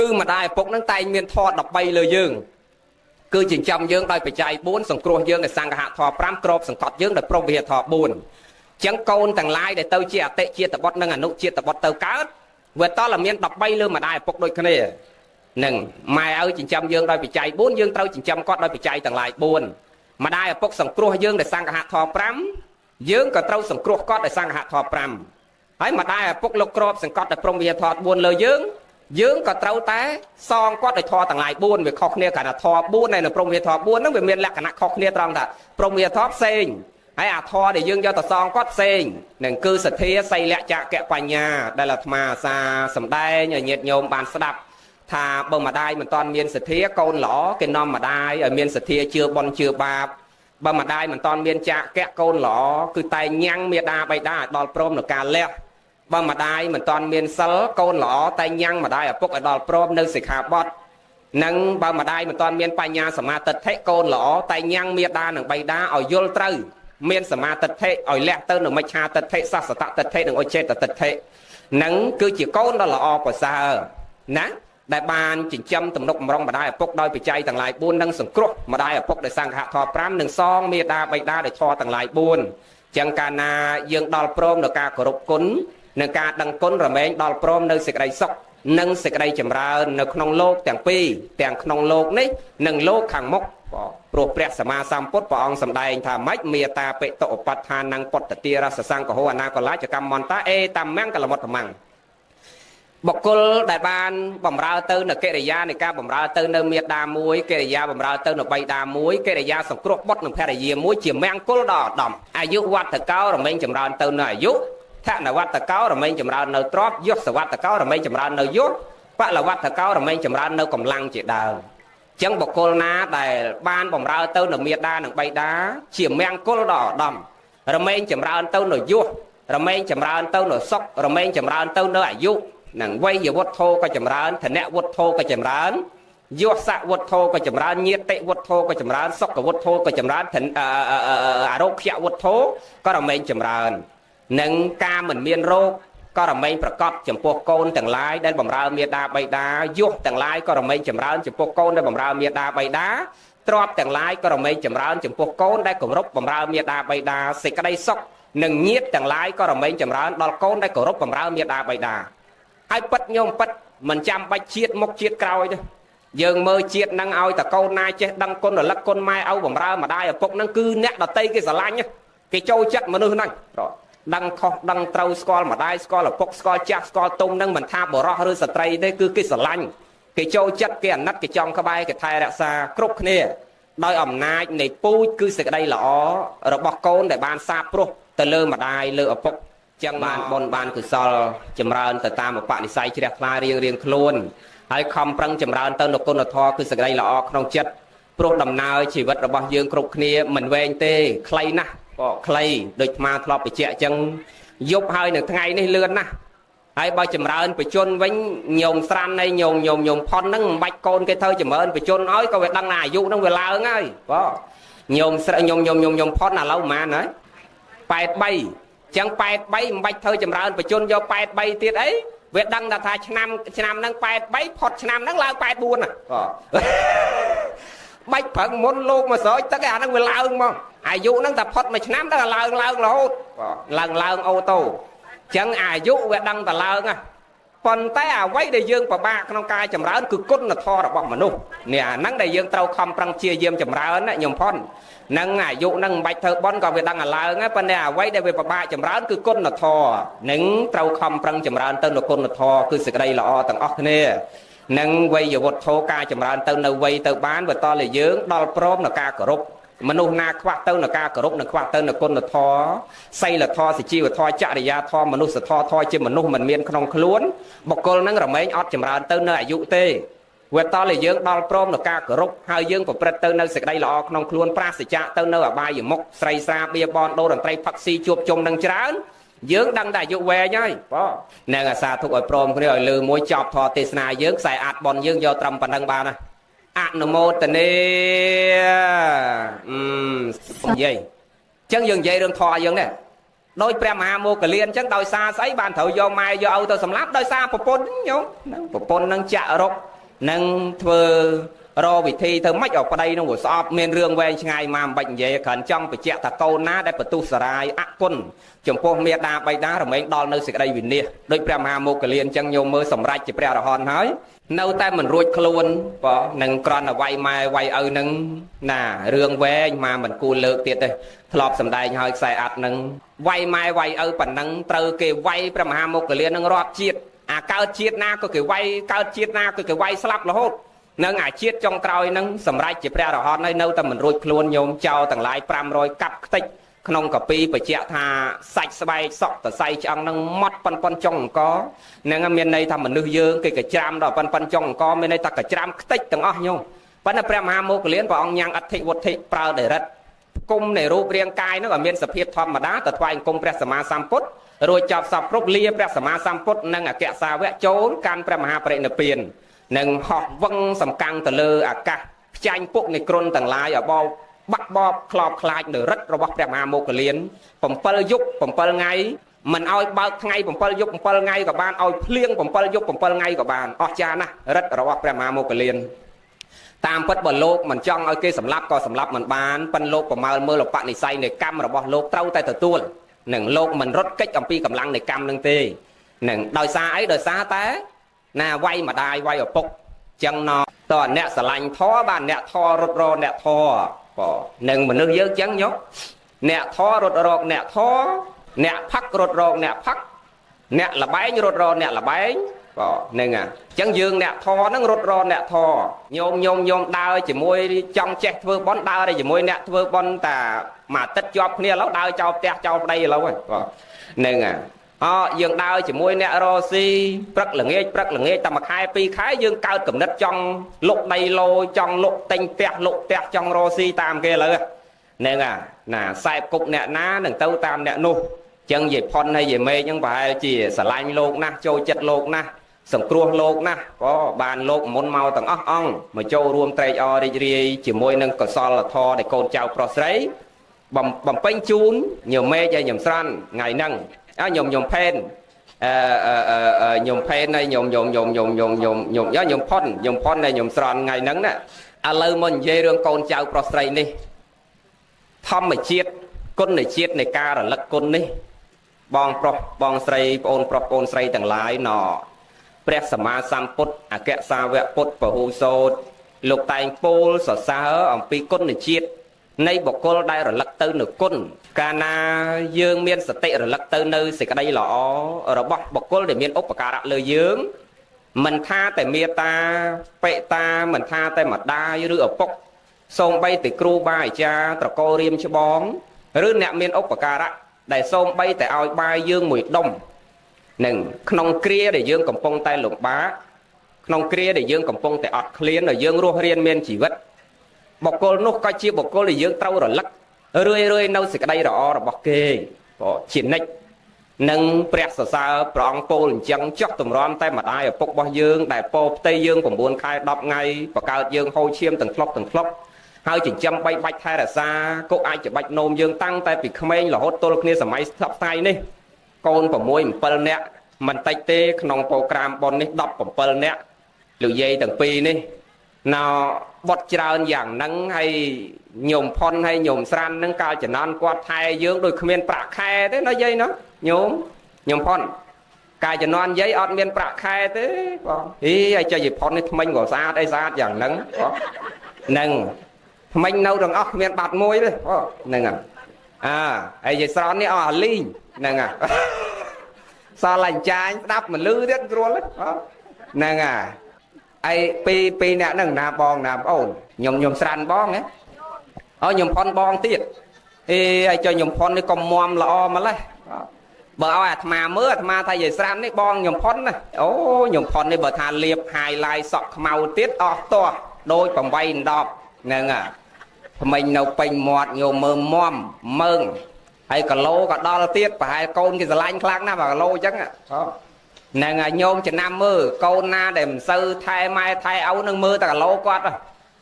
គឺម្ដាយឪពុកនឹងតែងមានធម៌13លើយើងគឺចិញ្ចឹមយើងដោយបច្ច័យ4សង្គ្រោះយើងដោយសង្ឃហធម៌5ក្របសង្កត់យើងដោយព្រមវិហារធម៌4ចឹងកូនទាំងឡាយដែលទៅជាអតិជាតិបុត្រនិងអនុជាតិបុត្រទៅកើតវាតតែមាន13លើម្ដាយឪពុកដូចគ្នានឹងម៉ែឲ្យចិញ្ចឹមយើងដោយបច្ច័យ4យើងត្រូវចិញ្ចឹមគាត់ដោយបច្ច័យទាំងឡាយ4ម្ដាយឪពុកសង្គ្រោះយើងដោយសង្ឃហធម៌5យើងក៏ត្រូវសង្គ្រោះគាត់ដោយសង្ឃហធម៌5ហើយម្ដាយឪពុកលោកក្របសង្កត់ដោយព្រមវិហារធម៌4លើយើងយើងក៏ត្រូវតែសងគាត់ដោយធម៌ទាំងឡាយ4វាខុសគ្នាគ្រាន់តែធម៌4នៅព្រមវិហារធម៌4ហ្នឹងវាមានលក្ខណៈខុសគ្នាត្រង់ថាព្រមវិហារធម៌ផ្សេងហើយអាធម៌ដែលយើងយកទៅសងគាត់ផ្សេងនឹងគឺសទ្ធាសីលៈចកបញ្ញាដែលអាត្មាអាសាសម្ដែងឲ្យញាតិញោមបានស្ដាប់ថាបើម្ដាយមិនតាន់មានសទ្ធាកូនល្អគេនាំម្ដាយឲ្យមានសទ្ធាជឿបុណ្យជឿបាបបើម្ដាយមិនតាន់មានចាកៈកូនល្អគឺតែញ៉ាំងមេដាបៃតាឲ្យដល់ព្រមនឹងការលះបើម្ដាយមិនតាន់មានសិលកូនល្អតែញ៉ាំងម្ដាយឪពុកឲ្យដល់ព្រមនៅសិក្ខាបទនិងបើម្ដាយមិនតាន់មានបញ្ញាសមាទិដ្ឋិកូនល្អតែញ៉ាំងមេដានិងបៃតាឲ្យយល់ត្រូវមានសមាទិដ្ឋិឲ្យលះទៅនៅមិច្ឆាទិដ្ឋិសសតទិដ្ឋិនិងអុចេតទិដ្ឋិនឹងគឺជាកូនដ៏ល្អប្រសើរណាដែលបានចិញ្ចឹមទំនុកបំរុងម្ដាយឪពុកដោយបច្ច័យទាំងឡាយ4និងសង្គ្រោះម្ដាយឪពុកដោយសង្ឃធម៌5និងសងមេដាបៃតាដោយធម៌ទាំងឡាយ4ចឹងកាលណាយើងដល់ព្រមនៅការគោរពគុណនិងការដឹងគុណរមែងដល់ព្រមនៅសេចក្តីសុខនិងសេចក្តីចម្រើននៅក្នុងលោកទាំងពីរទាំងក្នុងលោកនេះនិងលោកខាងមុខព្រោះព្រះសម្មាសម្ពុទ្ធព្រះអង្គសម្ដែងថាម៉េចមេតាបិតុឧបដ្ឋានងពុទ្ធទារសសង្កហោអនាកលាចកម្មមន្តាអេតាមង្គលមុត្តមង្គបុគ្គលដែលបានបំរើទៅនៅកិរិយានៃការបំរើទៅនៅមេដាមួយកិរិយាបំរើទៅនៅបៃតាមួយកិរិយាសង្គ្រោះបុត្រនិងភរិយាមួយជាមង្គលដ៏ឧត្តមអាយុវត្តកោរមែងចម្រើនទៅនៅអាយុធនវត្តកោរមែងចម្រើននៅទ្រព្យយុសវត្តកោរមែងចម្រើននៅយុសបលវត្តកោរមែងចម្រើននៅកម្លាំងជាដើមចឹងបុគ្គលណាដែលបានបំរើទៅនៅមេដានិងបៃតាជាមង្គលដ៏ឧត្តមរមែងចម្រើនទៅនៅយុសរមែងចម្រើនទៅនៅសុខរមែងចម្រើនទៅនៅអាយុនឹងវ័យវុទ្ធោក៏ចម្រើនធនវុទ្ធោក៏ចម្រើនយុសវុទ្ធោក៏ចម្រើនញាតិវុទ្ធោក៏ចម្រើនសុខវុទ្ធោក៏ចម្រើនអារោគ្យវុទ្ធោក៏រមែងចម្រើននឹងការមិនមានរោគក៏រមែងប្រកបចំពោះកូនទាំងឡាយដែលបំរើមេដាបៃតាយុសទាំងឡាយក៏រមែងចម្រើនចំពោះកូនដែលបំរើមេដាបៃតាទ្រព្យទាំងឡាយក៏រមែងចម្រើនចំពោះកូនដែលគោរពបំរើមេដាបៃតាសេចក្តីសុខនិងញាតិទាំងឡាយក៏រមែងចម្រើនដល់កូនដែលគោរពបំរើមេដាបៃតាហើយពិតញោមពិតមិនចាំបាច់ជាតិមុខជាតិក្រោយទេយើងមើលជាតិនឹងឲ្យតកូនណាចេះដឹងគុណរលឹកគុណម៉ែឪបំរើម្ដាយឪពុកនឹងគឺអ្នកដតីគេស្រឡាញ់គេចូលចិត្តមនុស្សហ្នឹងដឹងខុសដឹងត្រូវស្គាល់ម្ដាយស្គាល់ឪពុកស្គាល់ចាស់ស្គាល់ទុំនឹងមិនថាបរោះឬស្ត្រីទេគឺគេស្រឡាញ់គេចូលចិត្តគេអាណិតគេចង់ក្បែរគេថែរក្សាគ្រប់គ្នាដោយអំណាចនៃពូជគឺសេចក្តីល្អរបស់កូនដែលបានសាបព្រោះទៅលើម្ដាយលើឪពុកចឹងបានបុណ្យបានកុសលចម្រើនទៅតាមឧបនិស្ស័យជ្រះថ្លារៀងរៀងខ្លួនហើយខំប្រឹងចម្រើនទៅនៅគុណធម៌គឺសេចក្តីល្អក្នុងចិត្តព្រោះដំណើរជីវិតរបស់យើងគ្រប់គ្នាមិនវែងទេខ្លីណាស់ក៏ខ្លីដូចអាធ្លាប់បញ្ជាក់ចឹងយប់ហើយនៅថ្ងៃនេះលឿនណាស់ហើយបើចម្រើនបជនវិញញោមស្រាន់ហើយញោមញោមញោមផុនហ្នឹងមិនបាច់កូនគេធ្វើចម្រើនបជនឲ្យក៏វាដឹងថាអាយុហ្នឹងវាឡើងហើយបងញោមស្រាញោមញោមញោមញោមផុនឥឡូវប្រហែលហើយ83ចឹង83មិនបាច់ធ្វើចម្រើនបជនយក83ទៀតអីវាដឹងថាឆ្នាំឆ្នាំហ្នឹង83ផុតឆ្នាំហ្នឹងឡើង84ណាបងបាច់ប្រឹងមុនលោកមកស្រោចទឹកអាហ្នឹងវាឡើងមកអាយុហ្នឹងតែផុតមួយឆ្នាំទៅឡើងឡើងរហូតឡើងឡើងអូតូចឹងអាយុវាដឹងតែឡើងណាប៉ុន្តែអ្វីដែលយើងពិបាកក្នុងការចម្រើនគឺគុណធម៌របស់មនុស្សនេះអាហ្នឹងដែលយើងត្រូវខំប្រឹងព្យាយាមចម្រើនណាញោមផុននឹងអាយុហ្នឹងមិនបាច់ធ្វើបុណ្យក៏វាដឹងឲ្យឡើងប៉ុន្តែអ្វីដែលវាពិបាកចម្រើនគឺគុណធម៌នឹងត្រូវខំប្រឹងចម្រើនទៅនៅគុណធម៌គឺសេចក្តីល្អទាំងអស់គ្នានឹងវ័យវុទ្ធោការចម្រើនទៅនៅវ័យទៅបានបើតតែយើងដល់ព្រមនៅការគោរពមនុស្សណាខ្វះទៅនៅការគោរពនិងខ្វះទៅនៅគុណធម៌សីលធម៌សុជីវធម៌ចរិយាធម៌មនុស្សធម៌ធម៌ជាមនុស្សមិនមានក្នុងខ្លួនបុគ្គលនឹងរមែងអត់ចម្រើនទៅនៅអាយុទេវាតតែយើងដល់ព្រមនៅការគោរពហើយយើងប្រព្រឹត្តទៅនៅសេចក្តីល្អក្នុងខ្លួនប្រាសចាកទៅនៅអបាយមុខស្រីស្រាបៀបនដូរតន្ត្រីផឹកស៊ីជួបជុំនឹងច្រើនយើងដឹងតែអាយុវែងហើយបងនឹងអាសាធុកឲ្យព្រមគ្នាឲ្យលើមួយចប់ធម៌ទេសនាយើងខ្សែអាចបនយើងយកត្រឹមប៉ុណ្្នឹងបានណាអនុមោទនាអឺនិយាយអញ្ចឹងយើងនិយាយរឿងធម៌យើងនេះ ដោយព្រះមហាមោគលានអញ្ចឹងដោយសារស្អីបានត្រូវយកម៉ែយកឪទៅសម្លាប់ដោយសារប្រពន្ធញោមប្រពន្ធនឹងចាក់រុកនឹងធ្វើរកវិធីធ្វើម៉េចឲ្យប្តីនឹងវាស្អប់មានរឿងវែងឆ្ងាយមកមិនបាច់និយាយគ្រាន់ចង់បញ្ជាក់ថាកូនណាដែលបន្ទុះសារាយអគុណចំពោះមេដាបៃតារមែងដល់នៅសេចក្តីវិនាសដោយព្រះមហាមោគលានអញ្ចឹងញោមមើលសម្រេចជាព្រះអរហន្តហើយនៅតែមិនរួចខ្លួនបើនឹងក្រន់តែវាយម៉ែវាយឪនឹងណារឿងវែងមកមិនគួរលើកទៀតទេធ្លាប់សម្ដែងហើយខ្សែអាត់នឹងវាយម៉ែវាយឪប៉ុណ្ណឹងត្រូវគេវាយព្រះមហាមោគលាននឹងរាប់ជាតិអាកើតជាតិណាក៏គេវាយកើតជាតិណាក៏គេវាយស្លាប់រហូតនឹងអាជាតិចុងក្រោយនឹងសម្រេចជាព្រះអរហន្តហើយនៅតែមិនរួចខ្លួនញោមចោលទាំងឡាយ500កាប់ខ្ទេចក្នុងកាពីបញ្ជាក់ថាសាច់ស្បែកសក់តសៃឆ្អឹងនឹងម៉ត់ប៉ុនប៉ុនចុងអង្គនឹងមានន័យថាមនុស្សយើងគេកច្រាមដល់ប៉ុនប៉ុនចុងអង្គមានន័យថាកច្រាមខ្ទេចទាំងអស់ញោមប៉ុន្តែព្រះមហាមោគលានព្រះអង្គញ៉ាំងអធិវុទ្ធិប្រើដរិតគុំនៃរូបរាងកាយនោះឲ្យមានសភាពធម្មតាទៅថ្វាយអង្គមព្រះសម្មាសម្ពុទ្ធរួចចប់សពគ្រប់លាព្រះសម្មាសម្ពុទ្ធនិងអគ្គសាវកចូលកាន់ព្រះមហាបរិនិព្វាននឹងហោះវឹងសំកាំងទៅលើអាកាសផ្ចាញ់ពុកនៃគ្រុនទាំងឡាយឲ្យបោបាក់បបក្របខ្លាចនៅរិទ្ធរបស់ព្រះមហាមោគលាន7យប់7ថ្ងៃមិនឲ្យបើកថ្ងៃ7យប់7ថ្ងៃក៏បានឲ្យភ្លៀង7យប់7ថ្ងៃក៏បានអស្ចារ្យណាស់រិទ្ធរបស់ព្រះមហាមោគលានតាមពិតបើលោកមិនចង់ឲ្យគេសម្លាប់ក៏សម្លាប់មិនបានប៉ិនលោកប្រមើលមើលឧបនិស្ស័យនៃកម្មរបស់លោកត្រូវតែទទួលនឹងលោកមិនរត់គេចអំពីកម្លាំងនៃកម្មនឹងទេនឹងដោយសារអីដោយសារតែណាវាយម្ដាយវាយឪពុកចឹងណតើអ្នកស្រឡាញ់ធម៌បានអ្នកធម៌រត់រកអ្នកធម៌បើនឹងមនុស្សយើងចឹងញោមអ្នកធម៌រត់រកអ្នកធម៌អ្នកផឹករត់រកអ្នកផឹកអ្នកលបែងរត់រកអ្នកលបែងបើនឹងអញ្ចឹងយើងអ្នកធម៌ហ្នឹងរត់រកអ្នកធម៌ញោមញោមញោមដើរជាមួយចង់ចេះធ្វើបន់ដើរតែជាមួយអ្នកធ្វើបន់តាមួយអាទិត្យជាប់គ្នាឥឡូវដើរចោលផ្ទះចោលប្តីឥឡូវហើយបើនឹងអយើងដើរជាមួយអ្នករស់ស៊ីព្រឹកល្ងាចព្រឹកល្ងាចតែមួយខែពីរខែយើងកើតកំណត់ចង់លុកដីឡូចង់លុកទិញផ្ទះលុកផ្ទះចង់រស់ស៊ីតាមគេឥឡូវហ្នឹងណាសែបគប់អ្នកណានឹងទៅតាមអ្នកនោះចឹងយាយផុនហើយយាយមេឃហ្នឹងប្រហែលជាស្រឡាញ់លោកណាស់ចូលចិត្តលោកណាស់សង្គ្រោះលោកណាស់ក៏បានលោកមុនមកទាំងអស់អង្គមកចូលរួមត្រេកអររីករាយជាមួយនឹងកុសលធម៌ដែលកូនចៅប្រុសស្រីបំពេញជូនញោមមេឃហើយញោមស្រន់ថ្ងៃហ្នឹងញោមញោមផេនញោមផេនហើយញោមញោមញោមញោមញោមញោមញោមញោមផុនញោមផុនហើយញោមស្រន់ថ្ងៃហ្នឹងណាឥឡូវមកនិយាយរឿងកូនចៅប្រុសស្រីនេះធម្មជាតិគុណជាតិនៃការរលឹកគុណនេះបងប្រុសបងស្រីប្អូនប្រុសប្អូនស្រីទាំងឡាយណព្រះសម្មាសម្ពុទ្ធអគ្គសាវកពុទ្ធពហុសោតលោកតែងពោលសរសើរអំពីគុណជាតិនៃបុគ្គលដែលរលឹកទៅនៅគុណកាលណាយើងមានសតិរលឹកទៅនៅសេចក្តីល្អរបស់បុគ្គលដែលមានឧបការៈលើយើងមិនថាតែមេតាបិតាមិនថាតែម្ដាយឬឪពុកសូម្បីតែគ្រូបាអាចារ្យត្រកូលរៀមច្បងឬអ្នកមានឧបការៈដែលសូម្បីតែឲ្យបាយយើងមួយដុំនឹងក្នុងគ្រាដែលយើងកំពុងតែលំបាកក្នុងគ្រាដែលយើងកំពុងតែអត់ឃ្លានដែលយើងរស់រានមានជីវិតបុគ្គលនោះក៏ជាបុគ្គលដែលយើងត្រូវរលឹករឿយរឿយនៅសេចក្តីល្អរបស់គេព្រោះជានិច្ចនឹងព្រះសរសើរព្រះអង្គពោលអញ្ចឹងចុះទម្រាំតែម្ដាយឪពុករបស់យើងដែលពោផ្ទៃយើង9ខែ10ថ្ងៃបង្កើតយើងហូរឈាមទាំងធ្លុកទាំងធ្លុកហើយចិញ្ចឹមបីបាច់ថែរក្សាក៏អាចច្បាច់នោមយើងតាំងតែពីក្មេងរហូតទល់គ្នាសម័យស្ថិតថ្ងៃនេះកូន6 7នាក់មិនតិចទេក្នុងប្រូក្រាមប៉ុននេះ17នាក់លោកយាយទាំងពីរនេះណោបត់ច្រើនយ៉ាងហ្នឹងហើយញោមផុនហើយញោមស្រាន់ហ្នឹងកាលចំណន់គាត់ថែយើងដូចគ្មានប្រាក់ខែទេណាយាយណាញោមញោមផុនកាលចំណន់យាយអត់មានប្រាក់ខែទេបងហីឲ្យចុះយាយផុននេះថ្មិញក៏ស្អាតអីស្អាតយ៉ាងហ្នឹងបងហ្នឹងថ្មិញនៅទាំងអស់គ្មានបាត់មួយទេបងហ្នឹងអាហើយយាយស្រន់នេះអស់អាលីងហ្នឹងសល់អញ្ចាញស្ដាប់មិនលឺទៀតស្រួលហ្នឹងអីពីរអ្នកហ្នឹងណាបងណាប្អូនខ្ញុំស្រាន់បងហ៎អូខ្ញុំផុនបងទៀតអេឲ្យចុះខ្ញុំផុននេះកុំមមល្អម្លេះបើឲ្យអាត្មាមើលអាត្មាថាយាយស្រាន់នេះបងខ្ញុំផុនណាអូខ្ញុំផុននេះបើថាលាប highlight សក់ខ្មៅទៀតអស់ទាស់ដូច8 10ហ្នឹងថ្មិញនៅពេញមាត់ញោមមើលមមមើងហើយគីឡូក៏ដល់ទៀតប្រហែលកូនគេស្រឡាញ់ខ្លាំងណាស់បើគីឡូអញ្ចឹងហ្នឹងហើយញោមចំណាំមើលកូនណាដែលមិនសូវថែម៉ែថែឪនឹងមើលតែគីឡូគាត់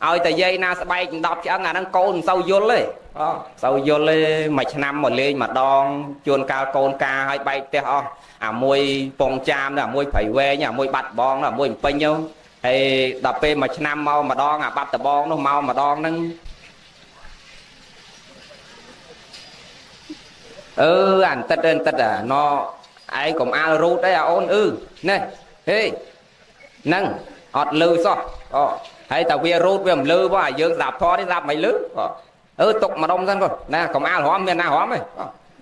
ឲ្យតែយាយណាស្បែក10ឆ្អឹងអាហ្នឹងកូនមិនសូវយល់ទេអូសូវយល់ទេមួយឆ្នាំមកលេងម្ដងជួនកាលកូនកាឲ្យបែកផ្ទះអស់អាមួយពងចាមអាមួយព្រៃវែងអាមួយបាត់បងអាមួយពេញទៅហើយដល់ពេលមួយឆ្នាំមកម្ដងអាបាត់ដបងនោះមកម្ដងហ្នឹងអឺអានតិតអានតិតអាណឯងកុំអាលរូតអីអាអូនអឺនេះហេហ្នឹងអត់លឺសោះអូហើយតែវារូតវាមិនលឺបងអាយើងស្ដាប់ធម៌នេះស្ដាប់មិនលឺអឺទុកម្ដុំសិនគាត់ណាកុំអាលរំមានណារំទេ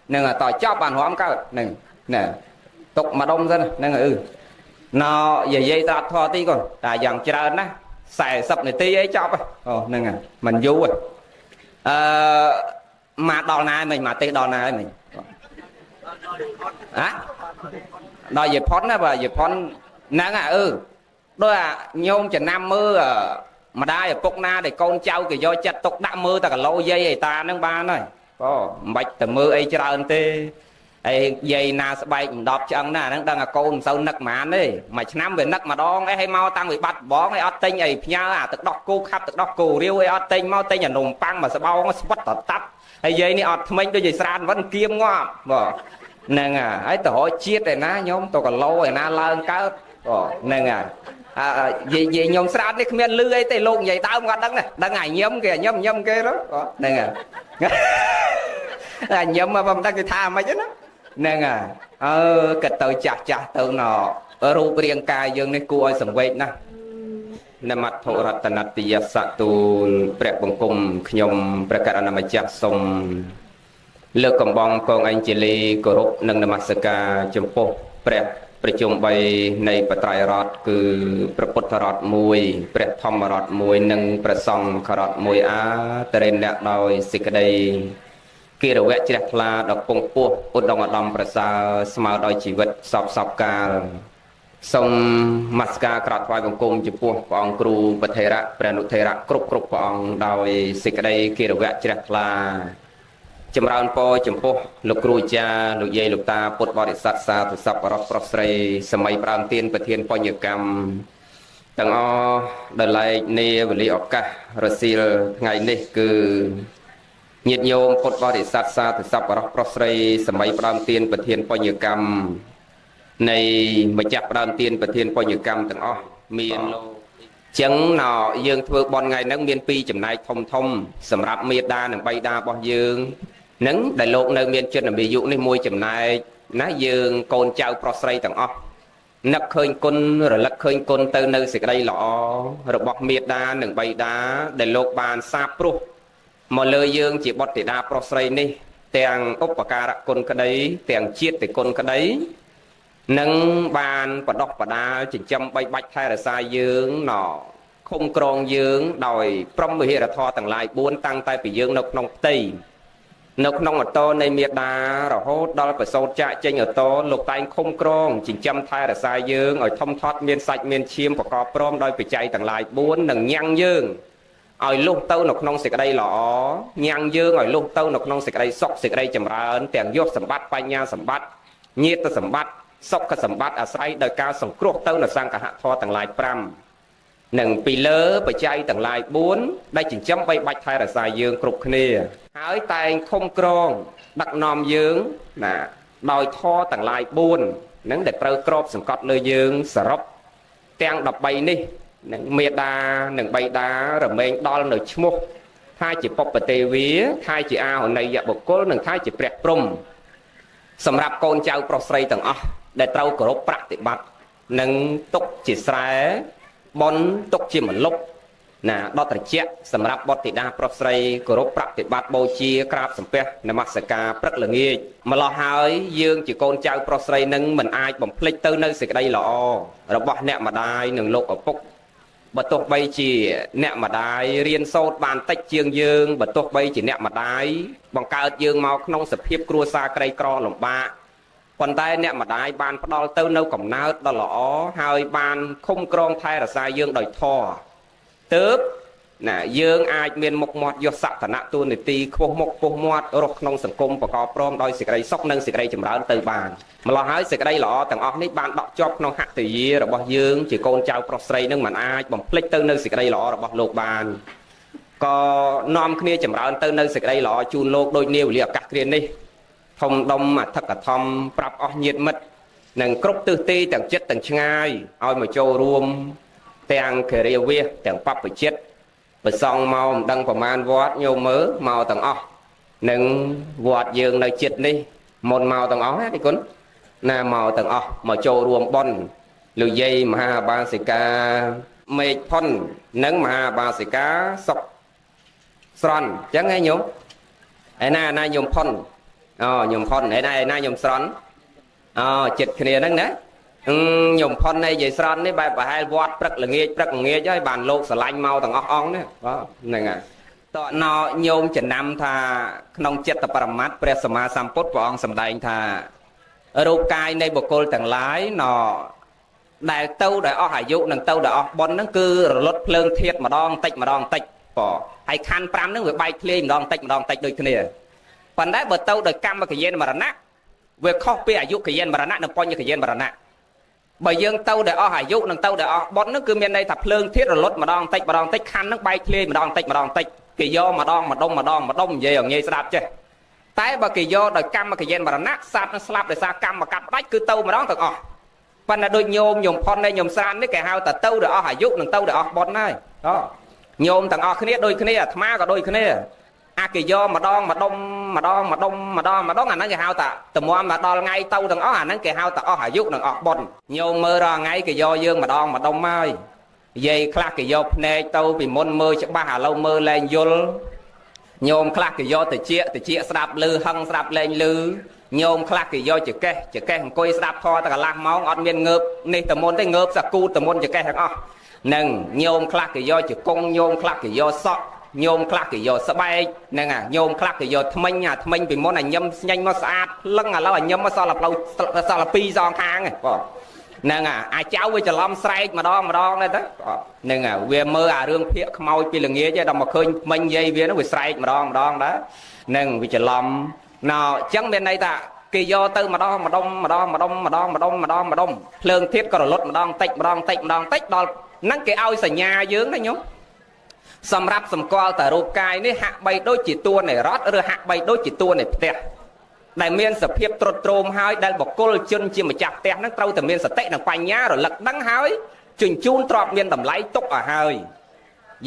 ហ្នឹងតចប់បានរំកើតហ្នឹងណាទុកម្ដុំសិនហ្នឹងអឺណនិយាយស្ដាប់ធម៌ទីគាត់តែយ៉ាងច្រើនណា40នាទីអីចប់អូហ្នឹងមិនយូរអឺមកដល់ណាមិញមកទេសដល់ណាហើយមិញហ៎ដល់យេផុនណាបាទយេផុនហ្នឹងអឺដោយអាញោមចំណាំមើលម្ដាយឪពុកណាដែលកូនចៅគេយកចិត្តទុកដាក់មើលតែគីឡូយាយឯតាហ្នឹងបានហើយអូមិនបាច់ទៅមើលអីច្រើនទេហើយយាយណាស្បែកមិនដប់ឆ្អឹងណាហ្នឹងដឹងអាកូនមិនសូវនឹកហ្មងទេមួយឆ្នាំវានឹកម្ដងអីហើយមកតាំងពីបាត់បងអីអត់ទិញអីផ្ញើអាទឹកដោះគោខាប់ទឹកដោះគោរាវអីអត់ទិញមកទិញអានំប៉័ងមកស្បោងស្វិតតតាប់ហើយយាយនេះអត់ថ្មិញដូចជាស្រានវិនគៀមងាប់បាទហ្នឹងហើយទៅរកជាតិឯណាញោមទៅគីឡូឯណាឡើងកើតអូហ្នឹងហើយអាយាយញោមស្រាតនេះគ្មានលឺអីទេលោកនិយាយដើមគាត់ដឹងដឹងអាញឹមគេញឹមញឹមគេទៅហ្នឹងហើយអាញឹមមកមិនដឹងគេថាម៉េចណាហ្នឹងហើយអឺគិតទៅចាស់ចាស់ទៅណរូបរាងកាយយើងនេះគួរឲ្យសង្វេគណាស់នមត្ថរតនតយសទូលព្រះបង្គំខ្ញុំព្រះករុណាម្ចាស់សូមលើកកំបងកងអញ្ជលីគោរពនិងនមស្ការចំពោះព្រះប្រជុំ3នៃបត្រៃរតគឺព្រះពុទ្ធរត1ព្រះធម្មរត1និងព្រះសង្ឃរត1អាតរិនៈដោយសេចក្តីគិរវៈជ្រះថ្លាដល់ពងពោះឧត្តមឧត្តមប្រសើរស្មើដោយជីវិតសពសពកាលសូមនមស្ការក្រាបថ្វាយបង្គំចំពោះព្រះអង្គគ្រូបថេរៈព្រះអនុថេរៈគ្រប់គ្រប់ព្រះអង្គដោយសេចក្តីគិរវៈជ្រះថ្លាចម្រើនពរចំពោះលោកគ្រូអាចារ្យលោកយាយលោកតាពុទ្ធបរិស័ទសាធុសពប្រុសប្រុសស្រីសម័យប្រាំទានប្រធានបញ្ញកម្មទាំងអស់ដែលឡែកនាវេលាឱកាសរសៀលថ្ងៃនេះគឺញាតិញោមពុទ្ធបរិស័ទសាធុសពប្រុសប្រុសស្រីសម័យប្រាំទានប្រធានបញ្ញកម្មនៃម្ចាស់ប្រាំទានប្រធានបញ្ញកម្មទាំងអស់មានលោកចឹងណយើងធ្វើបន់ថ្ងៃហ្នឹងមានពីរចំណែកធំធំសម្រាប់មេដានិងបៃតារបស់យើងនឹងដែលលោកនៅមានចិត្តអាយុនេះមួយចំណែកណាយើងកូនចៅប្រុសស្រីទាំងអស់នឹកឃើញគុណរលឹកឃើញគុណទៅនៅសេចក្តីល្អរបស់មេដានិងបៃតាដែលលោកបានសាបព្រោះមកលើយើងជាបុត្រធីតាប្រុសស្រីនេះទាំងឧបការៈគុណក្តីទាំងជាតិគុណក្តីនឹងបានបដោះបដាលចិញ្ចឹមបីបាច់ថែរក្សាយើងណឃុំក្រងយើងដោយព្រហ្មវិហារធម៌ទាំងឡាយ4តាំងតែពីយើងនៅក្នុងផ្ទៃនៅក្នុងអតនៃមេដារហូតដល់ប្រសូតចាកចេញអតលោកតែងឃុំក្រងចិញ្ចឹមថែរក្សាយើងឲ្យធំធាត់មានសាច់មានឈាមប្រកបព្រមដោយបច្ច័យទាំងឡាយ4និងញ៉ាំងយើងឲ្យលុះទៅនៅក្នុងសេចក្តីល្អញ៉ាំងយើងឲ្យលុះទៅនៅក្នុងសេចក្តីសុខសេចក្តីចម្រើនទាំងយសសម្បត្តិបញ្ញាសម្បត្តិញាតិសម្បត្តិសុខសម្បត្តិអាស្រ័យដោយការសង្គ្រោះទៅនៅសង្ឃហធម៌ទាំងឡាយ5និងពីលើបច្ច័យទាំងឡាយ4ដែលចិញ្ចឹមបីបាច់ថែរក្សាយើងគ្រប់គ្នាហើយតែងឃុំក្រងដឹកនាំយើងណាដោយធម៌ទាំងឡាយ4ហ្នឹងដែលត្រូវក្របសង្កត់លើយើងសរុបទាំង13នេះនឹងមេដានិងបៃតារមែងដល់នៅឈ្មោះថាជាបុព្វទេវីថាជាអាហន័យបុគ្គលនិងថាជាព្រះព្រហ្មសម្រាប់កូនចៅប្រុសស្រីទាំងអស់ដែលត្រូវគោរពប្រតិបត្តិនិងទុកជាស្រែបនទុកជាមលុបណាដល់ត្រជាក់សម្រាប់បុត្រធីតាប្រុសស្រីគោរពប្រតិបត្តិបូជាក្រាបសំពះនមស្ការព្រឹកល្ងាចម្លោះហើយយើងជាកូនចៅប្រុសស្រីនឹងមិនអាចបំភ្លេចទៅនៅសេចក្តីល្អរបស់អ្នកម្ដាយនិងលោកឪពុកបើទោះបីជាអ្នកម្ដាយរៀនសូត្របានតិចជាងយើងបើទោះបីជាអ្នកម្ដាយបង្កើតយើងមកក្នុងសភាពគ្រួសារក្រីក្រលំបាកប៉ុន្តែអ្នកម្ដាយបានផ្ដល់ទៅនៅកំណើតដ៏ល្អហើយបានឃុំក្រងថែរក្សាយើងដោយធម៌ទើប ណាយើងអាចមានមុខមាត់យសក្តនៈទូនីតិខ្ពស់មុខខ្ពស់មាត់រស់ក្នុងសង្គមប្រកបព្រមដោយសេចក្តីសុខនិងសេចក្តីចម្រើនទៅបានម្ល៉េះហើយសេចក្តីល្អទាំងអស់នេះបានដកជាប់ក្នុងហត្ថយារបស់យើងជាកូនចៅប្រុសស្រីនឹងមិនអាចបំភ្លេចទៅនៅសេចក្តីល្អរបស់លោកបានក៏នាំគ្នាចម្រើនទៅនៅសេចក្តីល្អជូនលោកដូចនាវេលាឱកាសគ្រានេះធំដុំអធិកធមប្រាប់អស់ញាតិមិត្តនិងគ្រប់ទិសទីទាំងចិត្តទាំងឆ្ងាយឲ្យមកចូលរួមទាំងគិរិយាវាសទាំងបព្វជិតប្រសង់មកមិនដឹងប្រមាណវត្តញោមមើលមកទាំងអស់នឹងវត្តយើងនៅចិត្តនេះមុនមកទាំងអស់ណាទីគុណណាមកទាំងអស់មកចូលរួមបុណ្យលោកយាយមហាបាសិកាមេឃផុននិងមហាបាសិកាសុកស្រន់អញ្ចឹងហ៎ញោមឯណាណាញោមផុនអូញោមផុនឯណាឯណាញោមស្រន់អូចិត្តគ្នាហ្នឹងណាញោមផុនឯយាយស្រន់នេះបែបប្រហែលវត្តព្រឹកល្ងាចព្រឹកល្ងាចហើយបានលោកស្រឡាញ់មកទាំងអស់អង្គនេះបាទហ្នឹងហើយតណោញោមចំណាំថាក្នុងចិត្តបរមត្តព្រះសម្មាសម្ពុទ្ធព្រះអង្គសម្ដែងថារូបកាយនៃបុគ្គលទាំងឡាយណដែលទៅដោយអស់អាយុនិងទៅដោយអស់បុណ្យហ្នឹងគឺរលត់ភ្លើងធាតុម្ដងតិចម្ដងតិចបងហើយខណ្ឌ5ហ្នឹងវាបែកធ្លាយម្ដងតិចម្ដងតិចដូចគ្នាប៉ុន្តែបើទៅដោយកម្មកយានមរណៈវាខុសពីអាយុកយានមរណៈនិងបញ្ញកយានមរណៈបើយើងទៅដោយអស់អាយុនិងទៅដោយអស់បុណ្យហ្នឹងគឺមានន័យថាភ្លើងធាតុរលត់ម្ដងតិចម្ដងតិចខណ្ឌហ្នឹងបែកធ្លាយម្ដងតិចម្ដងតិចគេយកម្ដងម្ដុំម្ដងម្ដុំនិយាយឲ្យងាយស្ដាប់ចេះតែបើគេយកដោយកម្មកយានមរណៈសត្វនឹងស្លាប់ដោយសារកម្មកាប់ផ្ដាច់គឺទៅម្ដងទាំងអស់ប៉ុន្តែដូចញោមញោមផុននេះញោមស្រាននេះគេហៅថាទៅដោយអស់អាយុនិងទៅដោយអស់បុណ្យហើយអូញោមទាំងអស់គ្នាដូចគ្នាអាត្មាក៏ដូចគ្នាអាគេយកម្ដងម្ដុំម្ដងម្ដុំម្ដងម្ដងអាហ្នឹងគេហៅថាតម្រាំមកដល់ថ្ងៃទៅទាំងអស់អាហ្នឹងគេហៅថាអស់អាយុនិងអស់បុណ្យញោមមើលរាល់ថ្ងៃគេយកយើងម្ដងម្ដុំហើយយាយខ្លះគេយកភ្នែកទៅពីមុនមើលច្បាស់ឥឡូវមើលលែងយល់ញោមខ្លះគេយកតិចតិចស្ដាប់លឺហឹងស្ដាប់លែងលឺញោមខ្លះគេយកចកេះចកេះអង្គុយស្ដាប់ធម៌តែកន្លះម៉ោងអត់មានងើបនេះតមុនទេងើបសាគូតមុនចកេះទាំងអស់នឹងញោមខ្លះគេយកជង្គង់ញោមខ្លះគេយកសក់ញោមខ្លះគេយកស្បែកហ្នឹងអាញោមខ្លះគេយកថ្មិញអាថ្មិញពីមុនអាញឹមស្ញែងមកស្អាតលឹងឥឡូវអាញឹមមកសល់តែផ្លូវសល់តែពីរសងខាងហ្នឹងបងហ្នឹងអាចៅវាច្រឡំស្រែកម្ដងម្ដងដែរទៅហ្នឹងវាមើលអារឿងភាកខ្មោចពីល្ងាចឯងដល់មកឃើញថ្មិញយាយវាហ្នឹងវាស្រែកម្ដងម្ដងដែរហ្នឹងវាច្រឡំណោអញ្ចឹងមានន័យថាគេយកទៅម្ដងម្ដុំម្ដងម្ដុំម្ដងម្ដុំម្ដងម្ដុំភ្លើងធាតុក៏រលត់ម្ដងតិចម្ដងតិចម្ដងតិចដល់ហ្នឹងគេឲ្យសញ្ញាយើងណាញោមសម្រាប់សម្គាល់តែរូបកាយនេះហាក់បីដូចជាតួនៃរត់ឬហាក់បីដូចជាតួនៃផ្ទះដែលមានសភាពទ្រុឌទ្រោមហើយដែលបុគ្គលជនជាម្ចាស់ផ្ទះហ្នឹងត្រូវតែមានសតិនិងបញ្ញារលឹកដឹងហើយជញ្ជូនទ្រព្យមានតម្លៃទុកឲ្យហើយ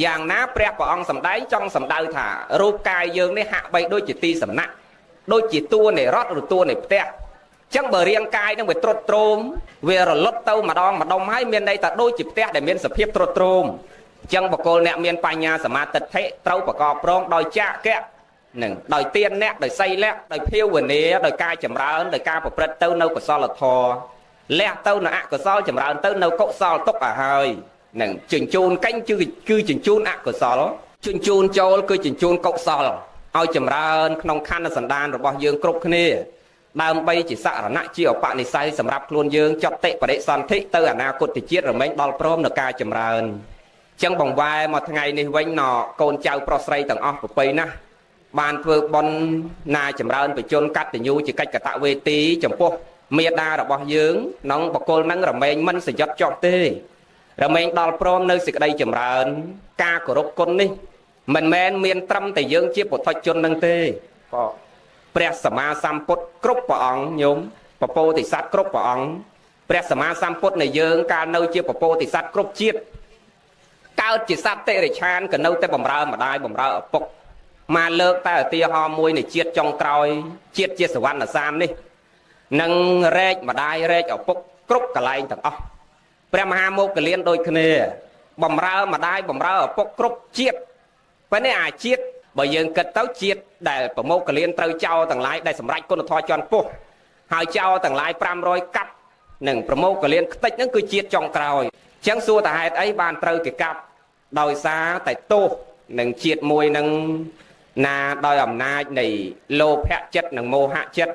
យ៉ាងណាព្រះព្រះអង្គសម្ដែងចង់សម្ដៅថារូបកាយយើងនេះហាក់បីដូចជាទីសំណាក់ដូចជាតួនៃរត់ឬតួនៃផ្ទះចឹងបើរាងកាយនឹងវាទ្រុឌទ្រោមវារលត់ទៅម្ដងម្ដុំហើយមានន័យថាដូចជាផ្ទះដែលមានសភាពទ្រុឌទ្រោមចឹងបុគ្គលអ្នកមានបញ្ញាសមាទិដ្ឋិត្រូវប្រកបព្រមដោយចាកៈនឹងដោយទានអ្នកដោយសីលៈដោយភាវនាដោយការចម្រើនដោយការប្រព្រឹត្តទៅនៅកុសលធម៌លះទៅនៅអកុសលចម្រើនទៅនៅកុសលទុកឲ្យហើយនឹងជញ្ជូនកេញគឺជញ្ជូនអកុសលជញ្ជូនចូលគឺជញ្ជូនកុសលឲ្យចម្រើនក្នុងខណ្ឌសន្តានរបស់យើងគ្រប់គ្នាដើម្បីជាសរណៈជាឧបនិស្ស័យសម្រាប់ខ្លួនយើងចតិបរិសន្ធិទៅអនាគតជាតិរមែងដល់ព្រមនៅការចម្រើនចឹងបង្វែរមកថ្ងៃនេះវិញណកូនចៅប្រុសស្រីទាំងអស់ប្រពៃណាស់បានធ្វើបុណ្យណាចម្រើនបជនកតញ្ញូជាកិច្ចកតវេទីចំពោះមេដារបស់យើងក្នុងបកុលនឹងរមែងមិនសយត់ចោះទេរមែងដល់ព្រមនៅសេចក្តីចម្រើនការគោរពគុណនេះមិនមែនមានត្រឹមតែយើងជាពុទ្ធជននឹងទេបងព្រះសម្មាសម្ពុទ្ធគ្រប់ព្រះអង្គញោមពពោធិសត្វគ្រប់ព្រះអង្គព្រះសម្មាសម្ពុទ្ធនៃយើងកាលនៅជាពពោធិសត្វគ្រប់ជាតិកើតជាសត្វតិរិឆានក៏នៅតែបំរើម្ដាយបំរើឪពុកមកលើកតែឧទាហរណ៍មួយនៃជាតិចុងក្រោយជាតិជាសវណ្ណសាមនេះនឹងរែកម្ដាយរែកឪពុកគ្រប់កន្លែងទាំងអស់ព្រះមហាមោគលានដូចគ្នាបំរើម្ដាយបំរើឪពុកគ្រប់ជាតិប៉ុន្តែអាជាតិបើយើងគិតទៅជាតិដែលប្រមោគលានត្រូវចោលទាំងឡាយដែលសម្រេចគុណធម៌ជាន់ពោះហើយចោលទាំងឡាយ500កាប់នឹងប្រមោគលានខ្ទេចហ្នឹងគឺជាតិចុងក្រោយអញ្ចឹងសួរតើហេតុអីបានត្រូវគេកាប់ដោយសារតែទោសនឹងជាតិមួយនឹងណាដោយអំណាចនៃលោភៈចិត្តនិងមោហៈចិត្ត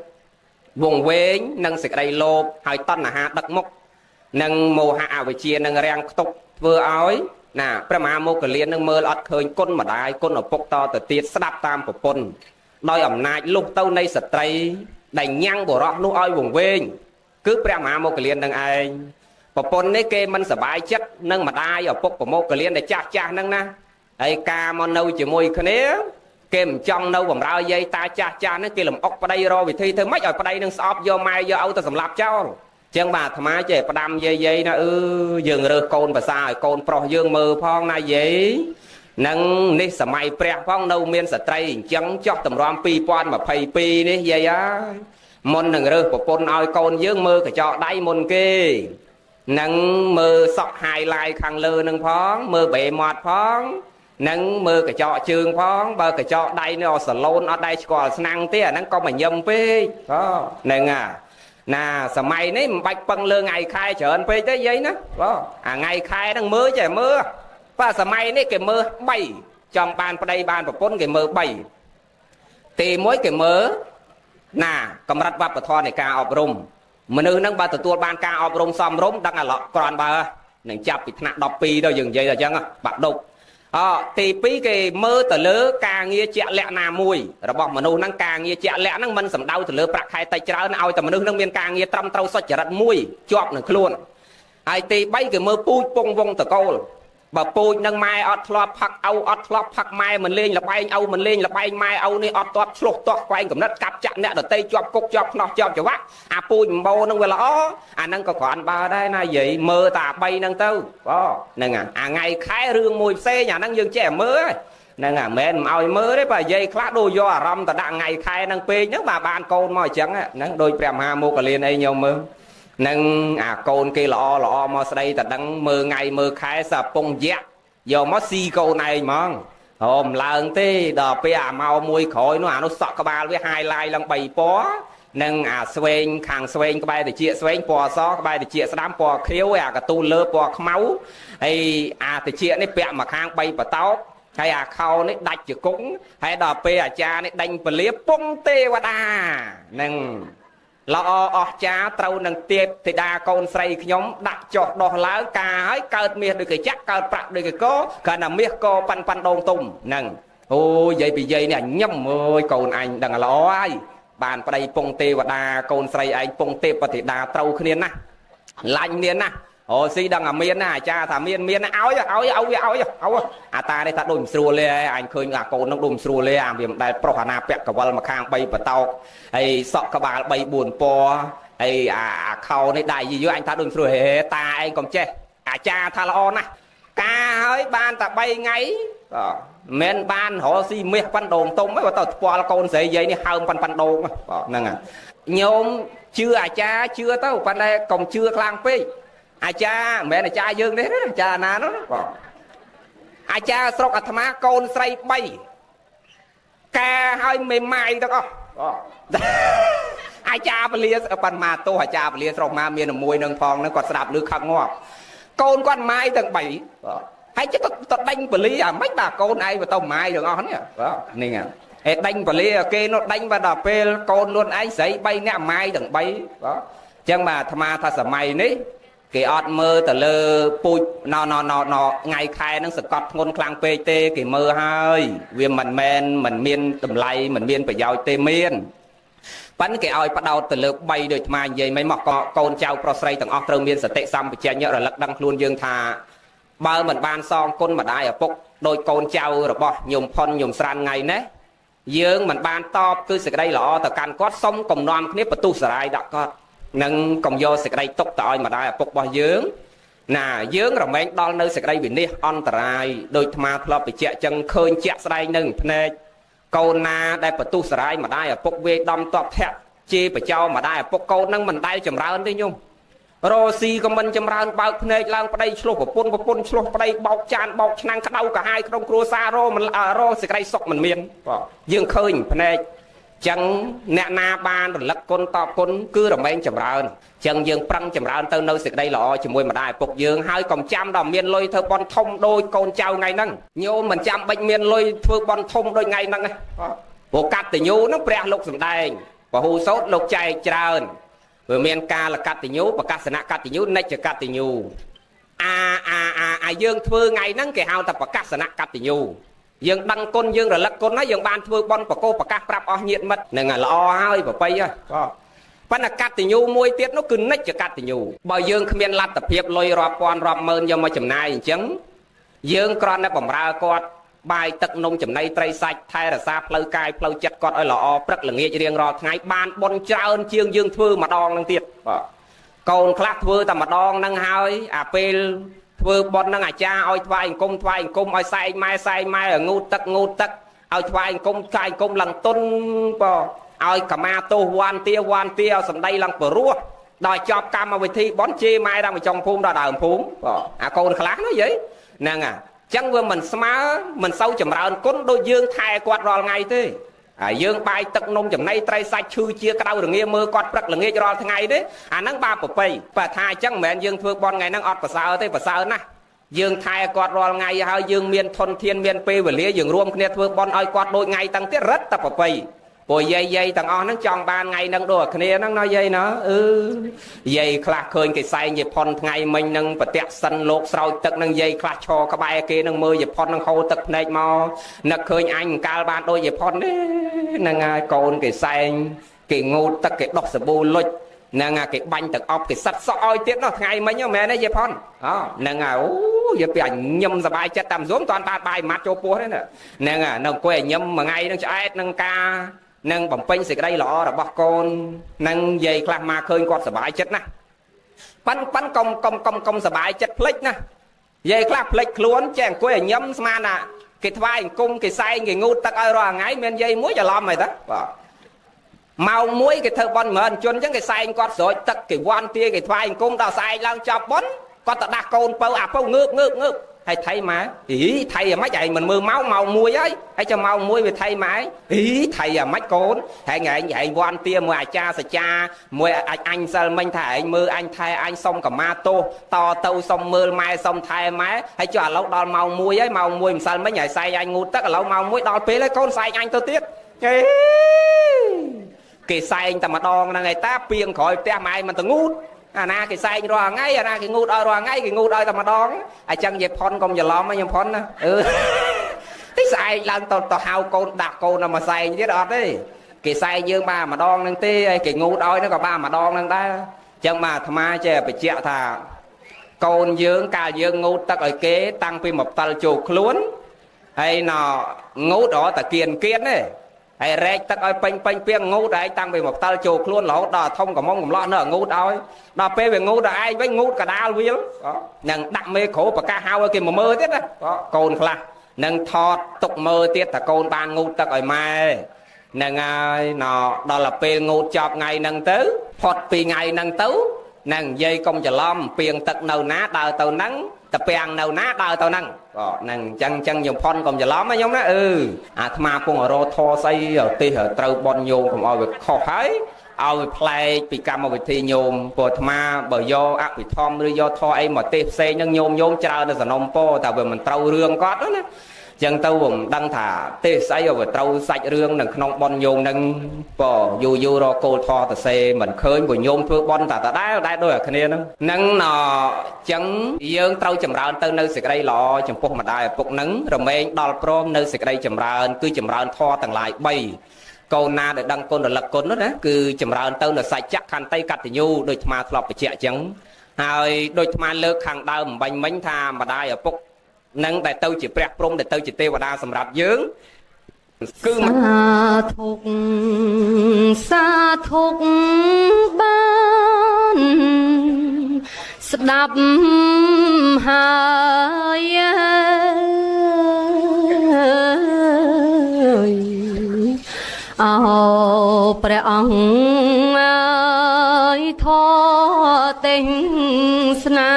វងវែងនិងសេចក្តីលោភហើយតណ្ហាដឹកមុខនិងមោហៈអវិជ្ជានឹងរាំងខ្ទប់ធ្វើឲ្យ ណាព្រះមហាមោគលាននឹងមើលអត់ឃើញគុណម្ដាយគុណឪពុកតទៅទៀតស្ដាប់តាមប្រពន្ធដោយអំណាចលុះទៅនៃស្ត្រីដែលញ៉ាំងបុរសនោះឲ្យវង្វេងគឺព្រះមហាមោគលាននឹងឯងប្រពន្ធនេះគេមិនសប្បាយចិត្តនឹងម្ដាយឪពុកប្រមោគលានដែលចាស់ចាស់ហ្នឹងណាហើយការមកនៅជាមួយគ្នាគេមិនចង់នៅបំរើយាយតាចាស់ចាស់ហ្នឹងគេលំអុកប្តីរកវិធីធ្វើម៉េចឲ្យប្តីនឹងស្អប់យកម៉ែយកឪទៅសម្លាប់ចោលចឹងបាទអាត្មាចេះផ្ដាំយាយយាយណាអឺយើងរើសកូនភាសាឲ្យកូនប្រុសយើងមើលផងណាយាយនឹងនេះសម័យព្រះផងនៅមានស្ត្រីអញ្ចឹងចោះតម្រាំ2022នេះយាយហើយមុននឹងរើសប្រពន្ធឲ្យកូនយើងមើលកញ្ចក់ដៃមុនគេនឹងមើលសក់ highlight ខាងលើនឹងផងមើលបេមាត់ផងនឹងមើលកញ្ចក់ជើងផងបើកញ្ចក់ដៃនេះអត់សឡូនអត់ដៃស្គាល់ស្នាំងទេអាហ្នឹងក៏មកញឹមពេកហ្នឹងអាណាសម័យនេះមិនបាច់ពឹងលើថ្ងៃខែច្រើនពេកទេយាយណាបងអាថ្ងៃខែហ្នឹងមើលចេះមើលបាទសម័យនេះគេមើល3ចង់បានប្តីបានប្រពន្ធគេមើល3ទី1គេមើលណាកម្រិតវប្បធម៌នៃការអប់រំមនុស្សហ្នឹងបើទទួលបានការអប់រំសមរម្យដឹងអាឡក់ក្រាន់បើនឹងចាប់ពីថ្នាក់12ទៅយើងនិយាយតែអញ្ចឹងបាក់ដប់អទី2គេមើលទៅលើការងារជាក់លាក់ណាមួយរបស់មនុស្សហ្នឹងការងារជាក់លាក់ហ្នឹងមិនសំដៅទៅលើប្រាក់ខែតិចច្រើនឲ្យតែមនុស្សហ្នឹងមានការងារត្រឹមត្រូវសុចរិតមួយជាប់នឹងខ្លួនហើយទី3គេមើលពូជពងវងតកូលបើពូជនឹងម៉ែអត់ធ្លាប់ផឹកឪអត់ធ្លាប់ផឹកម៉ែមិនលេងលបែងឪមិនលេងលបែងម៉ែឪនេះអត់ទាប់ឆ្លោះទាស់ខ្វែងកំណត់កាប់ចាក់អ្នកដតីជាប់គុកជាប់ខ្នោះជាប់ច្រវាក់អាពូជម្បោនឹងវាល្អអាហ្នឹងក៏គ្រាន់បើដែរណាយាយមើលតា3ហ្នឹងទៅបងហ្នឹងអាថ្ងៃខែរឿងមួយផ្សេងអាហ្នឹងយើងចេះមើលហ្នឹងអាមិនមែនមិនឲ្យមើលទេបើយាយខ្លះដូចយកអារម្មណ៍ទៅដាក់ថ្ងៃខែហ្នឹងពេកហ្នឹងបាទបានកូនមកអញ្ចឹងហ្នឹងដូចព្រះមហាមោគលានអីញោមមើលនឹងអាកូនគេល្អល្អមកស្ដីតដឹងមើលថ្ងៃមើលខែសាពងយៈយកមកស៊ីកូនឯងហ្មងហមឡើងទេដល់ពេលអាមកមួយក្រោយនោះអានោះសក់ក្បាលវា highlight ឡើង3ពណ៌និងអាស្វែងខាងស្វែងក្បែរតិចស្វែងពណ៌សក្បែរតិចស្ដាំពណ៌ខៀវអាកទូលលើពណ៌ខ្មៅហើយអាតិចនេះពាក់មកខាង3បតោកហើយអាខោនេះដាច់ជង្គង់ហើយដល់ពេលអាចារ្យនេះដេញពលាពងទេវតានឹងល្អអស្ចារ្យត្រូវនឹងទៀបធីតាកូនស្រីខ្ញុំដាក់ចុះដោះឡើងការហើយកើតមាសដូចគេចាក់កើតប្រាក់ដូចគេកគ្រាន់តែមាសកប៉ាន់ប៉ាន់ដងទុំហ្នឹងអូយាយពីយាយនេះញឹមអើយកូនអញដឹងល្អហើយបានប្តីពងទេវតាកូនស្រីឯងពងទេពធីតាត្រូវគ្នាណាស់ឡាញ់គ្នាណាស់អូស៊ីដឹងអាមានណាអាចារ្យថាមានមានឲ្យឲ្យឲ្យវាឲ្យឲ្យអាតានេះថាដូចមិនស្រួលទេអញឃើញអាកូននឹងដូចមិនស្រួលទេអាវាមិនដែលប្រុសអាណាពាក់កវលមកខាង3បតោកហើយសក់ក្បាល3 4ពណ៌ហើយអាខោនេះដៃយឺយឺអញថាដូចមិនស្រួលហេតាឯងកុំចេះអាចារ្យថាល្អណាស់ការហើយបានតែ3ថ្ងៃបាទមិនបានរកស៊ីមាសប៉ាន់ដងទុំទេបើទៅថ្ពាល់កូនស្រីយាយនេះហើមប៉ាន់ប៉ាន់ដងបាទហ្នឹងហើយញោមជឿអាចារ្យជឿទៅប៉ុន្តែកុំជឿខ្លាំងពេកអាចារ្យមិនមែនអាចារ្យយើងទេណាអាចារ្យណានោះបងអាចារ្យស្រុកអាត្មាកូនស្រី3ការឲ្យមេម៉ាយទាំងអស់បងអាចារ្យពលាប៉ុន្មានទោសអាចារ្យពលាស្រុកមកមានមួយនឹងផងនឹងគាត់ស្ដាប់ឮខឹងងាប់កូនគាត់ម៉ាយទាំង3បងហើយចិត្តទៅដេញពលាអាម៉េចបាទកូនឯងទៅម៉ាយទាំងអស់នេះបងនេះហេដេញពលាគេនោះដេញបាទដល់ពេលកូនខ្លួនឯងស្រី3នាក់ម៉ាយទាំង3បងអញ្ចឹងបាទអាត្មាថាសម័យនេះគេអត់មើលទៅលើពូជណណណណថ្ងៃខែហ្នឹងសកត់ធ្ងន់ខ្លាំងពេកទេគេមើលហើយវាមិនមែនមិនមានតម្លៃមិនមានប្រយោជន៍ទេមានប៉ិនគេឲ្យផ្ដោតទៅលើ3ដូចអាត្មានិយាយមិនមកកូនចៅប្រុសស្រីទាំងអស់ត្រូវមានសតិសម្បជញ្ញៈរលឹកដឹងខ្លួនយើងថាបើមិនបានសងគុណម្ដាយឪពុកដោយកូនចៅរបស់ញោមផុនញោមស្រាន់ថ្ងៃនេះយើងមិនបានតបគឺសេចក្តីល្អទៅកាន់គាត់សុំកំណំគ្នាបន្ទុះសារាយដាក់គាត់នឹងកុំយកសេចក្តីទុកទៅឲ្យម្ដាយឪពុករបស់យើងណាយើងរមែងដល់នៅសេចក្តីវិនិច្ឆ័យអន្តរាយដោយអាត្មាធ្លាប់បញ្ជាក់ចឹងឃើញជាក់ស្ដែងនឹងភ្នែកកូនណាដែលបន្ទុះសារាយម្ដាយឪពុកវាយដំតបធាក់ជេរបចោម្ដាយឪពុកកូននឹងមិនដែលចម្រើនទេញោមរស៊ីក៏មិនចម្រើនបើកភ្នែកឡើងប្តីឆ្លោះប្រពន្ធប្រពន្ធឆ្លោះប្តីបោកចានបោកឆ្នាំងក្តៅកាហាយក្នុងគ្រួសាររមិនរសេចក្តីសុខមិនមានយើងឃើញភ្នែកចឹងអ្នកណាបានរលឹកគុណតបគុណគឺរមែងចម្រើនចឹងយើងប្រឹងចម្រើនទៅនៅសេចក្តីល្អជាមួយម្ដាយឪពុកយើងហើយកុំចាំដល់មានលុយធ្វើបន់ធំដូចកូនចៅថ្ងៃហ្នឹងញោមមិនចាំបាច់មានលុយធ្វើបន់ធំដូចថ្ងៃហ្នឹងទេព្រោះកតញ្ញូហ្នឹងព្រះលោកសំដែងពហុសោតលោកចែកច្រើនវាមានកាលកតញ្ញូប្រកាសនកតញ្ញូនិច្ចកតញ្ញូអាអាអា អាយើងធ្វើថ្ងៃហ្នឹងគេហៅថាប្រកាសនកតញ្ញូយើងដឹងគុណយើងរលឹកគុណហើយយើងបានធ្វើបុណ្យបកោប្រកាសប្រាប់អស់ញាតិមិត្តហ្នឹងល្អហើយប្របីហ៎បាទប៉ុន្តែកតញ្ញូមួយទៀតនោះគឺនិច្ចកតញ្ញូបើយើងគ្មានលទ្ធភាពលុយរាប់ពាន់រាប់ម៉ឺនយកមកចំណាយអញ្ចឹងយើងគ្រាន់តែបំរើគាត់បាយទឹកនំចំណីត្រីសាច់ថែរក្សាផ្លូវកាយផ្លូវចិត្តគាត់ឲ្យល្អព្រឹកល្ងាចរៀងរាល់ថ្ងៃបានបុណ្យច្រើនជាងយើងធ្វើម្ដងនឹងទៀតបាទកូនខ្លះធ្វើតែម្ដងនឹងហើយអាពេលធ្វើបុណ្យនឹងអាចារ្យឲ្យថ្វាយអង្គមថ្វាយអង្គមឲ្យសែងម៉ែសែងម៉ែឲ្យងូតទឹកងូតទឹកឲ្យថ្វាយអង្គមថ្វាយអង្គមឡើងទុនបើឲ្យកម្មាទោសវ៉ាន់ទាវ៉ាន់ទាឲ្យសម្ដីឡើងព្រោះដល់ចប់កម្មវិធីបុណ្យជេរម៉ែដល់មកចុងភូមិដល់ដើមភូមិបាទអាកូនខ្លះនោះយាយហ្នឹងអាចឹងវាមិនស្មើមិនសូវចម្រើនគុណដូចយើងថែគាត់រាល់ថ្ងៃទេហើយយើងបាយទឹកនំចំណីត្រីសាច់ឈឺជាក្តៅរងាមើលគាត់ព្រឹកល្ងាចរាល់ថ្ងៃទេអាហ្នឹងបាបប្រពៃបើថាអញ្ចឹងមិនមែនយើងធ្វើបុណ្យថ្ងៃហ្នឹងអត់ប្រសើរទេប្រសើរណាស់យើងថែគាត់រាល់ថ្ងៃហើយយើងមានធនធានមានពេលវេលាយើងរួមគ្នាធ្វើបុណ្យឲ្យគាត់ដូចថ្ងៃតាំងទៀតរឹតតែប្រពៃព្រោះយាយយាយទាំងអស់ហ្នឹងចង់បានថ្ងៃហ្នឹងដូចគ្នាហ្នឹងណោះយាយណោះអឺយាយខ្លះឃើញគេសែងយាយផុនថ្ងៃមិញហ្នឹងប្រតិសិនលោកស្រោចទឹកហ្នឹងយាយខ្លះឈរក្បែរគេហ្នឹងមើលយាយផុនហ្នឹងហូរទឹកភ្នែកមកនឹកឃើញអញកាលបានដូចយាយផុនទេហ្នឹងហើយកូនគេសែងគេងូតទឹកគេដោះសាប៊ូលុចហ្នឹងហើយគេបាញ់ទឹកអប់គេសិតសក់ឲ្យទៀតនោះថ្ងៃមិញមែនទេយាយផុនអូហ្នឹងហើយអូយាយពីអញញឹមសប្បាយចិត្តតាមស៊ុំតាន់បានបាយម៉ាត់ចូលពោះទេណាហ្នឹងហើយនៅអង្គុយឲ្យញឹមមួយថ្ងៃហ្នឹងឆ្អែតនឹងការនឹងបំពេញសេចក្តីល្អរបស់កូននឹងយាយខ្លះមកឃើញគាត់សប្បាយចិត្តណាស់ប៉ិនប៉ិនកុំកុំកុំកុំសប្បាយចិត្តភ្លេចណាយាយខ្លះភ្លេចខ្លួនចេះអង្គុយឲ្យញឹមស្មានណាគេថ្វាយអង្គមគេសែងគេងូតទឹកឲ្យរាល់ថ្ងៃមានយាយមួយច្រឡំហើយតាបាទម៉ោង1គេធ្វើបុណ្យ10000ជនអញ្ចឹងគេសែងគាត់ស្រោចទឹកគេវាន់ទាគេថ្វាយអង្គមដល់ស្អែកឡើងចប់បុណ្យគាត់ទៅដាស់កូនពៅអាពៅងើបងើបងើបហើយថៃម៉ែអីថៃអាម៉េចឯងមិនមើលម៉ោងម៉ោង1ហើយហើយចាំម៉ោង1វាថៃម៉ែអីថៃអាម៉េចកូនហើយឯងឯងវាន់ទាមួយអាចារ្យសច្ចាមួយអាចអញសិលមិញថាឯងមើលអញថែអញសុំកម្មាទោសតទៅសុំមើលម៉ែសុំថែម៉ែហើយចុះឥឡូវដល់ម៉ោង1ហើយម៉ោង1ម្សិលមិញហើយសែងអញងូតទឹកឥឡូវម៉ោង1ដល់ពេលហើយកូនសែងអញទៅទៀតអេគេសែងតែម្ដងហ្នឹងឯតាពីងក្រោយផ្ទះម៉ែមិនទៅងូតអាណាគេសែងរាល់ថ្ងៃអាណាគេងូតឲ្យរាល់ថ្ងៃគេងូតឲ្យតែម្ដងអញ្ចឹងយាយផុនកុំច្រឡំខ្ញុំផុនណាអឺតិចស្អែកឡើងទៅហៅកូនដាក់កូនមកសែងទៀតអត់ទេគេសែងយើងបានម្ដងហ្នឹងទេហើយគេងូតឲ្យហ្នឹងក៏បានម្ដងហ្នឹងដែរអញ្ចឹងបាទអាត្មាចេះបញ្ជាក់ថាកូនយើងកាលយើងងូតទឹកឲ្យគេតាំងពីមកផ្តិលចូលខ្លួនហើយណងូតរតែគៀនគៀនទេហើយរែកទឹកឲ្យពេញពេញពីងងូតឯងតាំងពីមកផ្តិលចូលខ្លួនរហូតដល់ធំកំមុំកំឡោះនៅងូតឲ្យដល់ពេលវាងូតដល់ឯងវិញងូតកដាលវាលនឹងដាក់មេក្រូប្រកាសហៅឲ្យគេមកមើលទៀតណាកូនខ្លះនឹងថតទុកមើលទៀតថាកូនបានងូតទឹកឲ្យម៉ែហ្នឹងហើយណដល់ពេលងូតចប់ថ្ងៃហ្នឹងទៅផុតពីថ្ងៃហ្នឹងទៅនឹងនិយាយកុំច្រឡំពីងទឹកនៅណាដើរទៅហ្នឹងតពាំងនៅណាដើរទៅហ្នឹងបាទហ្នឹងអញ្ចឹងអញ្ចឹងខ្ញុំផុនកុំច្រឡំណាខ្ញុំណាអឺអាត្មាពងរធស្អីទេសត្រូវបន់ញោមកុំឲ្យវាខុសហើយឲ្យវាប្លែកពីកម្មវិធីញោមព្រោះអាត្មាបើយកអភិធម្មឬយកធម៌អីមកទេសផ្សេងហ្នឹងញោមញោមច្រើននៅសនំពោតែវាមិនត្រូវរឿងគាត់ណាចឹងទៅមិនដឹងថាទេសស្អីឲ្យវាត្រូវសាច់រឿងនៅក្នុងប៉ុនញោមនឹងបើយូរយូររកគោលធម៌ទៅសេមិនឃើញព្រោះញោមធ្វើប៉ុនតែដដែលដែរដូចតែគ្នាហ្នឹងនឹងណចឹងយើងត្រូវចម្រើនទៅនៅសេចក្តីល្អចំពោះម្ដាយឪពុកនឹងរមែងដល់ព្រមនៅសេចក្តីចម្រើនគឺចម្រើនធម៌ទាំងឡាយ3កូនណាដែលដឹងគុណរលឹកគុណនោះណាគឺចម្រើនទៅនៅសច្ចៈខន្តីកតញ្ញូដូចអាត្មាធ្លាប់បញ្ជាក់អញ្ចឹងហើយដូចអាត្មាលើកខាងដើមអំបញ្ញមិញថាម្ដាយឪពុកនឹងដែលទៅជាព្រះព្រំដែលទៅជាទេវតាសម្រាប់យើងគឺសាធុកសាធុកបានស្ដាប់ហើយអោព្រះអង្គអើយធម៌ទេសនា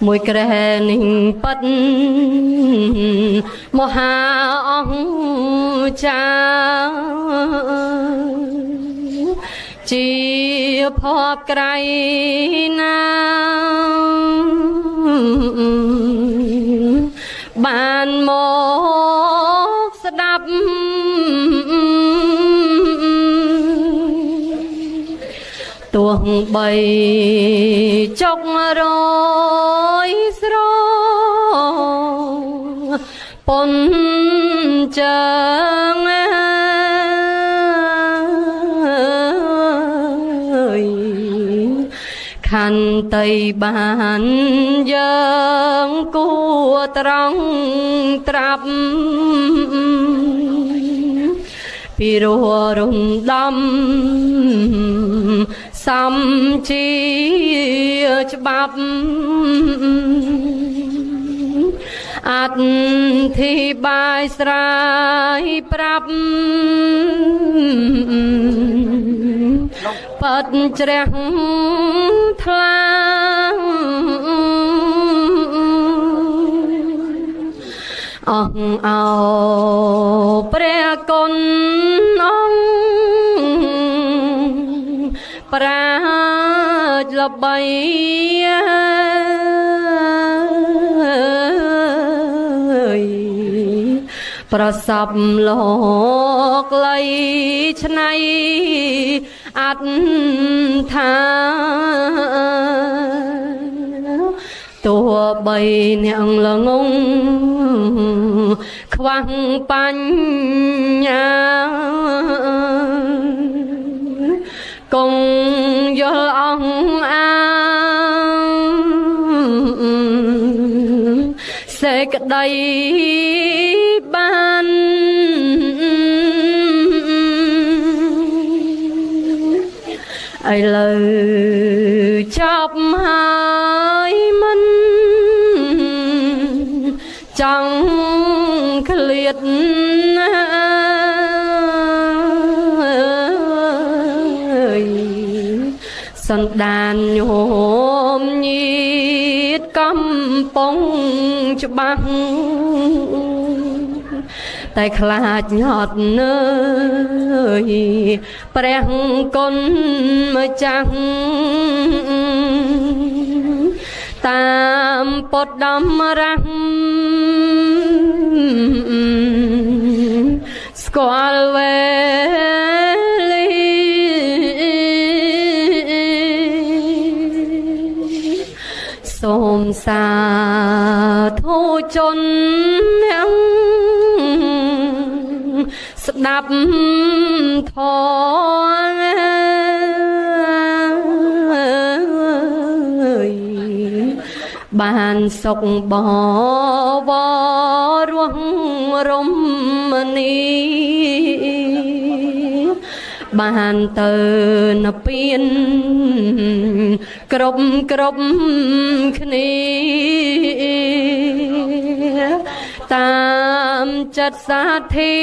មួយក្រែនេះប៉ិតមហាអង្ចាជាភពក្រៃណាបានមកស្ដាប់ទោះ ះបីចុករយស្រប៉ុនចឹងអើយខន្តីបានយើងគួត្រង់ត្រាប់ពីរោះរំដំសំជាច្បាប់អធិបាយស្រាយប្រាប់ប៉ិតជ្រះថ្លាអស់អោព្រះគុណអង្គប្រាជ្ញល្បីប្រសពលោកលៃឆ្នៃអត្ថាទោះបីអ្នកល្ងងខ្វះបញ្ញាគង់យល់អង្គអាសេចក្តីបានឥឡូវចប់ហើយមិនចង់ឃ្លាតណាសន្តានញោមញាតកំពុងច្បាស់តែខ្លាចញាត់នើយព្រះគុណម្ចាស់តាមពុទ្ធដំរាស់ស្គាល់វេលាសូមសាធុជនអ្នកស្ដាប់ធម៌បានសុខបវររស់រមនីបានទៅនពៀនគ្រប់គ្រប់គ្នាតាមចិត្តសាធិ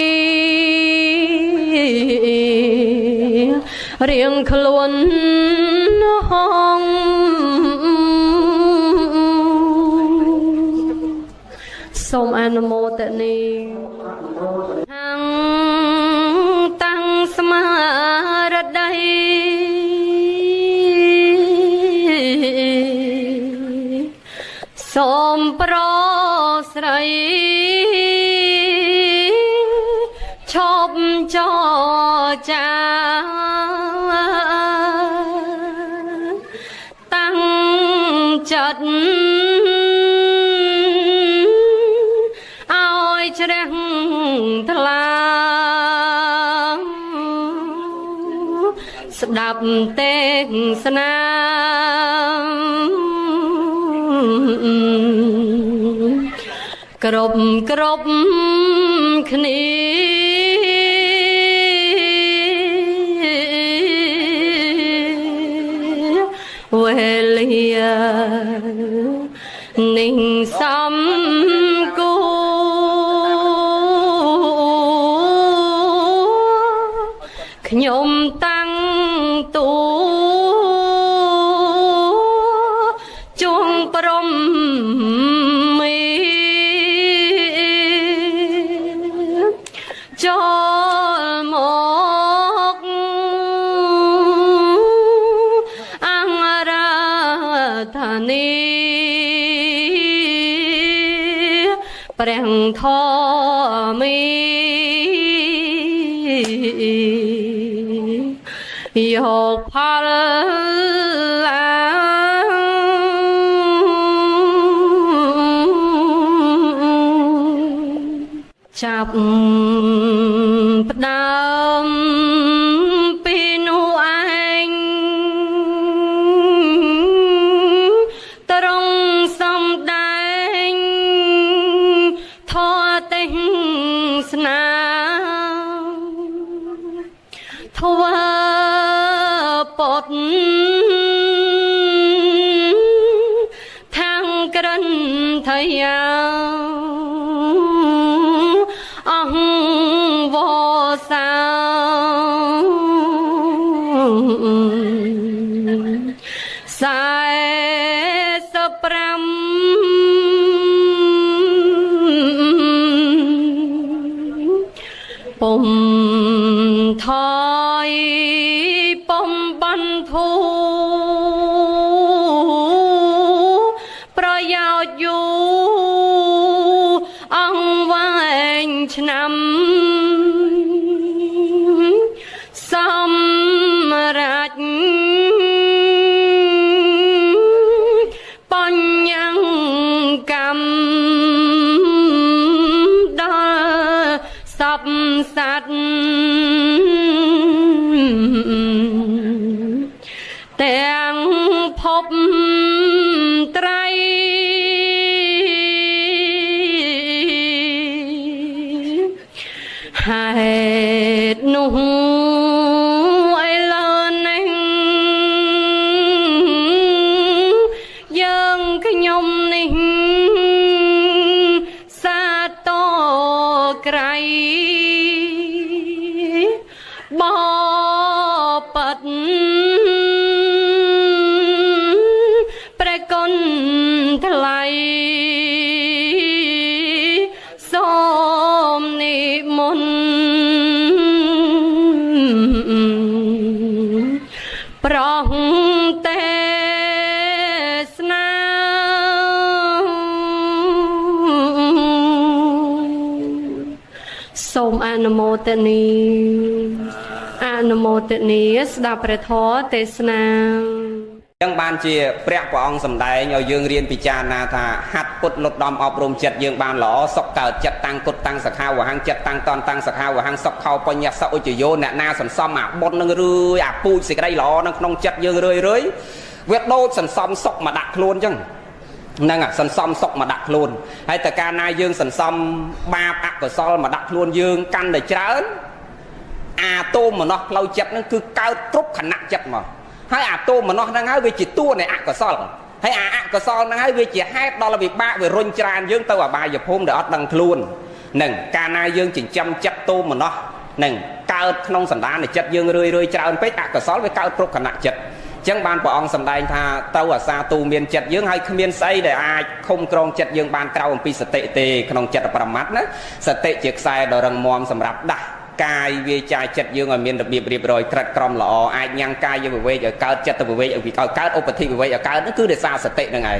រៀងខ្លួនហងសូមអនុមោទនីហាងតាំងស្មារតីសូមប្រស្រីឈប់ចរចាតាំងចិត្តឲ្យជ្រះថ្លាស្ដាប់ទេសនាគ្រប់គ្រប់គ្នាវេលានេះសំគូខ្ញុំតាំងទូជួងព្រំមីចូលមកអង្គរាធនីព្រះធម៌មី យកផលចាប់ផ្ដើមពីនោះឯងត្រង់សំដែងធម៌ទេសនាធ្វើពុតខាងក្រិនថយាអង្គវសា45ពុំថយពុំបន្ធូប្រយោជន៍យូរអង្គវែងឆ្នាំសម្រាប់បញ្ញកម្មដល់សពសត្វទាំងភពត្រៃហេតុនោះឥឡូវនេះយើងខ្ញុំនេះសាទរក្រៃបបិទ្ធព្រះគុណថ្លៃសូមនិមន្តប្រោះទេសនាសូមអនុមោទនីអនុមោទនីស្ដាប់ព្រះធម៌ទេសនា ចឹងបានជាព្រះព្រះអង្គសម្ដែងឲ្យយើងរៀនពិចារណាថាហាត់ពុតលុតដំអប់រំចិត្តយើងបានល្អសុខកើតចិត្តតាំងគុតតាំងសខាវហੰចិត្តតាំងតនតាំងសខាវហੰសុខខោបញ្ញសឧជយោអ្នកណាសន្សំអាបុណ្យនឹងរឿយអាពូជសេចក្តីល្អនឹងក្នុងចិត្តយើងរឿយរឿយវាដូចសន្សំសុខមកដាក់ខ្លួនចឹងហ្នឹងសន្សំសុខមកដាក់ខ្លួនហើយតែកាលណាយើងសន្សំបាបអកុសលមកដាក់ខ្លួនយើងកាន់តែច្រើនអាទោមនស្សផ្លូវចិត្តហ្នឹងគឺកើតគ្រប់ខណៈចិត្តមកហើយអាទោមនស្សហ្នឹងហើយវាជាតួនៃអកុសលហើយអាអកុសលហ្នឹងហើយវាជាហេតុដល់វិបាកវារុញច្រានយើងទៅអបាយភូមិដែលអត់ដឹងខ្លួនហ្នឹងកាលណាយើងចិញ្ចឹមចិត្តទោមនស្សហ្នឹងកើតក្នុងសន្តាននៃចិត្តយើងរឿយរឿយច្រើនពេកអកុសលវាកើតគ្រប់ខណៈចិត្តចឹងបានព្រះអង្គសម្ដែងថាទៅអាសាទូមានចិត្តយើងហើយគ្មានស្អីដែលអាចឃុំក្រងចិត្តយើងបានក្រៅអំពីសតិទេក្នុងចិត្តប្រមាត់ណាសតិជាខ្សែដ៏រឹងមាំសម្រាប់ដាស់កាយវាចាចិត្តយើងឲ្យមានរបៀបរៀបរយក្រិតក្រមល្អអាចញ៉ាំងកាយវិវេកឲ្យកើតចិត្តវិវេកឲ្យកើតឧបធិវិវេកឲ្យកើតនោះគឺដោយសារសតិនឹងឯង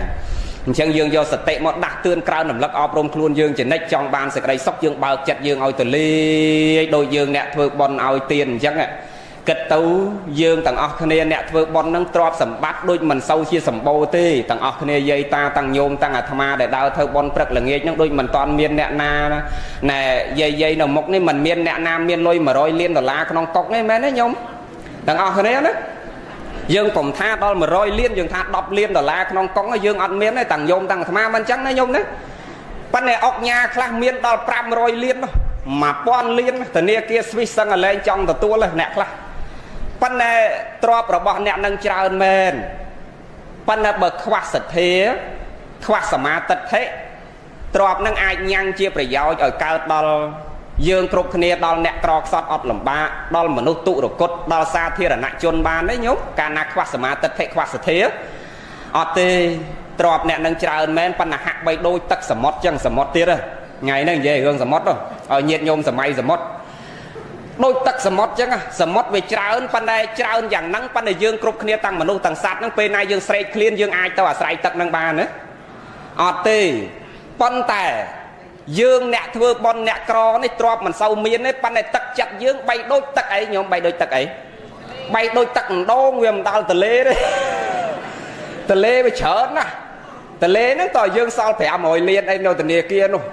អញ្ចឹងយើងយកសតិមកដាស់តឿនក្រើនរំលឹកអប់រំខ្លួនយើងជានិច្ចចង់បានសេចក្តីសុខយើងបើកចិត្តយើងឲ្យទលាយដូចយើងអ្នកធ្វើបុណ្យឲ្យទានអញ្ចឹងគិតទៅយើងទាំងអស់គ្នាអ្នកធ្វើបុណ្យនឹងទ្រព្យសម្បត្តិដូចមិនសូវជាសម្បូរទេទាំងអស់គ្នាយាយតាទាំងញោមទាំងអាត្មាដែលដើរធ្វើបុណ្យព្រឹកល្ងាចនឹងដូចមិនតាន់មានអ្នកណាណែយាយៗនៅមុខនេះមិនមានអ្នកណាមានលុយ100លានដុល្លារក្នុងកុកទេមែនទេញោមទាំងអស់គ្នាណាយើងកុំថាដល់100លានយើងថា10លានដុល្លារក្នុងកុងយើងអត់មានទេទាំងញោមទាំងអាត្មាមិនអញ្ចឹងណាញោមណាប៉ុន្តែអុកញ៉ាខ្លះមានដល់500លាន1000លានធនាគារស្វីសសឹងតែលែងចង់ទទួលអ្នកខ្លះប៉ុន្តែទ្រព្យរបស់អ្នកនឹងច្រើនមែនប៉ុន្តែបើខ្វះសទ្ធាខ្វះសមាទិដ្ឋិទ្រព្យនឹងអាចញ៉ាំងជាប្រយោជន៍ឲ្យកើតដល់យើងគ្រប់គ្នាដល់អ្នកក្រខ្សត់អត់លំបាកដល់មនុស្សទុរគតដល់សាធារណជនបានទេញោមកាលណាខ្វះសមាទិដ្ឋិខ្វះសទ្ធាអត់ទេទ្រព្យអ្នកនឹងច្រើនមែនប៉ុន្តែហាក់បីដូចទឹកសមុទ្រចឹងសមុទ្រទៀតថ្ងៃហ្នឹងនិយាយរឿងសមុទ្រឲ្យញាតិញោមសម័យសមុទ្រដូចទឹកសមុទ្រចឹងសមុទ្រវាច្រើនប៉ុន្តែច្រើនយ៉ាងហ្នឹងប៉ុន្តែយើងគ្រប់គ្នាទាំងមនុស្សទាំងសត្វហ្នឹងពេលណាយើងស្រេកឃ្លានយើងអាចទៅអាស្រ័យទឹកហ្នឹងបានណាអត់ទេប៉ុន្តែយើងអ្នកធ្វើបុណ្យអ្នកក្រនេះទ្រព្យមិនសូវមានទេប៉ុន្តែទឹកចិត្តយើងបីដូចទឹកអីញោមបីដូចទឹកអី បែកដូចទឹកអណ្ដូងវាមិនដល់ទលេទេទលេវាច្រើនណាស់ទលេហ្នឹងតើយើងសល់500លានអីនៅធនាគារនោះ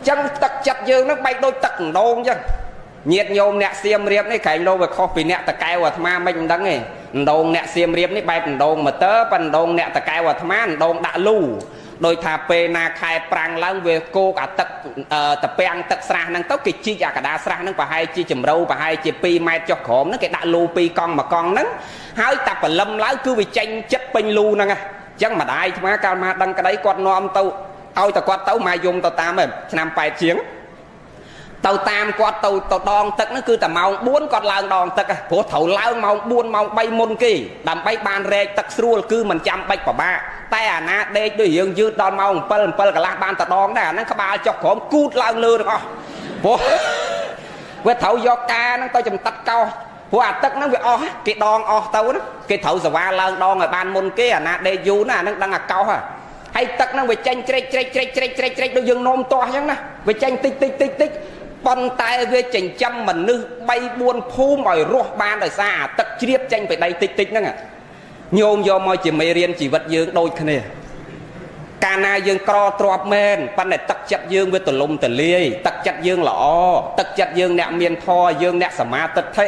ចឹងទឹកចិត្តយើងហ្នឹងបែកដូចទឹកអណ្ដូងចឹងញាតញោមអ្នកសៀមរាបនេះក្រែងលោវាខុសពីអ្នកតកែវអាត្មាមិនដឹងទេអណ្ដូងអ្នកសៀមរាបនេះបែបអណ្ដូងម៉ូទ័រប៉ុន្តែអណ្ដូងអ្នកតកែវអាត្មាអណ្ដូងដាក់លូដោយថាពេលណាខែប្រាំងឡើងវាគោកអាទឹកតពាំងទឹកស្រះហ្នឹងទៅគេជីកអាកដាស្រះហ្នឹងប្រហែលជាជំរៅប្រហែលជា2ម៉ែត្រចុះក្រោមហ្នឹងគេដាក់លូ2កង់1កង់ហ្នឹងហើយតែព្រលឹមឡើងគឺវាចេញចិត្តពេញលូហ្នឹងអញ្ចឹងម្ដាយអាត្មាកាលមកដឹងក្តីគាត់នាំទៅឲ្យតែគាត់ទៅមកយំទៅតាមឆ្នាំ8ជាងទៅតាមគាត់ទៅទៅដងទឹកហ្នឹងគឺតែម៉ោង4គាត់ឡើងដងទឹកព្រោះត្រូវឡើងម៉ោង4ម៉ោង3មុនគេដើម្បីបានរែកទឹកស្រួលគឺមិនចាំបាច់ពិបាកតែអាណាដេកដូចរឿងយឺតដល់ម៉ោង7 7កន្លះបានតដងដែរអាហ្នឹងក្បាលចុះក្រោមគូតឡើងលើទាំងអស់ព្រោះវាត្រូវយកការហ្នឹងទៅចំតាត់កោសព្រោះអាទឹកហ្នឹងវាអស់គេដងអស់ទៅណាគេត្រូវសវ៉ាឡើងដងឲ្យបានមុនគេអាណាដេកយូរណាអាហ្នឹងដឹងអាកោសហើយទឹកហ្នឹងវាចេញជ្រែកជ្រែកជ្រែកជ្រែកជ្រែកជ្រែកដូចយើងនោមទាស់អញ្ចឹងណាវាចេញតិចតិចតិចតិចប៉ុន្តែវាចិញ្ចឹមមនុស្ស3 4ភូមិឲ្យរស់បានដោយសារអាទឹកជ្រាបចេញពីដីតិចតិចហ្នឹងញោមយកមកជាមេរៀនជីវិតយើងដូចគ្នាកាលណាយើងក្រទ្របមែនប៉ុន្តែទឹកចិត្តយើងវាទលំទលាយទឹកចិត្តយើងល្អទឹកចិត្តយើងអ្នកមានធម៌យើងអ្នកសមាទិដ្ឋិ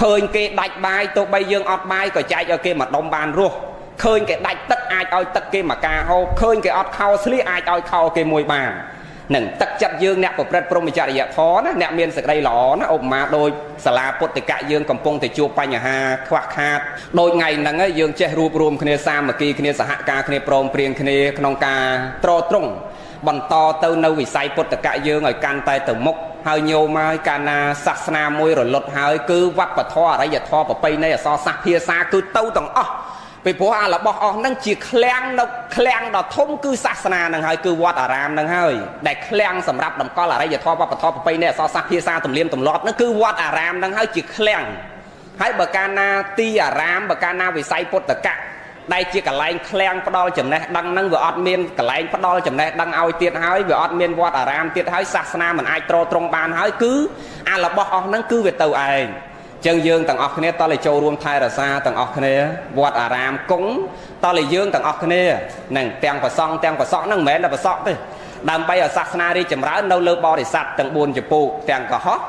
ឃើញគេដាច់បាយទោះបីយើងអត់បាយក៏ចែកឲ្យគេមួយដុំបានរស់ឃើញគេដាច់ទឹកអាចឲ្យទឹកគេមួយកាហូបឃើញគេអត់ខោស្លៀកអាចឲ្យខោគេមួយបាននឹងទឹកចិត្តយើងអ្នកប្រព្រឹត្តព្រហ្មចរិយធម៌ណាអ្នកមានសេចក្តីល្អណាឧបមាដូចសាលាពុទ្ធិកៈយើងកំពុងតែជួបបញ្ហាខ្វះខាតដូចថ្ងៃហ្នឹងយើងចេះរួបរួមគ្នាសាមគ្គីគ្នាសហការគ្នាព្រមព្រៀងគ្នាក្នុងការទ្រទ្រង់បន្តទៅនៅវិស័យពុទ្ធិកៈយើងឲ្យកាន់តែទៅមុខហើយញោមហើយកាលណាសាសនាមួយរលត់ហើយគឺវប្បធម៌អរិយធម៌ប្រពៃណីអក្សរសាស្ត្រភាសាគឺទៅទាំងអស់ពីព្រោះអារបស់អស់ហ្នឹងជាឃ្លាំងនៅឃ្លាំងដ៏ធំគឺសាសនាហ្នឹងហើយគឺវត្តអារាមហ្នឹងហើយដែលឃ្លាំងសម្រាប់តម្កល់អរិយធម៌វប្បធម៌ប្រពៃណីអក្សរសាស្ត្រភាសាទំនៀមទម្លាប់ហ្នឹងគឺវត្តអារាមហ្នឹងហើយជាឃ្លាំងហើយបើកាលណាទីអារាមបើកាលណាវិស័យពុទ្ធកៈដែលជាកន្លែងឃ្លាំងផ្ដល់ចំណេះដឹងហ្នឹងវាអត់មានកន្លែងផ្ដល់ចំណេះដឹងឲ្យទៀតហើយវាអត់មានវត្តអារាមទៀតហើយសាសនាមិនអាចទ្រទ្រង់បានហើយគឺអារបស់អស់ហ្នឹងគឺវាទៅឯងចឹងយើងទាំងអស់គ្នាតើចូលរួមថែរក្សាទាំងអស់គ្នាវត្តអារាមគង់តើយើងទាំងអស់គ្នានឹងទាំងប្រសង់ទាំងប្រសក់ហ្នឹងមិនមែនតែប្រសក់ទេដើម្បីឲ្យសាសនារីចម្រើននៅលើបរិស័ទទាំង4ចំពោះទាំងកុហក